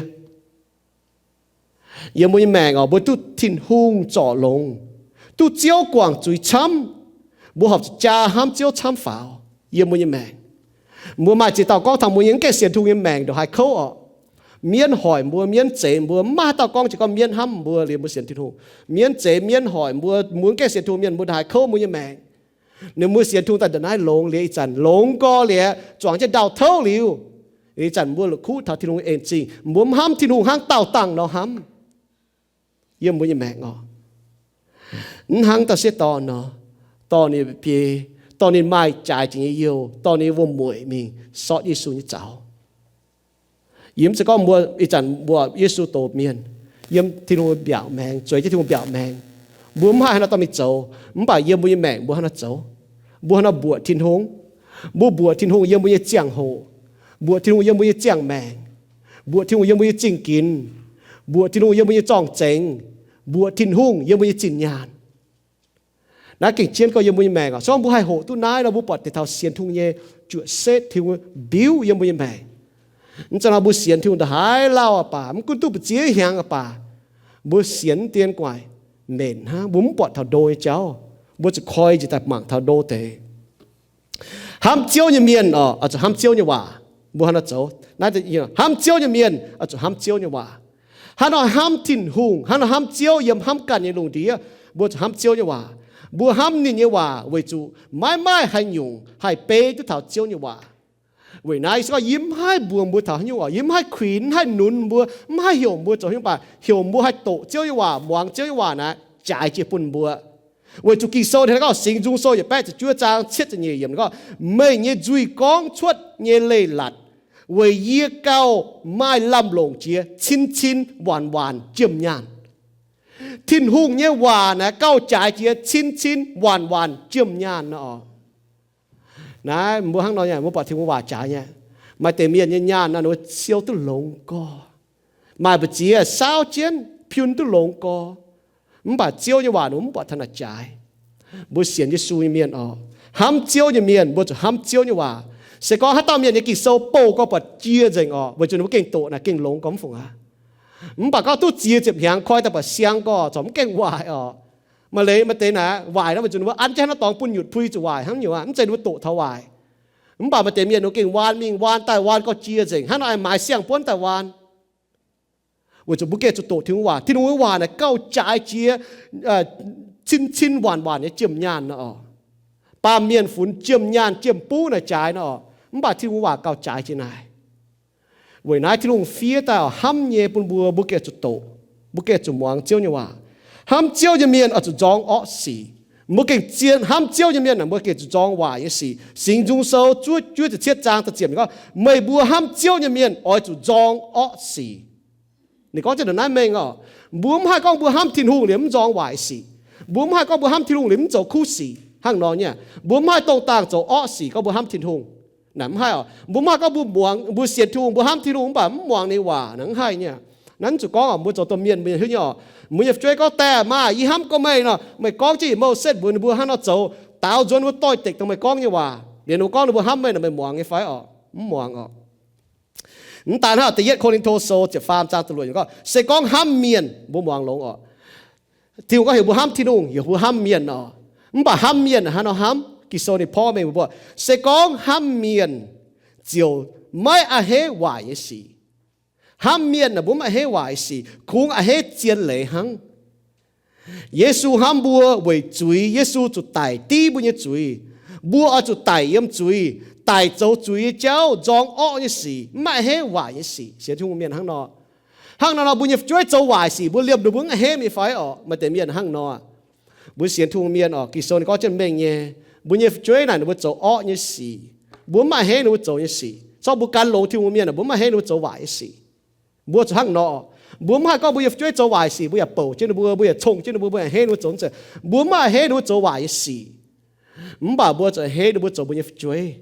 Yiem mbuo nyei maengc orqc, mbuo duqv Tin-Hungh zorc longx, duqv Ziouv guangc zuiz camv, mbuo horpc zuqc jaa hnamv Ziouv camv faaux. Yiem mbuo nyei maengc, mbuo maaih ziex dauh gorngv taux mbuo nyei mv gaengh sienx Tin-Hungh nyei maengc ndongc haaix kouv orqc. Mienv hoic mbuo, mienv zeix mbuo, mv maaih haaix dauh gorngv jiex gorngv mienv hnamv mbuo liuz mbuo sienx Tin-Hungh. Mienv zeix, mienv hoic mbuo, mbuo mv gaengh sienx Tin-Hungh mienh, mbuo ndongc haaix kouv mbuo nyei maengc. Ninh mbuo sienx Tin-Hungh daaih ndongc naaiv longx liuz, ih zanc longx gorx liuz, zuangx jienv ndau-touv liuz, ih zanc mbuo la'kuqv taux Tin-Hungh en-zingh, mbuo mv hnamv Tin-Hungh hnangv daauh dangh nor hnamv. Yiem mbuo nyei maengc orqc, mv hnangv dauh sieqv dorn nor, dorh ninh biei, dorh ninh maaih jaaix jiex nyei youh, dorh ninh wuom-mueic mingh sortv Yesu nyei zaux. Yie mv zeiz gorngv mbuo ih zanc mbuoqc Yesu doz mienh, yiem Tin-Hungh mbiaauc maengx, zueiz jienv Tin-Hungh mbiaauc maengx, mbuo mv haih haaix nor dorh mingh zoux. Mv baac yiem mbuo nyei maengc mbuo hnangv nor zoux. Mbuo hnangv nor mbuoqc Tin-Hungh. Mbuo mbuoqc Tin-Hungh yiem mbuo nyei ziangh hoc, mbuoqc Tin-Hungh yiem mbuo nyei ziangh maengc, mbuoqc Tin-Hungh yiem mbuo nyei zingh ginx, mbuoqc Tin-Hungh yiem mbuo nyei zorng-zengx, mbuoqc Tin-Hungh yiem mbuo nyei zinh nyaanh. Naaiv gengh jienv gorx yiem mbuo nyei maengc oc. Se gorngv mbuo haih hoqc duqv naaiv nor, mbuo buatc deix taux sienx Tin-Hungh nyei juoqc setv, Tin-Hungh mbiuv yiem mbuo nyei maengc. Mv zeiz nor mbuo sienx Tin-Hungh ndongc haaix lauh aqv baac, mv gunv duqv mbu'ziex hnyangx aqv baac, mbuo sienx dien gu'nguaaic mbenc hnangv, mbuo mv buatc taux ndo nyei jauv. Mbuo zuqc koi njiec daaih mangc taux ndo deix. Hnamv Ziouv nyei mienh oc, oix zuqc hnamv Ziouv nyei waac. Mbuo hnangv nor zoux. Naaiv hnamv Ziouv nyei mienh oix zuqc hnamv Ziouv nyei waac. Hnangv nor hnamv Tin-Hungh, hnangv nor hnamv Ziouv yiem hnamv ganh nyei lungh ndiev, mbuo zuqc hnamv Ziouv nyei waac. Mbuo hnamv ninh nyei waac weic zuqc maiv maaih haaix nyungc haih beiv duqv taux Ziouv nyei waac. Weic naaiv se gorngv yie mv haih mbuox mbuo taux haaix nyungc oc, yie mv haih kuinx, mv haih nunz mbuo, mv haih heuc mbuo zoux haaix nyungc, mv baac heuc mbuo haih doqc Ziouv nyei waac, muangx Ziouv nyei waac naaic jaaix jiez bun mbuo. Weic zuqc Ging-Sou ninh gorngv, Singx Nzung Sou yietc baeqv ziepc juov zaang cietv ziepc nyeic yiemc gorngv, meih nyei nzuih gorngv cuotv nyei leiz-latc weic yie gauh maaih lamh longc jiex cin-cin waanc-waanc jiem nyaanh. Tin-Hungh nyei waac naaic gauh jaaix jiex cin-cin waanc-waanc jiem nyaanh nor. Naaiv mbuo hnangv nor nyei, mbuo buatc Tin-Hungh waac jaaix nyei. Maaih deix mienh nyei nyaanh nor, ninh mbuo siou duqv longx gorx. Maaih mbu'ziex saauv jienv piun duqv longx gorx. Mv baac Ziouv nyei waac ninh mbuo mv buatc taux naaic jaaix. Mbuo sienx Yesu nyei mienh oc, hnamv Ziouv nyei mienh, mbuo zuqc hnamv Ziouv nyei waac. Se gorngv haaix dauh mienh nyei Ging-Sou bouh gorx buatc jiex nzengc oc, weic zuqc ninh mbuo gengh doqc naaic gengh longx gorx mv fungc aqv. Mv baac gorngv duqv ziex ziepc hnyangx koi daaih buatc siang gorx corc mv gaengh waaic oc. Maaih leiz maaih deix naaic waaic nor, weic zuqc ninh mbuo an jienv haaix norm dorngx bun nyutc pui zuqc waaic hnangv nyungc aqv, mv zeiz ninh mbuo doqc taux waaic. Mv baac maaih deix mienh ninh gengh waan mingh waan daaih waan gorx jiex nzengc, hnangv nor aengx maaiz siang-buonv daaih waan. Weic zuqc mbuo gengh zuqc doqc Tin-Hungh waac. Tin-Hungh nyei waac naaic gauh jaaix jiex cin-cin waanc-waanc nyei jiem nyaanh nor oc. Baamh mienh funx jiem nyaanh jiem buv naaic jaaix nor oc, mv baac Tin-Hungh waac gauh jaaix jiex naaic. Weic naaiv Tin-Hungh fiev daaih oc, hnamv nyei bun mbuo, mbuo gengh zuqc doqc, mbuo gengh zuqc muangx Ziouv nyei waac. Hnamv Ziouv nyei mienh oix zuqc nzorng orqv sic. Mbuo gengh zien hnamv Ziouv nyei mienh aah, mbuo gengh zuqc nzorng waaic nyei sic. Singx Nzung Sou zuov juov ziepc cietv zaang da'ziepc ninh gorngv, meih mbuo hnamv Ziouv nyei mienh oix zuqc nzorng orqv sic. Ninh gorngv jienv ndongc naaiv mengh oc. Mbuo mv haih gorngv mbuo hnamv Tin-Hungh liuz mv nzorng waaic sic. Mbuo mv haih gorngv mbuo hnamv Tin-Hungh liuz mv zoux kuv sic hnangv nor nyei. Mbuo mv haih dongh dangh zoux orqv sic gorngv mbuo hnamv Tin-Hungh. Naaic mv haih oc. Mbuo mv haih gorngv mbuo muangx, mbuo sienx Tin-Hungh, mbuo hnamv Tin-Hungh mv baac mv muangx ninh waac, naaic mv haih nyei. Naaiv zuqc gorngv oc, mbuo zoux domh mienh, mienh hiuv nyei oc. Mbuo nyei fu'jueiv gorngv, Daaih maah, yie hnamv gorx meih nor. Meih gorngv jienv Moses mbuox ninh mbuo hnangv nor zoux, daaux nzuonx ninh mbuo doix-dekc dongh meih gorngv nyei waac. Liuz ninh mbuo gorngv ninh mbuo hnamv meih nor, meih muangx nyei fai orqc? Mv muangx orqc. Mv daan hnangv, Da'yietv Ko^lin^to Sou ziepc faam zaang da'luoqc gorngv, se gorngv hnamv mienh, mbuo muangx longx orqc. Tin-Hungh gorngv heuc mbuo hnamv Tin-Hungh, heuc mbuo hnamv mienh orqc. Mv baac hnamv mienh hnangv nor hnamv, Ging-Sou ninh porv mengh mbuo, se gorngv hnamv mienh ziouc maiv a'hneiv waaic nyei sic. Hnamv mienh naaic mbuo mv a'hneiv waaic sic, kungx a'hneiv zien leiz hnangv. Yesu hnamv mbuo weic zuiz, Yesu zuqc daic div mbuo nyei zuiz. Mbuo oix zuqc daic yiem zuiz, daic zoux zuiz nyei jauv, nzorng orqv nyei sic, mv a'hneiv waaic nyei sic. Sienx Tin-Hungh mienh hnangv nor. Hnangv nor nor mbuo nyei fu'jueiv zoux waaic sic, mbuo liemh ninh mbuo mv a'hneiv mingh fai orqc? Maaih deix mienh hnangv nor. Mbuo sienx Tin-Hungh mienh orqc, Ging-Sou ninh gorngv jienv mengh nyei, mbuo nyei fu'jueiv naaic ninh mbuo zoux orqv nyei sic, mbuo mv a'hneiv ninh mbuo zoux nyei sic. Zorqv mbuo gan longx Tin-Hungh mienh, mbuo mv a'hneiv ninh mbuo zoux waaic nyei sic. Mbuo zuqc hnangv nor. Mbuo mv haih gorngv mbuo nyei fu'jueiv zoux waaic sic, mbuo yaac bouc jienv ninh mbuo, mbuo yaac cong jienv ninh mbuo, mbuo a'hneiv ninh mbuo zoux. Mbuo mv a'hneiv ninh mbuo zoux waaic nyei sic. Mv baac mbuo zuqc a'hneiv ninh mbuo zoux mbuo nyei fu'jueiv.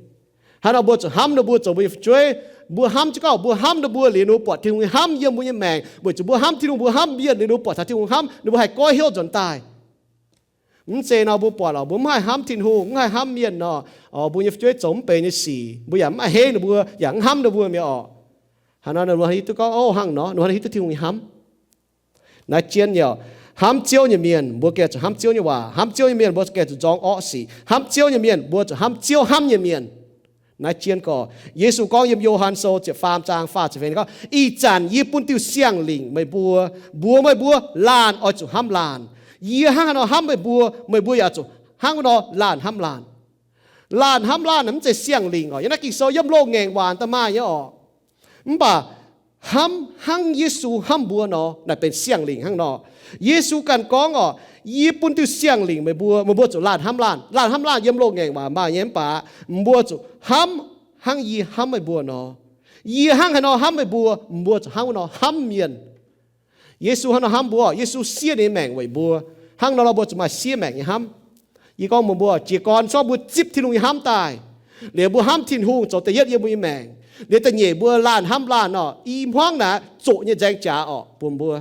Hnangv nor mbuo zuqc hnamv ninh mbuo zoux mbuo nyei fu'jueiv. Mbuo hnamv jienv gorngv mbuo hnamv ninh mbuo liuz ninh mbuo buatc Tin-Hungh nyei hnamv yiem mbuo nyei maengc. Weic zuqc mbuo hnamv Tin-Hungh, mbuo hnamv mienh liuz ninh mbuo buatc taux Tin-Hungh hnamv, ninh mbuo haih goiv hnyouv nzuonx daaih. Mv zeiz nor mbuo buatc lorqc, mbuo mv haih hnamv Tin-Hungh, mv haih hnamv mienh nor, mbuo nyei fu'jueiv zoux mv benx nyei sic, mbuo yaac mv a'hneiv ninh mbuo, yaac mv hnamv ninh mbuo mi'aqv orqc. Hnangv nor ninh mbuo hiuv duqv gorngv, o, hnangv nor ninh mbuo hiuv duqv Tin-Hungh nyei hnamv. Naaiv jien nyei orqc, hnamv Ziouv nyei mienh mbuo gengh zuqc hnamv Ziouv nyei waac. Hnamv Ziouv nyei mienh mbuo gengh zuqc nzorng orqv sic. Hnamv Ziouv nyei mienh mbuo zuqc hnamv Ziouv hnamv nyei mienh. Naaiv jien gorqc, Yesu gorngv yiem Yo^han Sou ziepc faam zaang faah ziepc feix gorngv, Ih zanc yie bun diuh siang-lingc meih mbuo, mbuox meih mbuo laanh oix zuqc hnamv laanh. Yie hnangv haaix nor hnamv meih mbuo, meih mbuo yaac zuqc hnangv nor laanh hnamv laanh. Laanh hnamv laanh mv zeiz siang-lingc orqc. Yiem naaiv Ging-Sou yiem loz-ngaengc waac daaih maaih nyei orqc. Mv baac hnamv hnangv Yesu hnamv mbuo nor, naaic benx siang-lingc hnangv nor. Yesu ganh gorngv orqc, Yie bun diuh siang-lingc meih mbuo, meih mbuo zuqc laanh hnamv laanh. Laanh hnamv laanh yiem loz-ngaengc waac maaih nyei, mv baac mbuo zuqc hnamv hnangv yie hnamv meih mbuo nor. Yie hnangv haaix nor hnamv meih mbuo, mbuo zuqc hnangv nor hnamv mienh. Yesu hnangv nor hnamv mbuo, Yesu siev ninh nyei maengc weic mbuo. Hnangv nor nor mbuo zuqc maaih siev maengc nyei hnamv. Yie gorngv mbuo, jiez gorn zorqv mbuo zipv Tin-Hungh nyei hnamv daaih, liuz mbuo hnamv Tin-Hungh zoux da'yietv yiem mbuo nyei maengc, liuz da'nyeic mbuo laanh hnamv laanh orqc, i hmuangv naaic zoqc nyei nzaeng jaax orqc bun mbuo.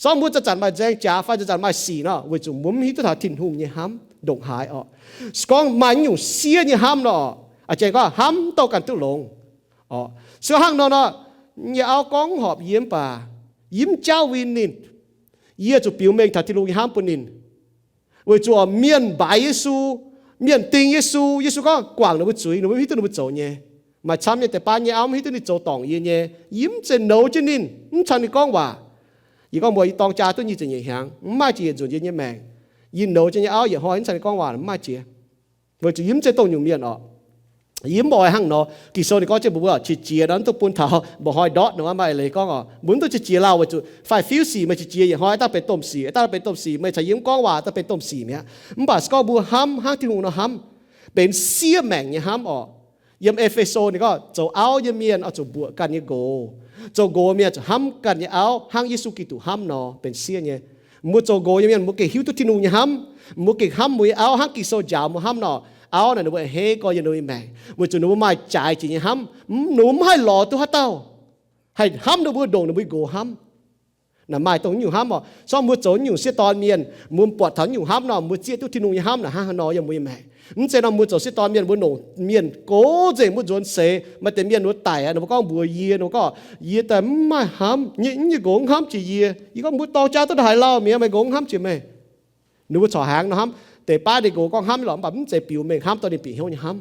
Zorqv mbuo zanc-zanc maaih nzaeng jaax fai zanc-zanc maaih sic nor, weic zuqc mbuo mv hiuv duqv taux Tin-Hungh nyei hnamv ndongc haaix orqc. Se gorngv maaih nyungc siev nyei hnamv nor, a'jang gorngv hnamv mv douh ganh duqv longx orqc. Se hnangv nor nor, nyei auv gorngv horpc yie mv baac yie mv jaauv win ninh. Yie zuqc biux mengh taux Tin-Hungh nyei hnamv bun ninh. Weic zuqc mienh mbaix Yesu, mienh ding Yesu, Yesu gorngv guangc ninh mbuo zuiz, ninh mbuo mv hiuv duqv ninh mbuo zoux nyei. Maaih camv nyei deix baav nyei auv mv hiuv duqv ninh zoux dorngc yie nyei. Yie mv zeiz nouz jienv ninh, mv caux ninh gorngv waac. Yie gorngv mbuox yie dorng jaa duqv nyic ziepc nyeic hnyangx, mv maaih jiex yietc nzunc yie nyei maengc. Yie nouz jienv nyei auv yietc hnoi mv caux ninh gorngv waac, mv maaih jiex. Weic zuqc yie mv zeiz dongh nyungc mienh orqc. Yie mv oix hnangv nor. Ging-Sou ninh gorngv jienv mbuox mbuo qiex jiez nor, mv duqv bun taux mba'hnoi ndortv nor, maaih leiz gorngv orqc, mbuo mv duqv qiex jiez lauh weic zuqc fai fiuv sic meih qiex jiez yietc hnoi daaih benx domh sic, daaih benx domh sic, meih caux yie mv gorngv waac daaih benx domh sic mi'aqv. Mv baac se gorngv mbuo hnamv hnangv Tin-Hungh nor hnamv, benx siev maengc nyei hnamv orqc. Yiem E^fe^so ninh gorngv zoux auv nyei mienh oix zuqc mbuoqc ganh nyei nqox. Zoux nqox mienh zuqc hnamv ganh nyei auv hnangv Yesu Giduc hnamv nor, benx siev nyei. Mbuo zoux nqox nyei mienh mbuo gengh hiuv duqv Tin-Hungh nyei hnamv. Mbuo gengh hnamv mbuo nyei auv hnangv Ging-Sou njaaux mbuo hnamv nor. Auv naaic ninh mbuo a'hneiv gorx yiem ninh mbuo nyei maengc, weic zuqc ninh mbuo maaih jaaix jiex nyei hnamv. Ninh mbuo mv haih lorz duqv haaix dauh haih hnamv ninh mbuo ndongc ninh mbuo nqox hnamv. Naaic maaih dongh nyungc hnamv orqc. Zorqv mbuo zoux nyungc sieqv dorn mienh, mbuo buatc taux nyungc hnamv nor, mbuo zieqv duqv Tin-Hungh nyei hnamv naaic hnangv haaix nor yiem mbuo nyei maengc. Mv zeiz nor mbuo zoux sieqv dorn mienh mbuo longc mienh gox nzengc mbuo nzuonx seix. Maaih deix mienh ninh mbuo daic ninh mbuo gorngv mbuox yie, ninh mbuo gorngv, Yie daaih mv maaih hnamv, yie nyei nqox hnamv jiex yie. Yie gorngv mbuo dorng jaa duqv ndongc haaix lauh mi'aqv, meih nqox hnamv jiex meih. Ninh mbuo corc haiz nor hnamv. Deix baav ninh nqox gorngv hnamv lorqc, mv baac mv zeiz biux mengh hnamv dorh ninh bieqc hnyouv nyei hnamv.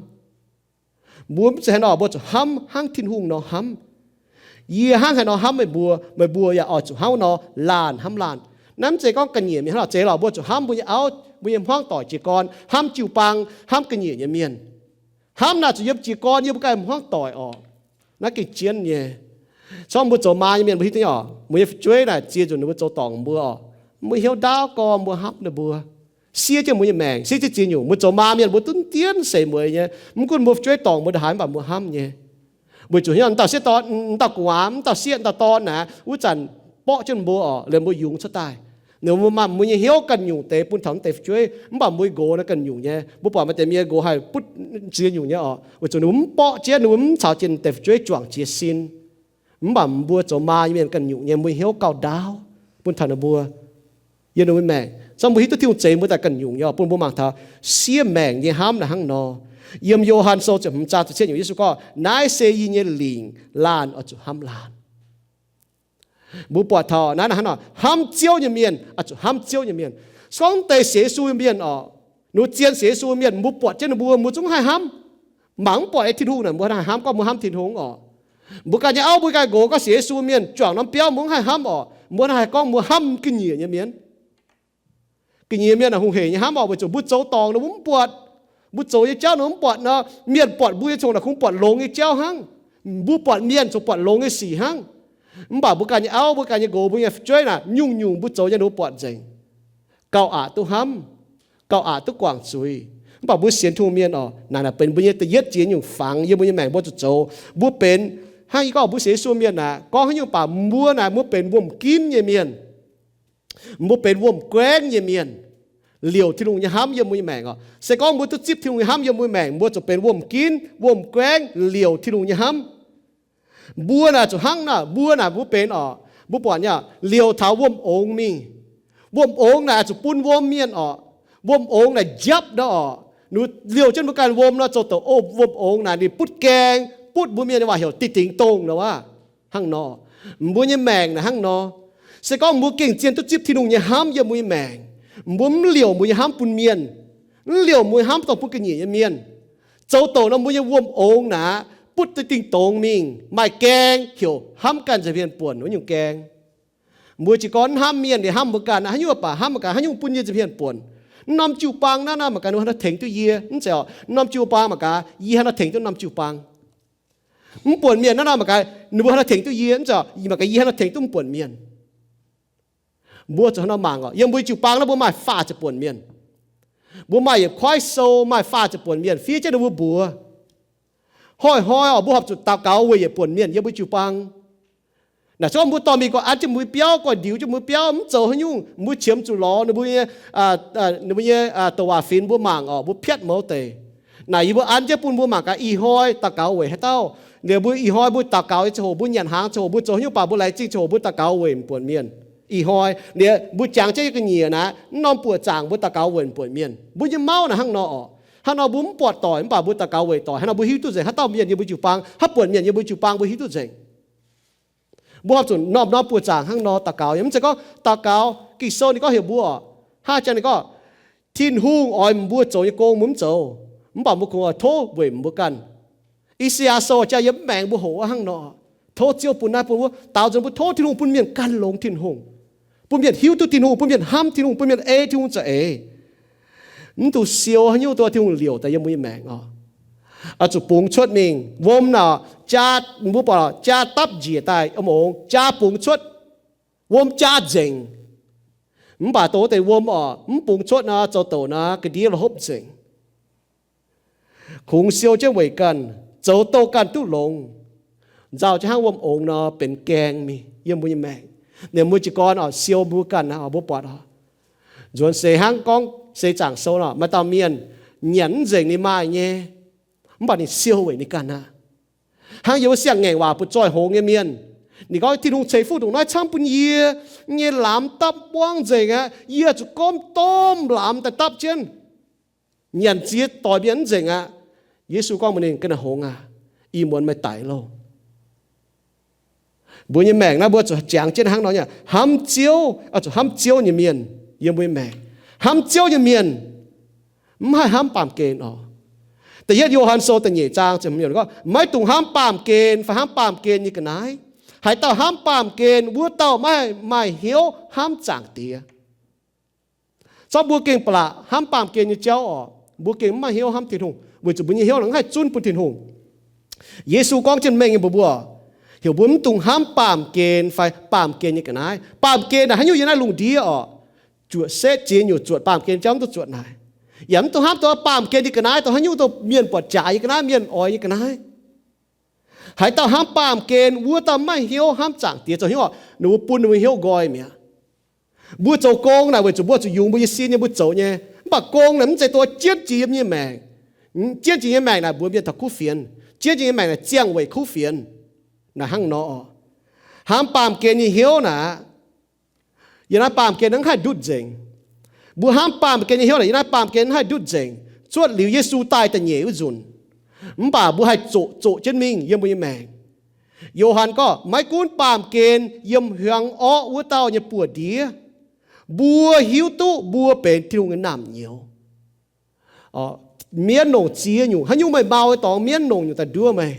Mbuo mv zeiz hnangv nor, mbuo zuqc hnamv hnangv Tin-Hungh nor hnamv. Yie hnangv haaix nor hnamv meih mbuo, meih mbuo yaac oix zuqc hnangv nor laanh hnamv laanh. Naaiv mv zeiz gorngv ga'nyiec mienh hnangv nor zeiz lorqc. Mbuo zuqc hnamv mbuo nyei auv, mbuo nyei hmuangv doic jiez gorn, hnamv jiu-baang, hnamv ga'nyiec nyei mienh. Hnamv naaic zuqc yiem jiez gorn, yiem mbuo ganh hmuangv doic orqc. Naaiv gengh jienv nyei. Corc mbuo zoux maa nyei mienh mbuo hiuv duqv nyei orqc, mbuo nyei fu'jueiv naaic ziex nzunc ninh mbuo zoux dorngc mbuo orqc, mbuo hnyouv ndaauv gormx mbuo hnamv ninh mbuo. Siev jienv mbuo nyei maengc, siev jienv ziex nyungc. Mbuo zoux maa mienh mbuo duqv dien seix mueiz nyei. Mv gunv mbuo fu'jueiv dorngc mbuo ndongc haaix mv baac mbuo hnamv nyei. Weic zuqc hnyouv dauh sieqv dorn, dauh gu'nguaaz, dauh sieqv, dauh dorn naaic, wuov zanc borqv jienv mbuo orqc, liemh mbuo yungz cuotv daaih. Ninh mbuo maaih mbuo nyei hnyouv ganh nyungc deix bun taux mv deix fu'jueiv, mv baac mbuo nyei nqox naaiv ganh nyungc nyei. Mbuo buatc maaih deix mienh nqox haih butv ziex nyungc nyei orqc, weic zuqc ninh mbuo mv borqv jienv, ninh mbuo mv caux jienv deix fu'jueiv juangc jiez sin. Mv baac mbuo zoux maa nyei mienh ganh nyungc nyei, mbuo hnyouv gauh ndaauv bun taux ninh mbuo. yiem ninh mbuo maengc. Cong mbuo hiuv duqv Tin-Hungh zeix mbuo daaih ganh nyungc nyei, bun mbuo mangc taux siev maengc nyei hnamv naaic hnangv nor. Yiem Yo^han Sou ziepc hmz zaang ziepc cietv nyungc, Yesu gorngv, naaiv se yie nyei lingc, laanh oix zuqc hnamv laanh. Mbuo buatc taux naaiv hnangv nor, hnamv Ziouv nyei mienh oix zuqc hnamv Ziouv nyei mienh. Se gorngv deix sienx Yesu mienh oc, ninh zien sienx Yesu mienh, mbuo buatc jienv ninh mbuo, mbuo zungv haih hnamv. Mangc mv buatc ei Tin-Hungh naaic mbuo haih hnamv gorngv mbuo hnamv Tin-Hungh oc. Mbuo ganh nyei auv, mbuo ganh nqox gorngv sienx Yesu mienh juangc norm biauv, mbuo mv haih hnamv oc. Mbuo haih gorngv mbuo hnamv ga'nyiec nyei mienh. Ga'nyiec mienh naaic hungh heic nyei hnamv oc, weic zuqc mbuo zoux dorngc nor mbuo mv buatc. Mbuo zoux nyei jauv nor mv buatc nor, mienh buatc mbuo nyei cong naaic kungx buatc longx nyei jauv hnangv. Mbuo buatc mienh cong buatc longx nyei sic hnangv. Mv baac mbuo ganh nyei auv, mbuo ganh nyei nqox, mbuo nyei fu'jueiv naaic nyungc-nyungc mbuo zoux nyei mbuo buatc nzengc. Gauh aqc duqv hnamv, gauh aqc duqv guangc zuiz. Mv baac mbuo sienx Tin-Hungh mienh oc, naaic naaic benx mbuo nyei da'yietv jiex nyungc fangx yiem mbuo nyei maengc mbuo zuqc zoux. Mbuo benx hnangv yie gorngv mbuo sienx Yesu mienh naaic, gorngv haaix nyungc baac mbuo naaic mbuo benx wuom-ginv nyei mienh. Mbuo benx wuom-guaengv nyei mienh, liouc Tin-Hungh nyei hnamv yiem mbuo nyei maengc oc. Se gorngv mbuo duqv zipv Tin-Hungh nyei hnamv yiem mbuo maengc, mbuo zuqc benx wuom-ginv, wuom-guaengv, liouc Tin-Hungh nyei hnamv. Mbuo naaic zuqc hnangv naaic, mbuo naaic mbuo benx oc, mbuo buatc nyei liouc taux wuom-ongx mingh. Wuom-ongx naaic zuqc bun wuom mienh oc. Wuom-ongx naaic njapv nor oc. Ninh liouc jienv mbuo ganh wuom nor zoux douc o, wuom-ongx naaic ninh butv gaeng, butv mbuo mienh nyei waac heuc dingh dingx dongh nor waac. Hnangv nor, mbuo nyei maengc naaic hnangv nor. Se gorngv mbuo gengh zien duqv zipv Tin-Hungh nyei hnamv yiem mbuo nyei maengc, mbuo mv liouc mbuo nyei hnamv bun mienh, mv liouc mbuo nyei hnamv dongh bun ga'nyiec nyei mienh, zoux douc nor mbuo nyei wuom-ongx naaic butv dingh dingx dongz mingh, maaih gaeng heuc hnamv ganh nza'hmien buonc wuov nyungc gaeng. Mbuo jiez gorn hnamv mienh liuz hnamv mbuo ganh, haaix nyungc baac hnamv mangc gaax haaix nyungc bun yie nza'hmien buonc. Mv norm jiu-baang naaiv naaiv mangc gaax ninh mbuo haaix nor tengx duqv yie, mv zeiz oc, norm jiu-baang mangc gaax yie haaix nor tengx duqv norm jiu-baang. Mv buonc mienh naaiv naaiv mangc gaax ninh mbuo haaix nor tengx duqv yie, mv zeiz oc, mangc gaax yie haaix nor tengx duqv mv buonc mienh. Mbuo zuqc hnangv nor mangc oc. Yiem mbuo jiu-baang naaiv mbuo maaih faah ziepc buonc mienh. Mbuo maaih yietc kuaaiv sou maaih faah ziepc buonc mienh fiev jienv ninh mbuo mbuox. Hnoi-hnoi oc, mbuo horpc zuqc daux gaux weic yietc buonc mienh yiem mbuo jiu-baang. Naaic se gorngv mbuo dorh mingh guei an jienv mbuo biauv, guei ndiux jienv mbuo biauv, mv zoux haaix nyungc, mbuo qiemx zuqc lorz ninh mbuo nyei, ninh mbuo nyei douc waac fingx mbuo mangc oc, mbuo piatv mouz deix. Naaic yie mbuo an jienv bun mbuo mangc gaax ih hnoi daux gaux weic haaix dauh. Liuz mbuo ih hnoi mbuo daux gaux nyei ziangh hoc, mbuo nyanc hnaangx ziangh hoc, mbuo zoux haaix nyungc baac mbuo laengz zingh ziangh hoc mbuo daux gaux weic mv buonc mienh. Ih hnoi liuz mbuo jangx jienv ga'nyiec naaic, mv norm buoqc zaangc mbuo daux gaux weic mv buonc mienh. Mbuo nyei mauv naaic hnangv nor oc. Hnangv nor mbuo mv buatc doic mv baac mbuo daux gaux weic doic. Hnangv nor mbuo hiuv duqv nzengc haaix dauh mienh yiem mbuo jiu-baang, haaix buonc mienh yiem mbuo jiu-baang mbuo hiuv duqv nzengc. Mbuo horpc zuqc norm-norm buoqc zaangc hnangv nor daux gaux. Yaac mv zeiz gorngv daux gaux, Ging-Sou ninh gorngv heuc mbuo oc, hnangv jang ninh gorngv, Tin-Hungh oix mbuo zoux nyei gong mbuo mv zoux, mv baac mbuo kungx oix tov weic mbuo ganh. I^saa^yaa Sou jaa yiem mv maengx mbuo hoqc hnangv nor, tov Ziouv bun naaiv bun wuov, daaux nzunc mbuo tov Tin-Hungh bun mienh gan longx Tin-Hungh, bun mienh hiuv duqv Tin-Hungh, bun mienh hnamv Tin-Hungh, bun mienh ei Tin-Hungh za'eix. Mv dungx siou haaix nyungc duqv Tin-Hungh liouc daaih yiem mbuo nyei maengc oc. Oix zuqc bungx cuotv mingh. Wuom naaic jaa, mbuo buatc jaa dapv njiec daaih wuom ongx, jaa bungx cuotv, wuom jaa nzengc. Mv baac dongh wuov deix wuom oc, mv bungx cuotv nor, zoux douc nor, ga'ndiev la'hopv nzengc. Kungx siou jienv weic ganh, zoux douh ganh duqv longx, nzauh jienv hnangv wuom ongx nor benx gaeng mingh yiem mbuo nyei maengc. Ninh mbuo jiez gorn oc, siou mbuo ganh naaic oc, mbuo buatc oc, nzuonx seix hnangv gorngv seix zaangc sou nor, maaih dauh mienh nyanc mv nzengc ninh maaih nyei, mv baac ninh siou weic ninh ganh aqv. Hnangv yiem wuov siang-ngaengc waac butv-zoih hngongx nyei mienh, ninh gorngv, Tin-Hungh ceix fuqv ndongc naaiv camv bun yie, nyei lamz dapv buangv nzengc aqv. Yie zuqc gomv domh lamz daaih dapv jienv, nyanc ziex doic mienh mv nzengc aqv. Yesu gorngv mbuox ninh, Ga'naaiv hngongx aac, ih muonz meih daic loh. Mbuo nyei maengc naaiv mbuo zuqc jangx jienv hnangv nor nyei, hnamv Ziouv, zuqc hnamv Ziouv nyei mienh yiem mbuo nyei maengc. Hnamv Ziouv nyei mienh mv haih hnamv baamh gen oc. Da'yietv Yo^han Sou da'nyeic zaang ziepc hmz yiemc gorngv, Maiv dungx hnamv baamh gen fai hnamv baamh gen nyei ga'naaiv. Haaix dauh hnamv baamh gen, wuov dauh maiv haih maaih hnyouv hnamv Zaangc Diex. Zorqv mbuo gengh ba'laqc hnamv baamh gen nyei jauv oc, mbuo gengh mv maaih hnyouv hnamv Tin-Hungh, weic zuqc mbuo nyei hnyouv mv haih zunv bun Tin-Hungh. Yesu gorngv jienv mengh nyei mbuox mbuo, heuc mbuo mv dungx hnamv baamh gen fai baamh gen nyei ga'naaiv. Baamh gen naaic haaix nyungc yiem naaiv lungh ndiev oc, zuotc setv ziex nyungc zuotc baamh gen jauv mv duqv zuotc naaic. Yaac mv dungx hnamv dongh baamh gen nyei ga'naaiv dongh haaix nyungc, dongh mienh buatc jaaix nyei ga'naaiv, mienh oix nyei ga'naaiv. Haaix dauh hnamv baamh gen, wuov dauh maiv maaih hnyouv hnamv Zaangc Diex zoux hnyouv oc, ninh mbuo bun ninh mbuo hnyouv nqoi mi'aqv. Mbuo zoux gong naaic weic zuqc mbuo zuqc yungz mbuo nyei sin nyei mbuo zoux nyei. Mv baac gong naaic mv zeiz dongh jienv jiex yiem nyei maengc. Jienv jiex nyei maengc naaic mbuox mienh taux kuv fienx. Jienv jiex nyei maengc naaic ziangh weic kuv fienx. Naaic hnangv nor oc. Hnamv baamh gen nyei hnyouv naaic, Yiem naaiv baamh gen mv haih ndutv nzengc. Mbuo hnamv baamh gen nyei hnyouv naaic, yiem naaiv baamh gen mv haih ndutv nzengc. Cuotv liuz Yesu daaih da'nyeic wuov nzunc, mv baac mbuo haih zoqc, zoqc jienv mingh yiem mbuo nyei maengc. Yo^han gorngv, maiv gunv baamh gen yiem hiuang orqv wuov dauh nyei buoz-ndiev, mbuo hiuv duqv mbuo benx Tin-Hungh nyei naamh nyouz. Mienv longc ziex nyungc. Haaix nyungc meih mau nyei dorngx, mienv longc nyungc daaih nduov meih.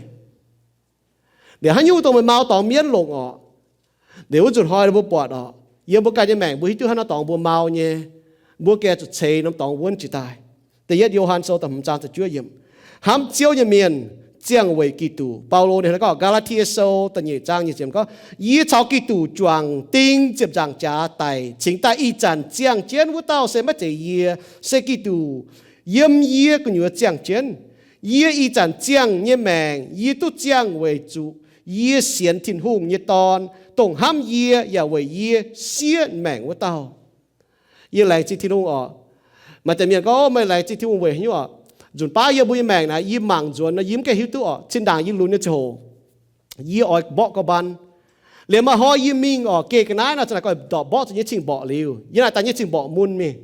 Liuz haaix nyungc dongh meih mau dorngx, mienv longc orqc. Liuz wuov nzunc hnoi mbuo buatc orqc, yiem mbuo ganh nyei maengc mbuo hiuv duqv haaix norm dorngx mbuo mau nyei, mbuo gengh zuqc ceix norm dorngx wuonv jiex daaih. Da'yietv Yo^han Sou da'hmz zaang da'juov yiemc. Hnamv Ziouv nyei mienh ziangh weic Giduc. Baulo ninh gorngv, Gaa^laa^tie Sou da'nyeic zaang nyic ziepc gorngv, yie caux Giduc juangc ding ziepc nzaangc jaax daic, cingx daaih ih zanc ziangh jienv wuov dauh se maiv zeiz yie, se Giduc yiem yie gu'nyuoz ziangh jienv. Yie ih zanc ziangh nyei maengc yie duqv ziangh weic zuqc yie sienx Tin-Hungh nyei Dorn, dongh hnamv yie yaac weic yie siev maengc wuov dauh. Yie laengz zingh Tin-Hungh orqc. Maaih deix mienh gorngv, meih laengz zingh Tin-Hungh weic haaix nyungc orqc? Nzunc baav yiem mbuo nyei maengc naaic, yie mangc nzuonx nor, yie mv gaengh hiuv duqv orqc. Zinh ndaangc yie lunx nyei ziangh hoc, yie oix mborqv gorx-mbaanh. Liuz maaih hnoi yie mingh orqc, geh ga'naaiv nor, za'naaic goiv ndortv mborqv zuqc nyei cing-mborqc liuz, yie naaic daaih nyei cing-mborqc mun mingh.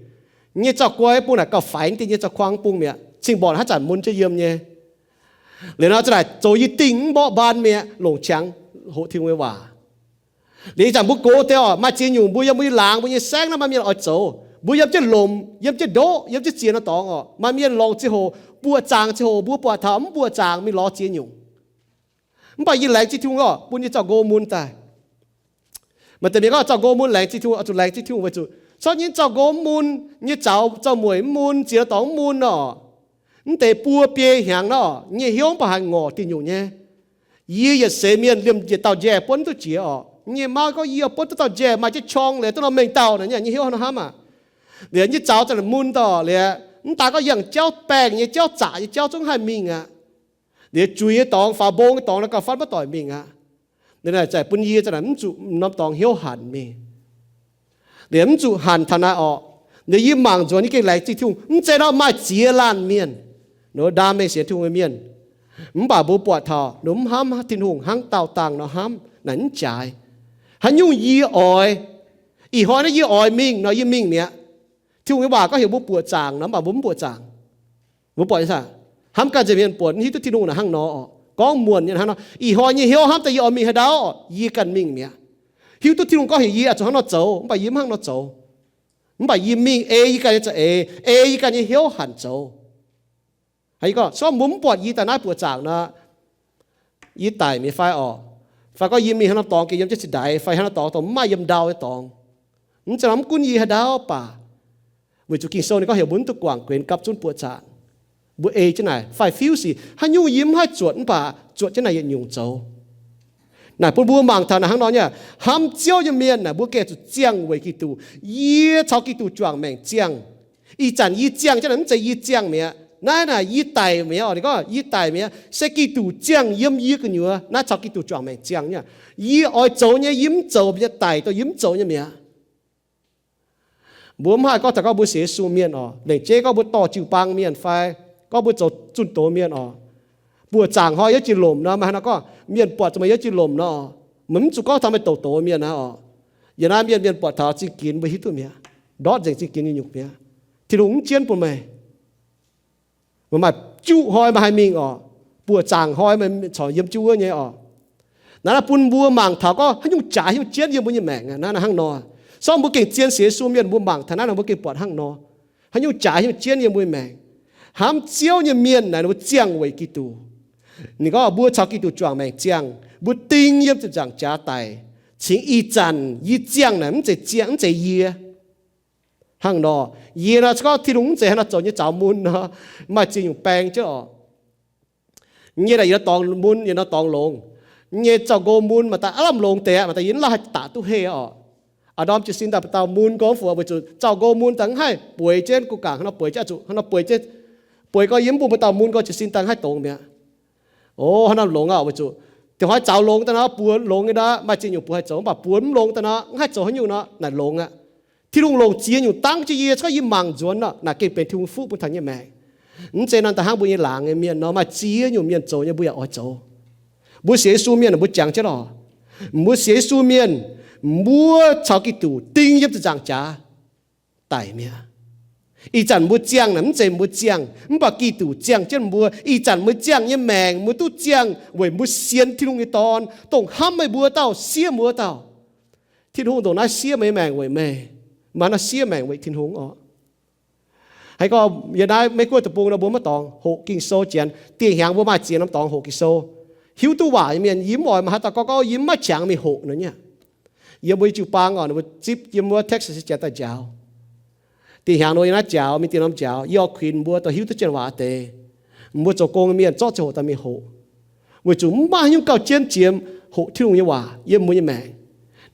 Nyei zaux-guai bung naaic gauh faix, deix nyei zaux-kuang bung mi'aqv. Cing-mborqc haaix zanc mun jienv yiem nyei. Liuz nor za'naaic zoux yie dingh mv mborqv mbaanh mi'aqv, longc qangx hoqc Tin-Hungh nyei waac. Liuz ih zanc mbuo gox deix orqc, maaih ziex nyungc mbuo yiem mbuo nyei laangz, mbuo nyei saengv naaiv maaih mienh oix zoux. Mbuo yiem jienv lomc, yiem jienv ndoqv, yiem jienv ziex norm dorngx orqc. Maaih mienh longc ziangh hoc buoqc zaangc, ziangh hoc mbuo buatc taux mv buoqc zaangc mingh lorz ziex nyungc. Mv baac yie laengz zingh Tin-Hungh orqc, bun yie zaux nqo mun daaih. Maaih deix mienh gorngv zaux nqo mun laengz zingh Tin-Hungh, oix zuqc laengz zingh Tin-Hungh weic zuqc corc nyei zaux nqo mun, nyei zaux zaux mueic mv mun, ziex norm dorngx mv mun orqc. Mv deix buo biei hnyangx nor, nyei hnyouv mv baac haiz ngorc diuh nyungc nyei. Yie yietc seix mienh liemh yietc dauh njaih buonv duqv jiex orqc. Nyei mauv gorngv yie buonv duqv dauh njaih maaih jienv qorng liuz duqv norm mengh dauh nor, nyei hnyouv hnangv nor hnamv aqv. Liuz nyei zaux za'naaic mun daaih liuz, mv daaih gorngv yangh jauv baengh nyei jauv, zaqc nyei jauv zungv haih mingh aqv. Liuz juiz nyei dorngx, faaux mbong nyei dorngx nor gauh fatv maiv doic mingh aqv. Liuz naaic za'gengh bun yie za'naaic mv zuqc norm dorngx hnyouv hanc mingh. Liuz mv zuqc hanc taux naaiv orqc. Liuz yie mangc nzuonx yie gengh laengz zingh Tin-Hungh. Mv zeiz nor maaih ziex laanh mienh, nor ndaam mengh sienx Tin-Hungh nyei mienh, mv baac mbuo buatc taux ninh mv hnamv Tin-Hungh hnangv daauh dangh nor hnamv naaic mv jaaix. Haaix nyungc yie oix, ih hnoi naaiv yie oix mingh nor yie mingh mi'aqv. Tin-Hungh nyei waac gorngv heuc mbuo buoqc zaangc nor, mv baac mbuo mv buoqc zaangc. Mbuo buatc nyei saah? Hnamv ganh nzengc mienh buatc hiuv duqv Tin-Hungh naaic hnangv nor orqc. Gorngv muonc nyei hnangv nor, ih hnoi nyei hnyouv hnamv daaih yie oix mingh haaix ndau, yie ganh mingh mi'aqv. Hiuv duqv Tin-Hungh gorngv heuc yie oix zuqc hnangv nor zoux, mv baac yie mv hnangv nor zoux. Mv baac yie mingh ei yie ganh nyei za'eix, ei yie ganh nyei hnyouv hanc zoux. Yie gorngv, se gorngv mbuo mv buatc yie daaih naaiv buoqc zaangc nor, yie daic mi'aqv fai orqc? Fai gorngv yie mingh haaix norm dorngx gengh yiem jienv zinh ndaix, fai haaix norm dorngx dongh mv maaih yiem ndau nyei dorngx, mv zeiz nor mv gunv yie haaix ndau baac, weic zuqc Ging-Sou ninh gorngv heuc mbuo mv duqv guangc guenx gapv zunv buoqc zaangc. Mbuo ei jienv naaic fai fiuv sic, haaix nyungc yie mv haih zuotc mv baac zuotc jienv naaic yietc nyungc zoux. Naaic bun mbuo mangc taux naaic hnangv nor nyei, hnamv Ziouv nyei mienh naaic mbuo gengh zuqc ziangh weic Giduc. Yie caux Giduc juangc maengc ziangh. Ih zanc yie ziangh jienv naaic mv zeiz yie ziangh mi'aqv. Naaiv naaic yie daic mi'aqv orqc. Ninh gorngv yie daic mi'aqv, se Giduc ziangh yiem yie gu'nyuoz. Naaiv caux Giduc juangc maengc ziangh nyei. Yie oix zoux nyei yie mv zoux mi'aqv, daic dongh yie mv zoux nyei mi'aqv. Mbuo mv haih gorngv taux gorngv mbuo sienx Yesu mienh orqc, lengc jeiv gorngv mbuo dorh jiu-baang mienh fai gorngv mbuo zoux zunh doz mienh orqc, buoqc zaangc hnoi yiem jiex lomc nor, maaih haaix nor gorngv mienh buatc zuqc meih yiem jiex lomc nor, meih mv zuqc gorngv taux meih doqc doz mienh aqv orqc. Yiem naaiv mienh, mienh buatc taux zingh ginx mbuo hiuv duqv mi'aqv. Ndortv nzengc zingh ginx nyei nyungc mi'aqv. Tin-Hungh mv jienv bun meih. Meih maaih juqv hnoi meih haih mingh orqc, buoqc zaangc hnoi meih corc yiem jienv wuov nyei orqc. Naaiv naaiv bun mbuo mangc taux gorngv haaix nyungc jaaix haaix nyungc jienv yiem mbuo nyei maengc aqv. Naaiv naaiv hnangv nor, se gorngv mbuo gengh zien sienx Yesu mienh, mbuo mangc taux naaiv nor mbuo gengh buatc hnangv nor. Haaix nyungc jaaix haaix nyungc jienv yiem mbuo nyei maengc. Hnamv Ziouv nyei mienh naaic ninh mbuo ziangh weic Giduc. Ninh gorngv mbuo caux Giduc juangc maengc ziangh, mbuo ding yiem ziepc nzaangc jaax daic, cingx ih zanc yie ziangh naaic mv zeiz ziangh, mv zeiz yie. Hnangv nor, yie nor se gorngv Tin-Hungh mv zeiz haaix nor zoux nyei zaux mun nor, maaih ziex nyungc baeng jienv orqc. Nyei naaic yietc norm dorngx mun, yietc norm dorngx longx. Nyei zaux nqo mun maaih daaih aav lamh longx deix aqv, maaih daaih yie mv lauh haih daqc duqv heh orqc. A'ndorm jiez sin daaih mba'dauh mun nqo fu weic zuqc zaux nqo mun daaih mv haih bueix jienv guh gangc hnangv nor bueix jienv zuqc hnangv nor bueix jienv, bueix nqo yie mv bun mba'dauh mun nqo jiez sin daaih mv haih dongz mi'aqv. O, hnangv naaiv longx aqv weic zuqc da'hoi zaux longx daaih nor, buoz longx nyei nor, maaih ziex nyungc buoz haih zoux, mv baac buoz mv longx daaih nor, mv haih zoux haaix nyungc nor, naaic longx aqv. Tin-Hungh longc ziex nyungc dangv jienv yie, se gorngv yie mangc nzuonx nor, naaic gengh benx Tin-Hungh fuqv bun taux nyei maengc. Mv zeiz nor, da'hnangv mbuo nyei laangz nyei mienh nor, maaih ziex nyungc mienh zoux nyei mbuo yaac oix zoux. Mbuo sienx Yesu mienh mbuo jangx jienv lorqc. Mbuo sienx Yesu mienh, mbuo caux Giduc ding yiem ziepc nzaangc jaax daic mi'aqv. Ih zanc mbuo ziangh naaic mv zeiz mbuo ziangh, mv baac Giduc ziangh jienv mbuo. Ih zanc meih ziangh nyei maengc, meih duqv ziangh weic mbuo sienx Tin-Hungh nyei Dorn, dongh hnamv meih mbuo dauh, siev mbuo dauh. Tin-Hungh ndongc naaiv siev meih nyei maengc weic meih, maiv naaiv siev maengc weic Tin-Hungh oc. Haiz gorngv yiem naaiv Meiv Guoqv deic-bung nor, mbuo maiv dorngx hoqc Ging-Sou. Janx dieh hnyangx mbuo maaih ziex norm dorngx hoqc Ging-Sou. Hiuv duqv waac nyei mienh, yie mv oix maaih haaix dauh gorngv gorngv yie maiv qangx mingh hoqc nor nyei. Yiem mbuo nyei jiu-baang oc, ninh mbuo zipv yiem wuov Texas janx daaih njaaux. Dieh hnyangx nor yiem naaiv njaaux, mingh dieh norm njaaux, yie oix kuinx mbuo dongh hiuv duqv jienv waac deix, mbuo zoux gong mienh zorqv ziangh hoc daaih mingh hoqc, weic zuqc mv maaih haaix nyungc gauh jienv jiex hoqc Tin-Hungh nyei waac yiem mbuo nyei maengc.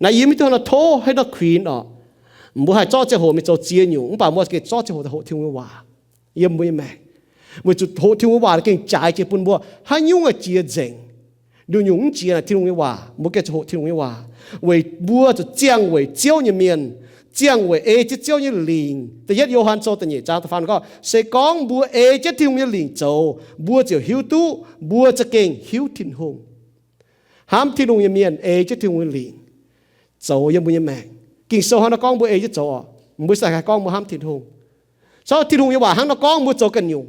Naaiv yie mv hiuv duqv haaix nor tov, haaix nor kuinx oc. Mbuo haih zorqv ziangh hoc mingh zoux ziex nyungc, mv baac mbuo gengh zorqv ziangh hoc daaih hoqc Tin-Hungh nyei waac yiem mbuo nyei maengc, weic zuqc hoqc Tin-Hungh nyei waac gengh jaaix jiex bun mbuo haaix nyungc oix jiex nzengc. Nduqc nyungc mv jiex naaic Tin-Hungh nyei waac, mbuo gengh zuqc hoqc Tin-Hungh nyei waac, weic mbuo zuqc ziangh weic Ziouv nyei mienh, ziangh weic ei jienv Ziouv nyei lingc. Da'yietv Yo^han Sou da'nyeic zaang da'faam gorngv, se gorngv mbuo ei jienv Tin-Hungh nyei lingc zoux, mbuo ziouc hiuv duqv mbuo za'gengh hiuv Tin-Hungh. Hnamv Tin-Hungh nyei mienh ei jienv Tin-Hungh nyei lingc zoux yiem mbuo nyei maengc. Ging-Sou hnangv naaiv gorngv mbuo ei jienv zoux oc. Mbuo sai haih gorngv mbuo hnamv Tin-Hungh. Sorng Tin-Hungh nyei waac hnangv naaiv gorngv mbuo zoux ganh nyungc,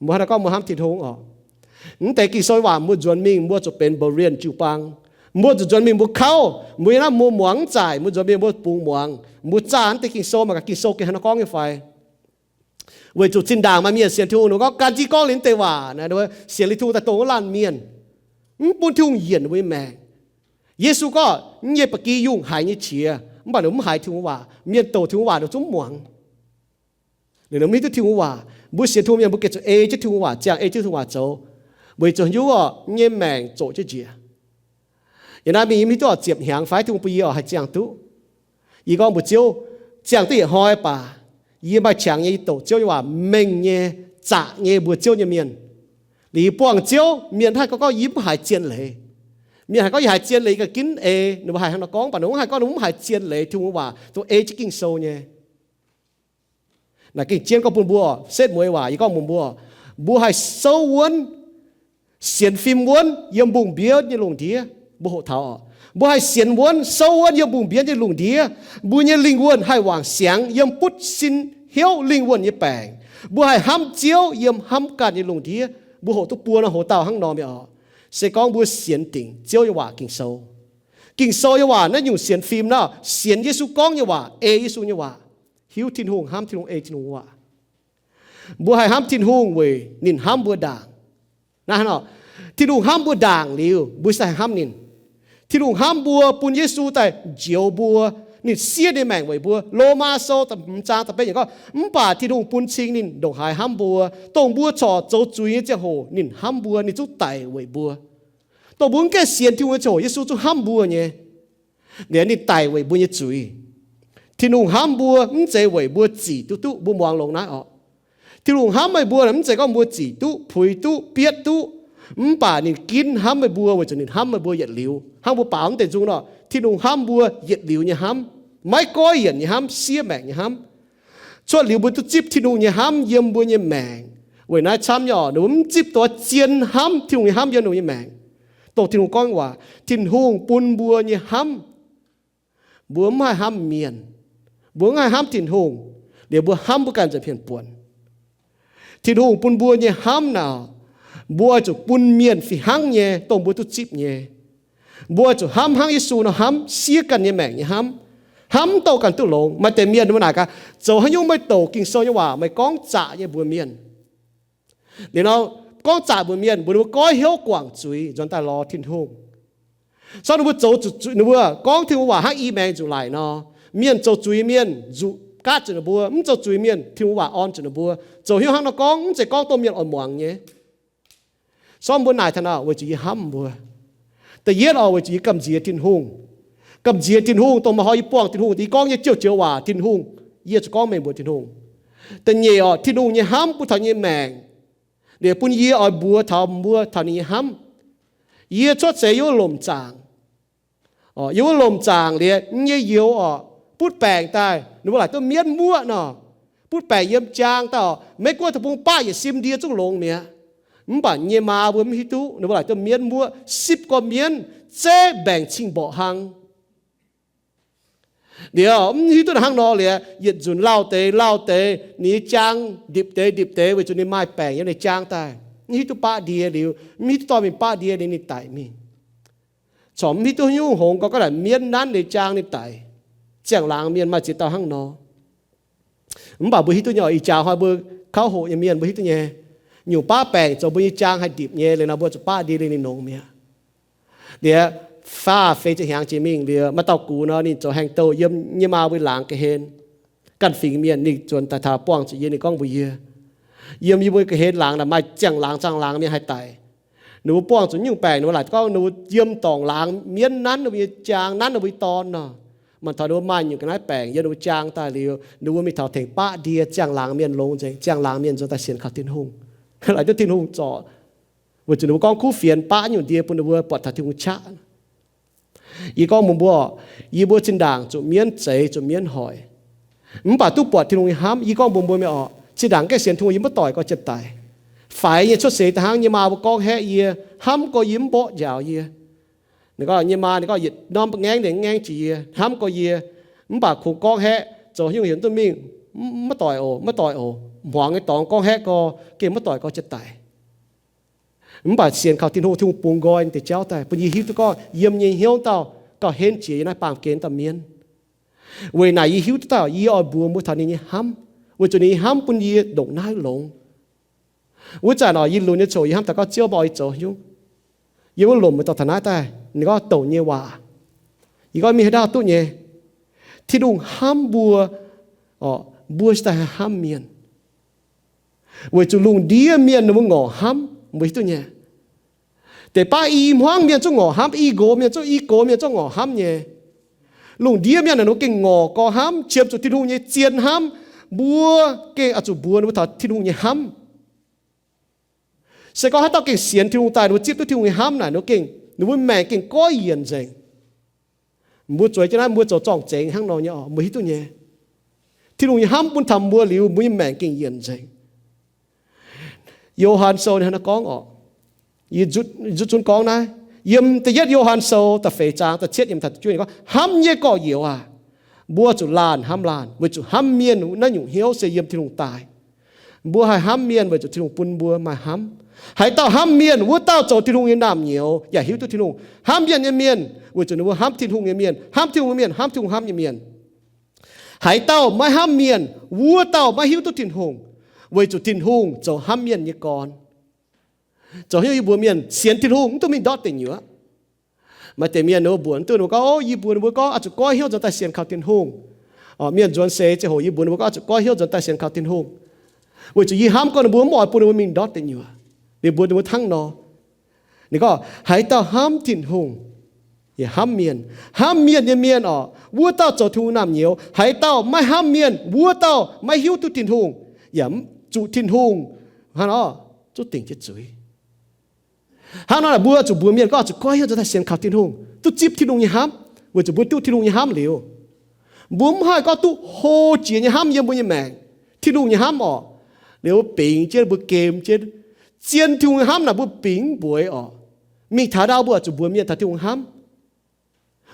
mbuo hnangv naaiv gorngv mbuo hnamv Tin-Hungh oc. Mv deix Ging-Sou nyei waac mbuo nzuonx mingh mbuo zuqc benx Berean jiu-baang. Mbuo zuqc nzuonx mingh mbuo kauv, mbuo yiem naaiv mbuo muangx mv zaaic, mbuo nzuonx mingh mbuo bungx muangx, mbuo zaah mv deix Ging-Sou, mangc gaax Ging-Sou gengh hnangv naaiv gorngv nyei fai. Weic zuqc zinh ndaangc maaih mienh sienx Tin-Hungh, ninh gorngv gan jienv gorngv liuz mv deix waac, sienx liuz Tin-Hungh daaih dongh wuov laanh mienh, mv bun Tin-Hungh yienc mbuo nyei maengc. Yesu gorngv, nyei ba'gi yungh haiz nyei qiex, mv baac ninh mv haiz Tin-Hungh waac. Mienh douc Tin-Hungh waac ninh zungv mv muangx. Liuz ninh mv hiuv duqv Tin-Hungh waac. Mbuo sienx Tin-Hungh mienh mbuo gengh zuqc ei jienv Tin-Hungh waac, ziangh ei jienv Tin-Hungh waac zoux, weic zuqc nyungc oc nyei maengc zoqc jienv njiec. Yiem naaiv mingh yie mv hiuv duqv oc ziepc hnyangx fai Tin-Hungh bun yie oc haih ziangh duqv. Yie gorngv mbuox Ziouv, ziangh duqv yietc hnoi baac yie maaih qangx nyei, yie douc Ziouv nyei waac mengh nyei, zaqc nyei mbuox Ziouv nyei mienh. Liuz yie buangh Ziouv, mienh haih gorngv gorngv yie mv haiz zien leiz. Mienh haih gorngv yie haiz zien leiz, yie ganh ginv ei ninh mbuo haih hnangv nor gorngv, mv baac ninh mv haih gorngv ninh mv haiz zien leiz Tin-Hungh waac dongh ei jienv Ging-Sou nyei. Naaic gengh jienv gorngv bun mbuo, setv mueiz waac yie gorngv mbuox mbuo, mbuo haih souv wuonv, sienx fim wuonv yiem mbungh mbienv nyei lungh ndiev. Mbuo hoqc taux oc, mbuo haih sienx wuonv, souv wuonv yiem mbungh mbienv nyei lungh ndiev. Mbuo nyei lingh wuonh haih wangc siangx yiem butv sin hnyouv lingh wuonh nyei baengc. Mbuo haih hnamv Ziouv yiem hnamv ganh nyei lungh ndiev. Mbuo hoqc duqv buo norm hoc-dauh hnangv nor mi'aqv oc. Se gorngv mbuo sienx dingc Ziouv nyei waac Ging-Sou. Ging-Sou nyei waac naaiv nyungc sienx fim naaiv, sienx Yesu gorngv nyei waac, ei Yesu nyei waac, hiuv Tin-Hungh, hnamv Tin-Hungh, ei Tin-Hungh waac. Mbuo haih hnamv Tin-Hungh weic ninh hnamv mbuo ndaangc. Naaiv hnangv nor, Tin-Hungh hnamv mbuo ndaangc liuz, mbuo se haih hnamv ninh. Tin-Hungh hnamv mbuo, bun Yesu daaih njoux mbuo, ninh siev ninh maengc weic mbuo. Lomaa Sou da'hmz zaang da'betv yiemc gorngv, mv baac Tin-Hungh bun cing ninh ndongc haaix hnamv mbuo, dongh mbuo corc zoux zuiz nyei ziangh hoc ninh hnamv mbuo, ninh zungv daic weic mbuo. Dongh mbuo mv gaengh sienx Tin-Hungh nyei ziangh hoc Yesu zungv hnamv mbuo nyei. Liuz ninh daic weic mbuo nyei zuiz. Tin-Hungh hnamv mbuo mv zeiz weic mbuo zic duqv duqv, mbuo muangx longx naaiv oc. Tin-Hungh hnamv meih mbuo mv zeiz gorngv mbuo zic duqv, puix duqv, bietv duqv, mv baac ninh ginv hnamv meih mbuo weic zuqc ninh hnamv meih mbuo yietc liuz. Hnangv mbuo baaux mv deix nzung nor, Tin-Hungh hnamv mbuo yietc liuz nyei hnamv, maiv goiv yienc nyei hnamv, siev maengc nyei hnamv. Cuotv liuz mbuo duqv zipv Tin-Hungh nyei hnamv yiem mbuo nyei maengc. Weic naaiv camv nyei oc, ninh mbuo mv zipv duqv zien hnamv, Tin-Hungh nyei hnamv yiem ninh mbuo nyei maengc. Dongh Tin-Hungh gorngv waac, Tin-Hungh bun mbuo nyei hnamv, mbuo mv haih hnamv mienh, mbuo mv haih hnamv Tin-Hungh, liuz mbuo hnamv mbuo ganh nza'hmien buonc. Tin-Hungh bun mbuo nyei hnamv naaic, mbuo oix zuqc bun mienh fih hnangv nyei, dongh mbuo duqv zipv nyei. Mbuo oix zuqc hnamv hnangv Yesu nor hnamv, siev ganh nyei maengc nyei hnamv. Hnamv mv douh ganh duqv longx. Maaih deix mienh mbuo naaic gaax, zoux haaix nyungc meih douc Ging-Sou nyei waac meih gorngv zaqc nyei mbuox mienh? Liuz nor, gorngv zaqc mbuox mienh, mbuox ninh mbuo goiv hnyouv guangc zuiz nzuonx daaih lorz Tin-Hungh. Sorng ninh mbuo zoux zuqc, ninh mbuo gorngv Tin-Hungh waac hnangv i maengx nzuqc laic nor, mienh zoux zuiz mienh nzuqc gaatv zuqc ninh mbuo, mv zoux zuiz mienh Tin-Hungh waac orn zuqc ninh mbuo. Zoux hnyouv hnangv nor gorngv mv zeiz gorngv dongh mienh oix muangx nyei. Sorng mbuo naaic taux naaic weic zuqc yie hnamv mbuo. Da'yietv oc, weic zuqc yie gamh nziex Tin-Hungh. Gamh nziex Tin-Hungh, dongh maaih hnoi yie buangh Tin-Hungh, yie gorngv nyei joux joux waac Tin-Hungh, yie zuqc gorngv mengh mbuox Tin-Hungh. Da'nyeic oc, Tin-Hungh nyei hnamv bun taux yie nyei maengc, liuz bun yie oix mbuox taux mbuo taux ninh nyei hnamv. Yie cuotv seix yiem wuov lomc zaangc. Yiem wuov lomc zaangc liuz, yie nyei youz oc, butv baengc daaih, ninh mbuo laaic duqv mienv muoqv nor. Butv baengc yiem jaang daaih oc, Meiv Guoqv deic-bung baqv yietc sim ndie zungv longx mi'aqv. Mv baac yie nyei maa mbuo mv hiuv duqv, ninh mbuo laaic duqv mienv muoqv, sipv gorn mienv, zeiv mbaengc cing mborqc hlang. Liuz mv hiuv duqv hnangv nor liuz, yietc nzunc lauh deix lauh deix, ninh nyei jaang ndipc deix ndipc deix weic zuqc ninh maaih baengc yiem ninh jaang daaih. Mv hiuv duqv baqv ndie liuz, mv hiuv duqv dorh mingh baqv ndie liuz ninh daic mingh. Corc mv hiuv duqv nyungc hngongx gorngv, gorngv naaic mienv nanv ninh jaang ninh daic. Ziangh laangz mienh maaih ziex dauh hnangv nor. Mv baac mbuo hiuv duqv nyei, ih jaax hnoi mbuo kauv hoqc nyei mienh mbuo hiuv duqv nyei, nyungc baqv baengc zoux mbuo nyei jaang haih ndipc nyei, liuz nor mbuo zuqc baqv ndie liuz ninh longx mi'aqv. Liuz faah feix ziepc hnyangx jiex mingh liuz, maaih dauh gux nor ninh zoux haengh douh yiem nyei maa mbuo laangz ga'hlen. Ganh fingx mienh ninh nzuonx daaih taux buangh zuqc yie, ninh gorngv mbuox yie, yiem yie mbuo ga'hlen laangz naaic maaih ziangh laangz ziangh laangz mienh haih daic. Ninh mbuo buangh zuqc nyungc baengc, ninh mbuo laaic gorngv ninh mbuo yiem dorngc laangz mienv nanv ninh mbuo nyei jaang, nanv ninh mbuo nyei dorn nor. Mangc taux ninh mbuo maaih nyungc ga'naaiv baengc yiem ninh mbuo jaang daaih liuz, ninh mbuo mingh taux tengx baqv ndie, ziangh laangz mienh longx nzengc, ziangh laangz mienh nzuonx daaih sienx kaux Tin-Hungh, laaic duqv Tin-Hungh zorc, weic zuqc ninh mbuo gorngv kuv fienx baqv nyungc ndie bun ninh mbuo buatc taux Tin-Hungh qaqv. Yie gorngv mbuox mbuo, yie mbuo zinh ndaangc zuqc mienv zeix zuqc mienv hoic, mv baac duqv buatc Tin-Hungh nyei hnamv. Yie gorngv mbuox mbuo mingh orqc, zinh ndaangc gaengh sienx Tin-Hungh yie maiv doic gorx jienv daic. Faix nyei cuotv seix da'hnangv nyei maa mbuo gorngv haeqv yie, hnamv gorx yie, mv mborqv njaaux yie. Ninh gorngv nyei maa ninh gorngv yietc norm ngaengv ninh ngaengv jiex yie, hnamv gorx yie, mv baac kungx gorngv haeqv, zoux haaix nyungc heuc duqv mingh, maiv doic oc, maiv doic oc. Hmuangx nyei dorngx gorngv haeqv gorx gengh maiv doic gorx jienv daic. Mv baac sienx kaux Tin-Hungh, Tin-Hungh bungx nqoi deix jauv daaih bun yie hiuv duqv gorngv yiem nyei hnyouv dauh gauh henv jiex yie naaiv baamh gen dauh mienv. Weic naaic yie hiuv duqv daaih yie oix mbuox mbuo taux ninh nyei hnamv, weic zuqc ninh nyei hnamv bun yie ndongc naaiv longx. Wuov zanc oc, yie lunx nyei coc yie hnamv daux gaux, Ziouv, meih oix yie zoux haaix nyungc? Yie wuov lomc meih dorh taux naaiv daaih, ninh gorngv douc nyei waac. Yie gorngv mingh haaix ndau duqv nyei. Tin-Hungh hnamv mbuo, mbuo cingx daaih haih hnamv mienh. Weic zuqc lungh ndiev mienh ninh mbuo ngorc hnamv, mbuo hiuv duqv nyei. Deix baav i hmuangv mienh zungv ngorc hnamv, i nqox mienh zungv, i gox mienh zungv ngorc hnamv nyei. Lungh ndiev mienh naaic ninh mbuo gengh ngorc gorx hnamv, qiemx zuqc Tin-Hungh nyei zien hnamv. Mbuo gengh oix zuqc mbuox ninh mbuo taux Tin-Hungh nyei hnamv. Se gorngv haaix dauh gengh sienx Tin-Hungh daaih, ninh mbuo zipv duqv Tin-Hungh nyei hnamv naaic, ninh mbuo gengh, ninh mbuo maengc gengh goiv yienc nzengc. Mbuo zueiz jienv naaiv mbuo zoux zorng-zengx hnangv nor nyei oc, mbuo hiuv duqv nyei. Tin-Hungh nyei hnamv bun taux mbuo liuz, mbuo nyei maengc gengh yienc nzengc. Yo^han Sou ninh hnangv naaiv gorngv oc, yie nzutv zunv gorngv naaiv, yiem da'yietv Yo^han Sou da'feix zaang da'cietv yiemc taux da'juov gorngv, hnamv nyei gorx-youz aac, mbuo zuqc laanh hnamv laanh, weic zuqc hnamv mienh naaiv nyungc hnyouv se yiem Tin-Hungh daaih. Mbuo haih hnamv mienh weic zuqc Tin-Hungh bun mbuo maaih hnamv. Haaix dauh hnamv mienh, wuov dauh zoux Tin-Hungh nyei naamh nyouz yaac hiuv duqv Tin-Hungh. Hnamv mienh nyei mienh weic zuqc ninh mbuo hnamv Tin-Hungh nyei mienh. Hnamv Tin-Hungh nyei mienh hnamv Tin-Hungh hnamv nyei mienh. Haaix dauh maiv hnamv mienh, wuov dauh maiv hiuv duqv Tin-Hungh, weic zuqc Tin-Hungh zoux hnamv mienh nyei gorn. Zoux hnyouv yie mbuox mienh sienx Tin-Hungh mv duqv mingh ndortv deic nyuoqc. Maaih deix mienh ninh mbuo mbuox mv duqv, ninh mbuo gorngv, O, yie mbuox ninh mbuo gorngv oix zuqc goiv hnyouv nzuonx daaih sienx kaux Tin-Hungh. Mienh nzuonx seix ziangh hoc yie mbuox ninh mbuo gorngv oix zuqc goiv hnyouv nzuonx daaih sienx kaux Tin-Hungh, weic zuqc yie hnamv gorngv ninh mbuo mv oix bun ninh mbuo mingh ndortv deic nyuoqc. Ninh mbuox ninh mbuo hnangv nor. Ninh gorngv haaix dauh hnamv Tin-Hungh yaac hnamv mienh. Hnamv mienh nyei mienh oc, wuov dauh zoux Tin-Hungh naamh nyouz. Haaix dauh maiv hnamv mienh, wuov dauh maiv hiuv duqv Tin-Hungh, yaac zuqc Tin-Hungh hnangv nor zuqv dingc jienv zuiz. Hnangv nor naaic mbuo zuqc mbuox mienh gorngv zuqc goiv hnyouv nzuonx daaih sienx kaux Tin-Hungh, duqv zipv Tin-Hungh nyei hnamv, weic zuqc mbuo duqv Tin-Hungh nyei hnamv liuz, mbuo mv haih gorngv duqv hlo jiex nyei hnamv yiem mbuo nyei maengc, Tin-Hungh nyei hnamv orqc. Liuz mbuo bingx jienv, mbuo gemx jienv. Zien Tin-Hungh nyei hnamv naaic mbuo bingx mv mbueiz orqc. Mingh taux ndau mbuo zuqc mbuox mienh taux Tin-Hungh hnamv,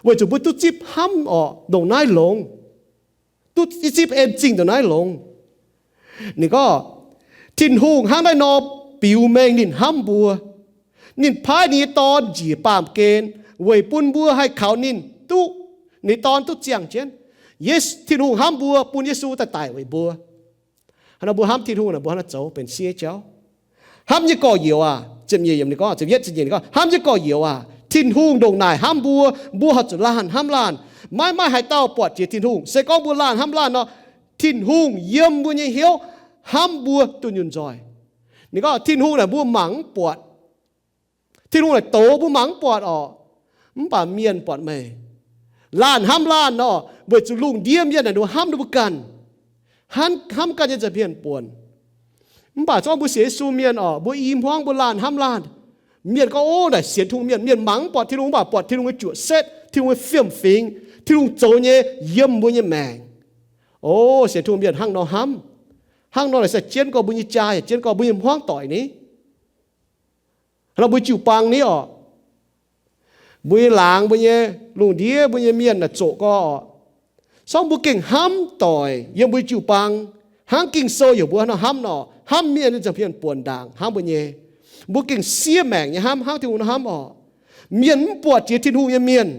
weic zuqc mbuo duqv zipv hnamv orqc, ndongc naaiv longx, duqv zipv en zingh ndongc naaiv longx. Ninh gorngv Tin-Hungh hnangv naaiv nor biux mengh ninh hnamv mbuo. Ninh paaiv ninh nyei Dorn njiec baamh gen weic bun mbuo haih kaux ninh duqv, ninh nyei Dorn duqv ziangh jienv. Yesu, Tin-Hungh hnamv mbuo bun Yesu daaih daic weic mbuo. Hnangv nor mbuo hnamv Tin-Hungh naaic mbuo hnangv naaiv zoux benx siev jauv. Hnamv nyei gorx-youz aac, ziepc nyeic yiemc ninh gorngv, ziepc yietv, ziepc nyeic ninh gorngv, hnamv nyei gorx-youz aac, Tin-Hungh ndongc naaic hnamv mbuo, mbuo horpc zuqc laanh hnamv laanh. Maiv maaih haaix dauh buatc jiex Tin-Hungh. Se gorngv mbuo laanh hnamv laanh nor, Tin-Hungh yiem mbuo nyei hnyouv hnamv mbuo dunh yunh nzoih. Ninh gorngv Tin-Hungh naaic mbuo mangc mv buatc. Tin-Hungh naaic douz mbuo mangc mv buatc orqc, mv baac mienh buatc meih. Laanh hnamv laanh nor, weic zuqc lungh ndiev mienh naaic ninh mbuo hnamv ninh mbuo ganh, hnamv ganh nyei nza'hmien buonc. Mv baac zorngv mbuo sienx Yesu mienh orqc, mbuo i hmuangv mbuo laanh hnamv laanh. Mienh gorngv, Ov, naaic sienx Tin-Hungh mienh. Mienh mangc mv buatc Tin-Hungh, mv baac buatc Tin-Hungh nyei juoqc setv, Tin-Hungh nyei fiem-fingx, Tin-Hungh zoux nyei yiem mbuo nyei maengc. Ov, sienx Tin-Hungh mienh hnangv nor hnamv. Hnangv nor naaic se jienv gorx mbuo nyei jaa yaac jienv gorx mbuo nyei hmuangv doic ni. Hnangv nor mbuo jiu-baang ni orqc, mbuo nyei laangz, mbuo nyei lungh ndiev, mbuo nyei mienh naaic zoqc gorx orqc. Sorng mbuo gengh hnamv doic yiem mbuo jiu-baang, hnangv Ging-Sou heuc mbuo nor hnamv nor, hnamv mienh nyei ziangh mienh buonc ndaangc hnamv mbuo nyei. Mbuo gengh siev maengc nyei hnamv hnangv Tin-Hungh nor hnamv oc. Mienh mv buatc jiex Tin-Hungh nyei mienh,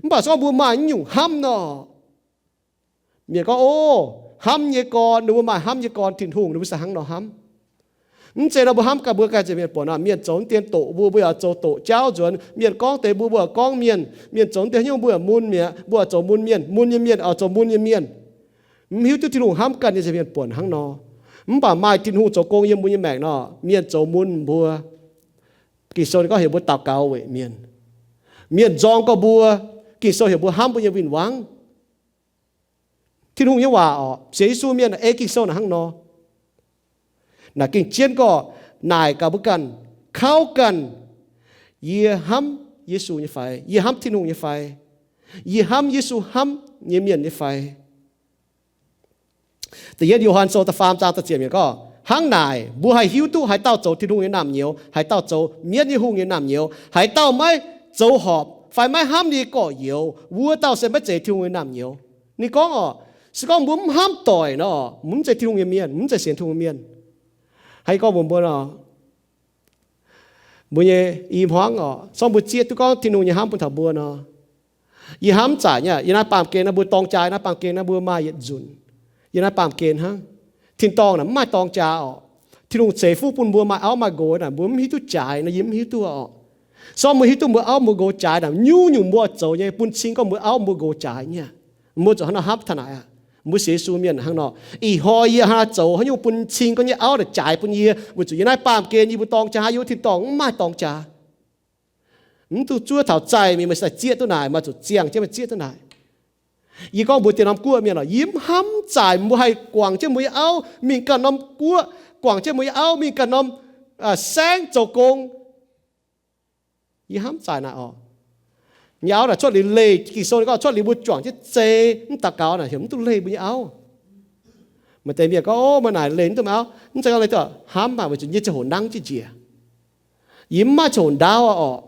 mv baac sorng mbuo maaih nyungc hnamv nor, mienh gorngv, O, hnamv nyei gorn, ninh mbuo maaih hnamv nyei gorn Tin-Hungh, ninh mbuo se hnangv nor hnamv. Mv zeiz nor mbuo hnamv ganh mbuo ganh ziangh mienh buonc nor, mienh zoux deix doqc mbuo, mbuo yaac zoux doqc jauv nzuonx. Mienh gorngv deix mbuo, mbuo yaac gorngv mienh. Mienh zoux deix haaix nyungc mbuo yaac mun mi'aqv, mbuo yaac zoux mun mienh. Mun nyei mienh oix zoux mun nyei mienh. Mv hiuv duqv Tin-Hungh hnamv ganh nyei ziangh mienh buonc hnangv nor. Mv baac maaih Tin-Hungh zoux gong yiem mbuo nyei maengc nor, mienh zoux mun mbuo. Ging-Sou ninh gorngv heuc mbuo daux gaux weic mienh. Mienh nzorng gorx mbuo, Ging-Sou heuc mbuo hnamv mbuo nyei win-wangv. Tin-Hungh nyei waac oc, sienx Yesu mienh ei Ging-Sou naaic hnangv nor. Naaic gengh jienv gorx naaic gaax mbuo ganh, kauv ganh, yie hnamv Yesu nyei fai? Yie hnamv Tin-Hungh nyei fai? Yie hnamv Yesu hnamv nyei mienh nyei fai? Da'yietv Yo^han Sou da'faam zaang da'ziepc yiemc gorngv, Hnangv naaic mbuo haih hiuv duqv haaix dauh zoux Tin-Hungh nyei naamh nyouz, haaix dauh zoux mienv nyei hungh nyei naamh nyouz. Haaix dauh maiv zoux horpc fai maiv hnamv ninh nyei gorx-youz, wuov dauh se maiv zeiz Tin-Hungh nyei naamh nyouz. Ninh gorngv oc, se gorngv mbuo mv hnamv doic nor, mbuo mv zeiz Tin-Hungh nyei mienh, mv zeiz sienx Tin-Hungh mienh. Haaix gorngv mbuox mbuo nor, mbuo nyei i hmuangv oc, sorng mbuo zieqv duqv gorngv Tin-Hungh nyei hnamv bun taux mbuo nor, yie hnamv zaaic nyei, yie naaiv baamh gen naaiv mbuo dorng jaa, naaiv baamh gen naaiv mbuo maaih yietc nzunc. Yie naaiv baamh gen hnangv. Tin-dorngh naaic mv maaih dorng jaa oc. Tin-Hungh ceix fuqv bun mbuo maaih auv maaih nqox naaic, mbuo mv hiuv duqv jaaix nor, yie mv hiuv duqv oc. Sorng mbuo hiuv duqv mbuo auv mbuo nqox jaaix naaic, nyungc-nyungc mbuo zoux nyei bun cing gorngv mbuo auv mbuo nqox jaaix nyei. Mbuo zuqc hnangv nor hnamv taux naaic aqv. Mbuo sienx Yesu mienh hnangv nor, ih hnoi yie hnangv naaiv zoux haaix nyungc bun cing gorngv nyei auv naaic jaaix bun yie, weic zuqc yie naaiv baamh gen yie mbuo dorng jaa, yie wuov tin-dorngh mv maaih dorng jaa. Mv duqv zuov taux zaih mingh meih sai zieqv duqv naaic, maaih zuqc ziangh jienv meih zieqv duqv naaic. Yie gorngv mbuox deix norm guoqv mienh oc, yie mv hnamv zaaic mbuo haih guangc jienv mbuo nyei auv mingh ganh norm guoqv, guangc jienv mbuo nyei auv mingh ganh norm saengv zoux gong. Yie hnamv zaaic naaic oc. Nyei auv naaic cuotv liuz leih, Ging-Sou ninh gorngv cuotv liuz mbuo juangc jienv zei, mv daux gaux naaic heuc mv duqv leih mbuo nyei auv. Maaih deix mienh gorngv, O, meih naaic leih mv duqv meih auv. Mv zeiz gorngv leih duqv, hnamv maah, weic zuqc yie ziangh hoc nangv jienv njiec. Yie mv maaih ziangh hoc ndaauv aqv oc.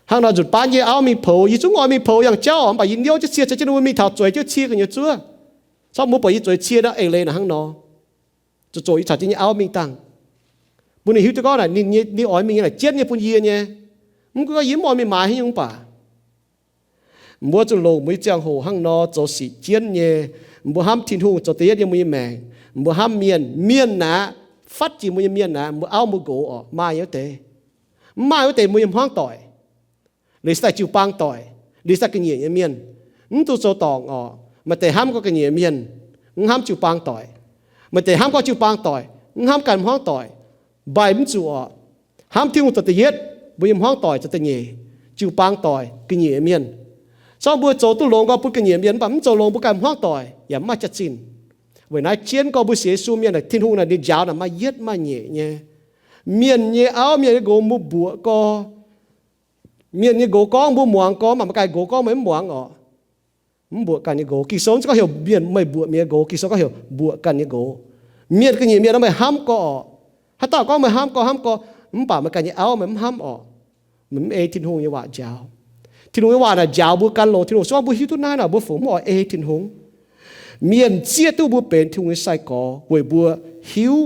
Hnangv nor nzunc baav yie auv mingh poux, yie zungv oix mingh poux yangh jauv oc, mv baac yie niouv jienv cie, caux jienv ninh mbuo mingh taux zueiz jienv cie ga'nyiec zuov. Corc mbuo buatc yie zueiz cie nor eix leiz naaic hnangv nor. Zuqc zoqc yie caux jienv nyei auv mingh dangh, bun ninh hiuv duqv gorngv naaic ninh, ninh oix mingh nyei naaic jienv nyei bun yie nyei. Mv gunv gorngv yie mv oix mingh maaiz haaix nyungc mv baac, mbuo zuqc longc mbuo nyei ziangh hoc hnangv nor zoux sic jienv nyei. Mbuo hnamv Tin-Hungh zoux da'yietv yiem mbuo nyei maengc. Mbuo hnamv mienh, mienh naaic, fatv jiex mbuo nyei mienh naaic, mbuo auv mbuo nqox oc, maaih wuov deix, mv maaih wuov deix mbuo nyei hmuangv doic, liuz se daaih jiu-baang doic, liuz se daaih ga'nyiec nyei mienh. Mv dungx zoux dorngc oc. Maaih deix hnamv gorngv ga'nyiec mienh, mv hnamv jiu-baang doic. Maaih deix hnamv gorngv jiu-baang doic, mv hnamv ganh hmuangv doic. Mbaih mv zuqc oc. Hnamv Tin-Hungh zoux da'yietv, mbuo nyei hmuangv doic zoux da'nyeic, jiu-baang doic, ga'nyiec mienh. Sorng mbuo zoux duqv longx gorngv bun ga'nyiec mienh, mv baac mv zoux longx bun ganh hmuangv doic yaac mv maaih jaax-zinh. Weic naaiv jienv gorngv mbuo sienx Yesu mienh naaic, Tin-Hungh naaic ninh njaaux naaic maaih yietv maaih nyeic nyei. Mienh nyei auv, mienh nyei nqox mbuo mbuoqc gorx, mienh nyei nqox gorngv mbuo muangx gorx, mv baac meih ganh nqox gorngv meih mv muangx oc. Mv mbuoqc ganh nyei nqox. Ging-Sou mv zeiz gorngv heuc mienh meih mbuoqc mienh nyei nqox. Ging-Sou gorngv heuc mbuoqc ganh nyei nqox. Mienh ga'nyiec mienh nor meih hnamv gorx oc. Haaix dauh gorngv meih hnamv gorx, hnamv gorx, mv baac meih ganh nyei auv meih mv hnamv oc. Meih mv ei Tin-Hungh nyei waac njaaux. Tin-Hungh nyei waac naaic njaaux mbuo gan longx Tin-Hungh. Se gorngv mbuo hiuv duqv naaiv naaic, mbuo fungc mv oix ei Tin-Hungh. Mienh zieqv duqv mbuo benx Tin-Hungh nyei sai-gorx weic mbuo hiuv.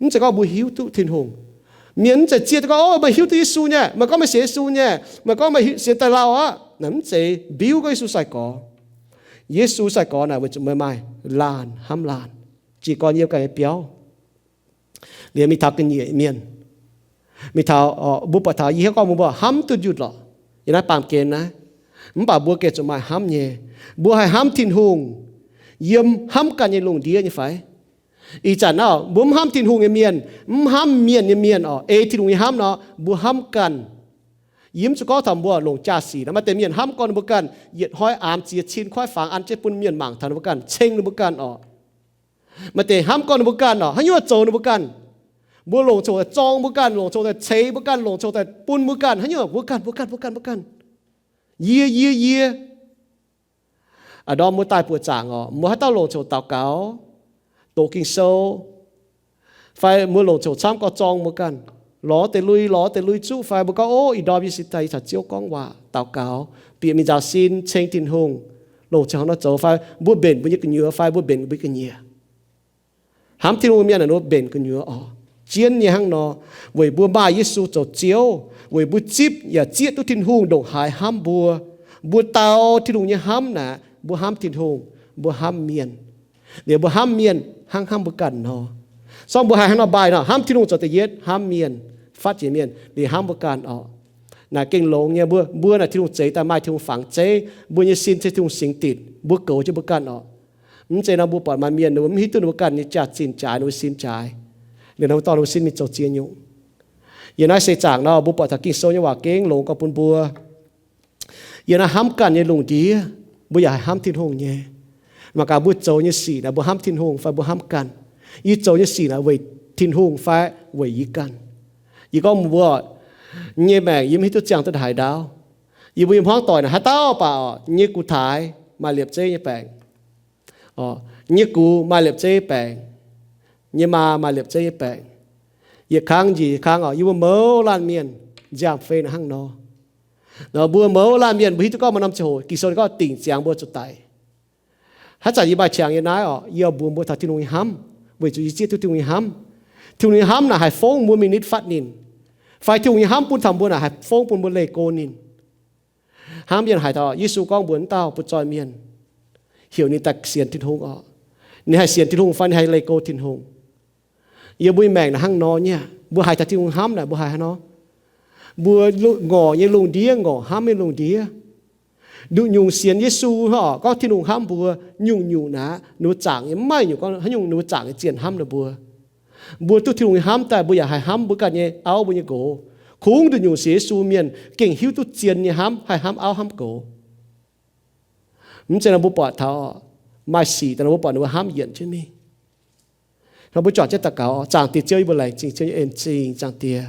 Mv zeiz gorngv mbuo hiuv duqv Tin-Hungh. Mienh mv zeiz zieqv duqv gorngv, O, meih hiuv duqv Yesu nyei, meih gorngv meih sienx Yesu nyei, meih gorngv meih sienx daaih lauh aqv. Naaiv mv zeiz biuv gorngv Yesu sai-gorx. Yesu sai-gorx naaic weic zuqc meih maaih laanh hnamv laanh, jiez gorn yiem ganh nyei biauv. Liuz mingh taux ga'nyiec mienh, mingh taux, mbuo buatc taux yie hiuv gorngv mbuo hnamv duqv njunc lorqc, yiem naaiv baamh gen naaiv. Mv baac mbuo gengh zuqc maaih hnamv nyei. Mbuo haih hnamv Tin-Hungh yiem hnamv ganh nyei lungh ndiev nyei fai? Ih zanc naaiv mbuo mv hnamv Tin-Hungh nyei mienh, mv hnamv mienh nyei mienh oc, ei Tin-Hungh nyei hnamv nor, mbuo hnamv ganh. Yie mv zuqc gorngv taux mbuo longc jaa-sic nor, maaih deix mienh hnamv gorn ninh mbuo ganh yietc hnoi aamx ziex cin kuaaiv fangx an jienv bun mienh mangc taux ninh mbuo ganh, ceng ninh mbuo ganh oc. Maaih deix hnamv gorn ninh mbuo ganh oc, haaix nyungc zoux ninh mbuo ganh. Mbuo longc coc daaih zorng mbuo ganh, longc coc daaih ceix mbuo ganh, longc coc daaih bun mbuo ganh, haaix nyungc mbuo ganh, mbuo ganh, mbuo ganh, mbuo ganh. Yie, yie, yie. A'ndorm mbuo daaih buoqc zaangc oc, mbuo haaix dauh longc coc daux gaux, doqc Ging-Sou, fai mbuo longc coc camv gorx zorng mbuo ganh. lorz deix lui, lorz deix lui zuqv fai mbuo gorngv, Ov, ih ndorm yie sin daaih yie caux Ziouv gorngv waac, daux gaux, bieqc mingh nzaaux sin, ceng Tin-Hungh, longc ceng hnoi nor zoux fai mbuo mbenc mbuo nyei gu'nyuoz fai mbuo mbenc mbuo ga'nyiec. Hnamv Tin-Hungh mienh naaic mbenc gu'nyuoz oc. Jienv nyei hnangv nor, weic mbuo maaih Yesu zoux Ziouv, weic mbuo zipv yaac zieqv duqv Tin-Hungh ndongc haaix hnamv mbuo. Mbuo dau Tin-Hungh nyei hnamv naaic, mbuo hnamv Tin-Hungh, mbuo hnamv mienh. Liuz mbuo hnamv mienh hnangv hnamv mbuo ganh nor. Sorng mbuo haih hnangv nor mbaih nor, hnamv Tin-Hungh zoux da'yietv, hnamv mienh, fatv jiex mienh, liuz hnamv mbuo ganh oc. Naaic gengh longx nyei, mbuo, mbuo naaic Tin-Hungh zeix daaih maaih Tin-Hungh fangx zeiv, mbuo nyei sin se Tin-Hungh singx dinc, mbuo goux jienv mbuo ganh oc. Mv zeiz nor mbuo buatc maaih mienh ninh mbuo mv hiuv duqv ninh mbuo ganh nyei jaax-zinh jaaix, ninh mbuo sin jaaix, liuz nor mbuo dorh ninh mbuo sin mingh zoux ziex nyungc. Yiem naaiv seix zaangc nor mbuo buatc taux Ging-Sou nyei waac gengh longx gorngv bun mbuo, yiem naaiv hnamv ganh nyei lungh ndiev, mbuo yaac haih hnamv Tin-Hungh nyei. Mangc gaax mbuo zoux nyei sic naaic mbuo hnamv Tin-Hungh fai mbuo hnamv ganh. Yie zoux nyei sic naaic weic Tin-Hungh fai weic yie ganh. Yie gorngv mbuo nyei maengc yie mv hiuv duqv ziangh duqv haaix ndaauv. Yie mbuo nyei hmuangv doic naaic haaix dauh baac oc, nyei gux taaix maaih liepc zeiv nyei baengc, nyei gux maaih liepc zeiv nyei baengc, nyei maa maaih liepc zeiv nyei baengc. Yietc kangv njiec yietc kangv oc, yie mbuo mouz laanh mienh nziaamv-fei naaic hnangv nor. Nor mbuo mouz laanh mienh mbuo hiuv duqv gorngv maaih norm ziangh hoc Ging-Sou ninh gorngv dingc ziangx mbuo zuqc daic. Haaix zanc yie maaih qangx yie naaiv oc, yie mbuox mbuo taux Tin-Hungh nyei hnamv, weic zuqc yie zieqv duqv Tin-Hungh nyei hnamv. Tin-Hungh nyei hnamv naaic haih fongv mbuo mingh nitv fatv ninh, fai Tin-Hungh nyei hnamv bun taux mbuo naaic haih fongv bun mbuo leih go ninh. Hnangv mienh haic taux Yesu gorngv mbuox wuov dauh butv-zoih mienh, heuc ninh daaih sienx Tin-Hungh oc. Ninh haih sienx Tin-Hungh fai ninh haih leih go Tin-Hungh. Yiem mbuo nyei maengc naaic hnangv nor nyei aqv. Mbuo haiz taux Tin-Hungh hnamv naaic mbuo haiz haaix nor? Mbuo ngorc nyei lungh ndiev, ngorc hnamv nyei lungh ndiev, nduqc nyungc sienx Yesu oc, gorngv Tin-Hungh hnamv mbuo, nyungc-nyungc naaic ninh mbuo zaangc nyei, mv maaih nyungc gorngv haaix nyungc ninh mbuo zaangc nyei zienh hnamv ninh mbuo. Mbuo duqv Tin-Hungh nyei hnamv daaih, mbuo yaac haih hnamv mbuo ganh nyei auv mbuo nyei nqox. Kungx nduqc nyungc sienx Yesu mienh gengh hiuv duqv zien nyei hnamv, haih hnamv auv hnamv nqox. Mv zeiz nor mbuo buatc taux maaih sic daaih nor mbuo buatc ninh mbuo hnamv yienc jienv mingh. Nor mbuo juangc jienv daux gaux, Zaangc Diex Ziouv, yie mbuo laengz zingh Ziouv nyei en zingh, Zaangc Diex.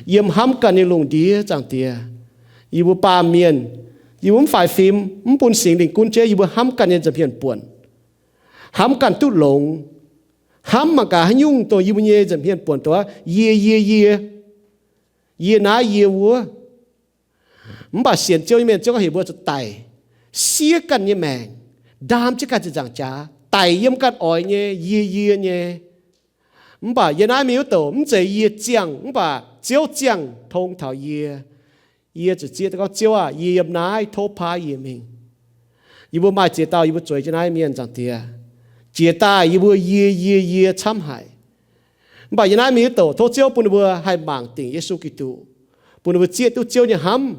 Yiem hnamv ganh nyei lungh ndiev, Zaangc Diex, yie mbuo baamh mienh, yie mbuo mv faix fim, mv bun Singx Lingh gunv jienv, yie mbuo hnamv ganh nyei nza'hmien buonc, hnamv ganh duqv longx, hnamv mangc gaax haaix nyungc dongh yie mbuo nyei nza'hmien buonc dongh yie, yie, yie, yie naaiv yie wuov. Mv baac sienx Ziouv nyei mienh, Ziouv gorngv heuc mbuo zuqc daic, siev ganh nyei maengc, ndaam jienv ganh ziepc nzaangc jaax, daic yiem ganh oix nyei, yie, yie nyei. Mv baac yie naaiv mingh wuov douc mv zeiz yie ziangh, mv baac Ziouv ziangh tong taux yie. Yie zuqc zieqv gorngv, Ziouv aah! Yie yiem naaiv, tov paaiv yie mingh. Yie mbuo maaih ziex dauh yie mbuo zueiz jienv naaiv mienh, Zaangc Diex. Jiex daaih yie mbuo yie, yie, yie camv haic. Mv baac yie naaiv mingh wuov douc tov Ziouv bun ninh mbuo haih mangc dingc Yesu Giduc, bun ninh mbuo zieqv duqv Ziouv nyei hnamv,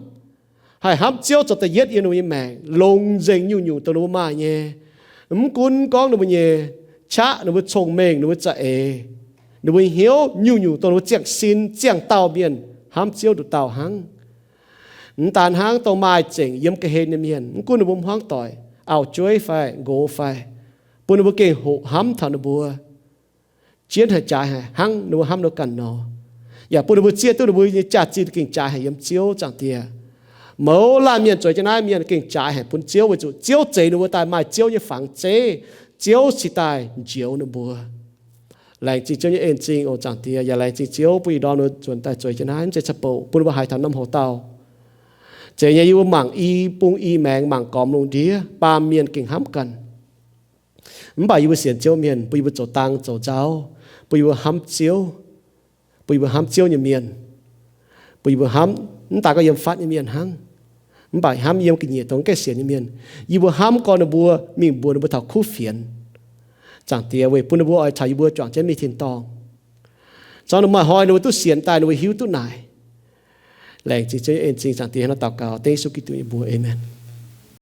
haih hnamv Ziouv zoux da'yietv yiem ninh mbuo nyei maengc, longx nzengc nyungc-nyungc dongh ninh mbuo maaih nyei. Mv gunv gorngv ninh mbuo nyei qaqv, ninh mbuo cong-mengh, ninh mbuo za'eix, ninh mbuo nyei hnyouv, nyungc-nyungc dongh ninh mbuo ziangh sin ziangh dauh mienh hnamv Ziouv nduqc dauh hnangv. Mv daan hnangv, dongh maaih zengc yiem ga'hlen nyei mienh, mv gunv ninh mbuo hmuangv doic, auv-jueiv fai nqox fai, bun ninh mbuo gengh hoqc hnamv taux ninh mbuo, jienv haic jaaix haic hnangv ninh mbuo hnamv ninh mbuo ganh nor. Yaac bun ninh mbuo zieqv duqv ninh mbuo nyei jaax-zinh gengh jaaix haic yiem Ziouv, Zaangc Diex. Mouz laanh mienh zueiz jienv naaiv mienh gengh jaaix haic bun Ziouv, weic zuqc Ziouv zeix ninh mbuo daaih maaih Ziouv nyei fangx zeiv. Ziouv cingx daaih njoux ninh mbuo. Laengz zingh Ziouv nyei en zingh oc, Zaangc Diex. Yaac laengz zingh Ziouv bun ih ndorm ninh mbuo nzuonx daaih zueiz jienv naaiv, mv zeiz caqv-bouc, bun ninh mbuo haiz taux norm hoc dauh. Zeiz nyei, yie mbuo mangc i bung i maengx, mangc gormx lungh ndiev, baamh mienh gengh hnamv ganh. Mv baac yie mbuo sienx Ziouv mienh, bun yie mbuo zoux dang zoux nzauv, bun yie mbuo hnamv Ziouv, bun yie mbuo hnamv Ziouv nyei mienh, bun yie mbuo hnamv mv daaih gorngv yiem fatv nyei mienh hnangv, mv baac hnamv yiem ga'nyiec dongh mv gaengh sienx nyei mienh. Yie mbuo hnamv gorn ninh mbuo mingh mbuox ninh mbuo taux kuv fienx. Zaangc Diex, weic bun ninh mbuo oix caux yie mbuo juangc jienv mingh tin-dorngh. Zorngv ninh maaih hnoi ninh mbuo duqv sienx daaih ninh mbuo hiuv duqv naaic. Laengz zingh Ziouv nyei en zingh, Zaangc Diex, hnangv naaiv daux gaux dengv Yesu Giduc nyei mbuox. Aamen.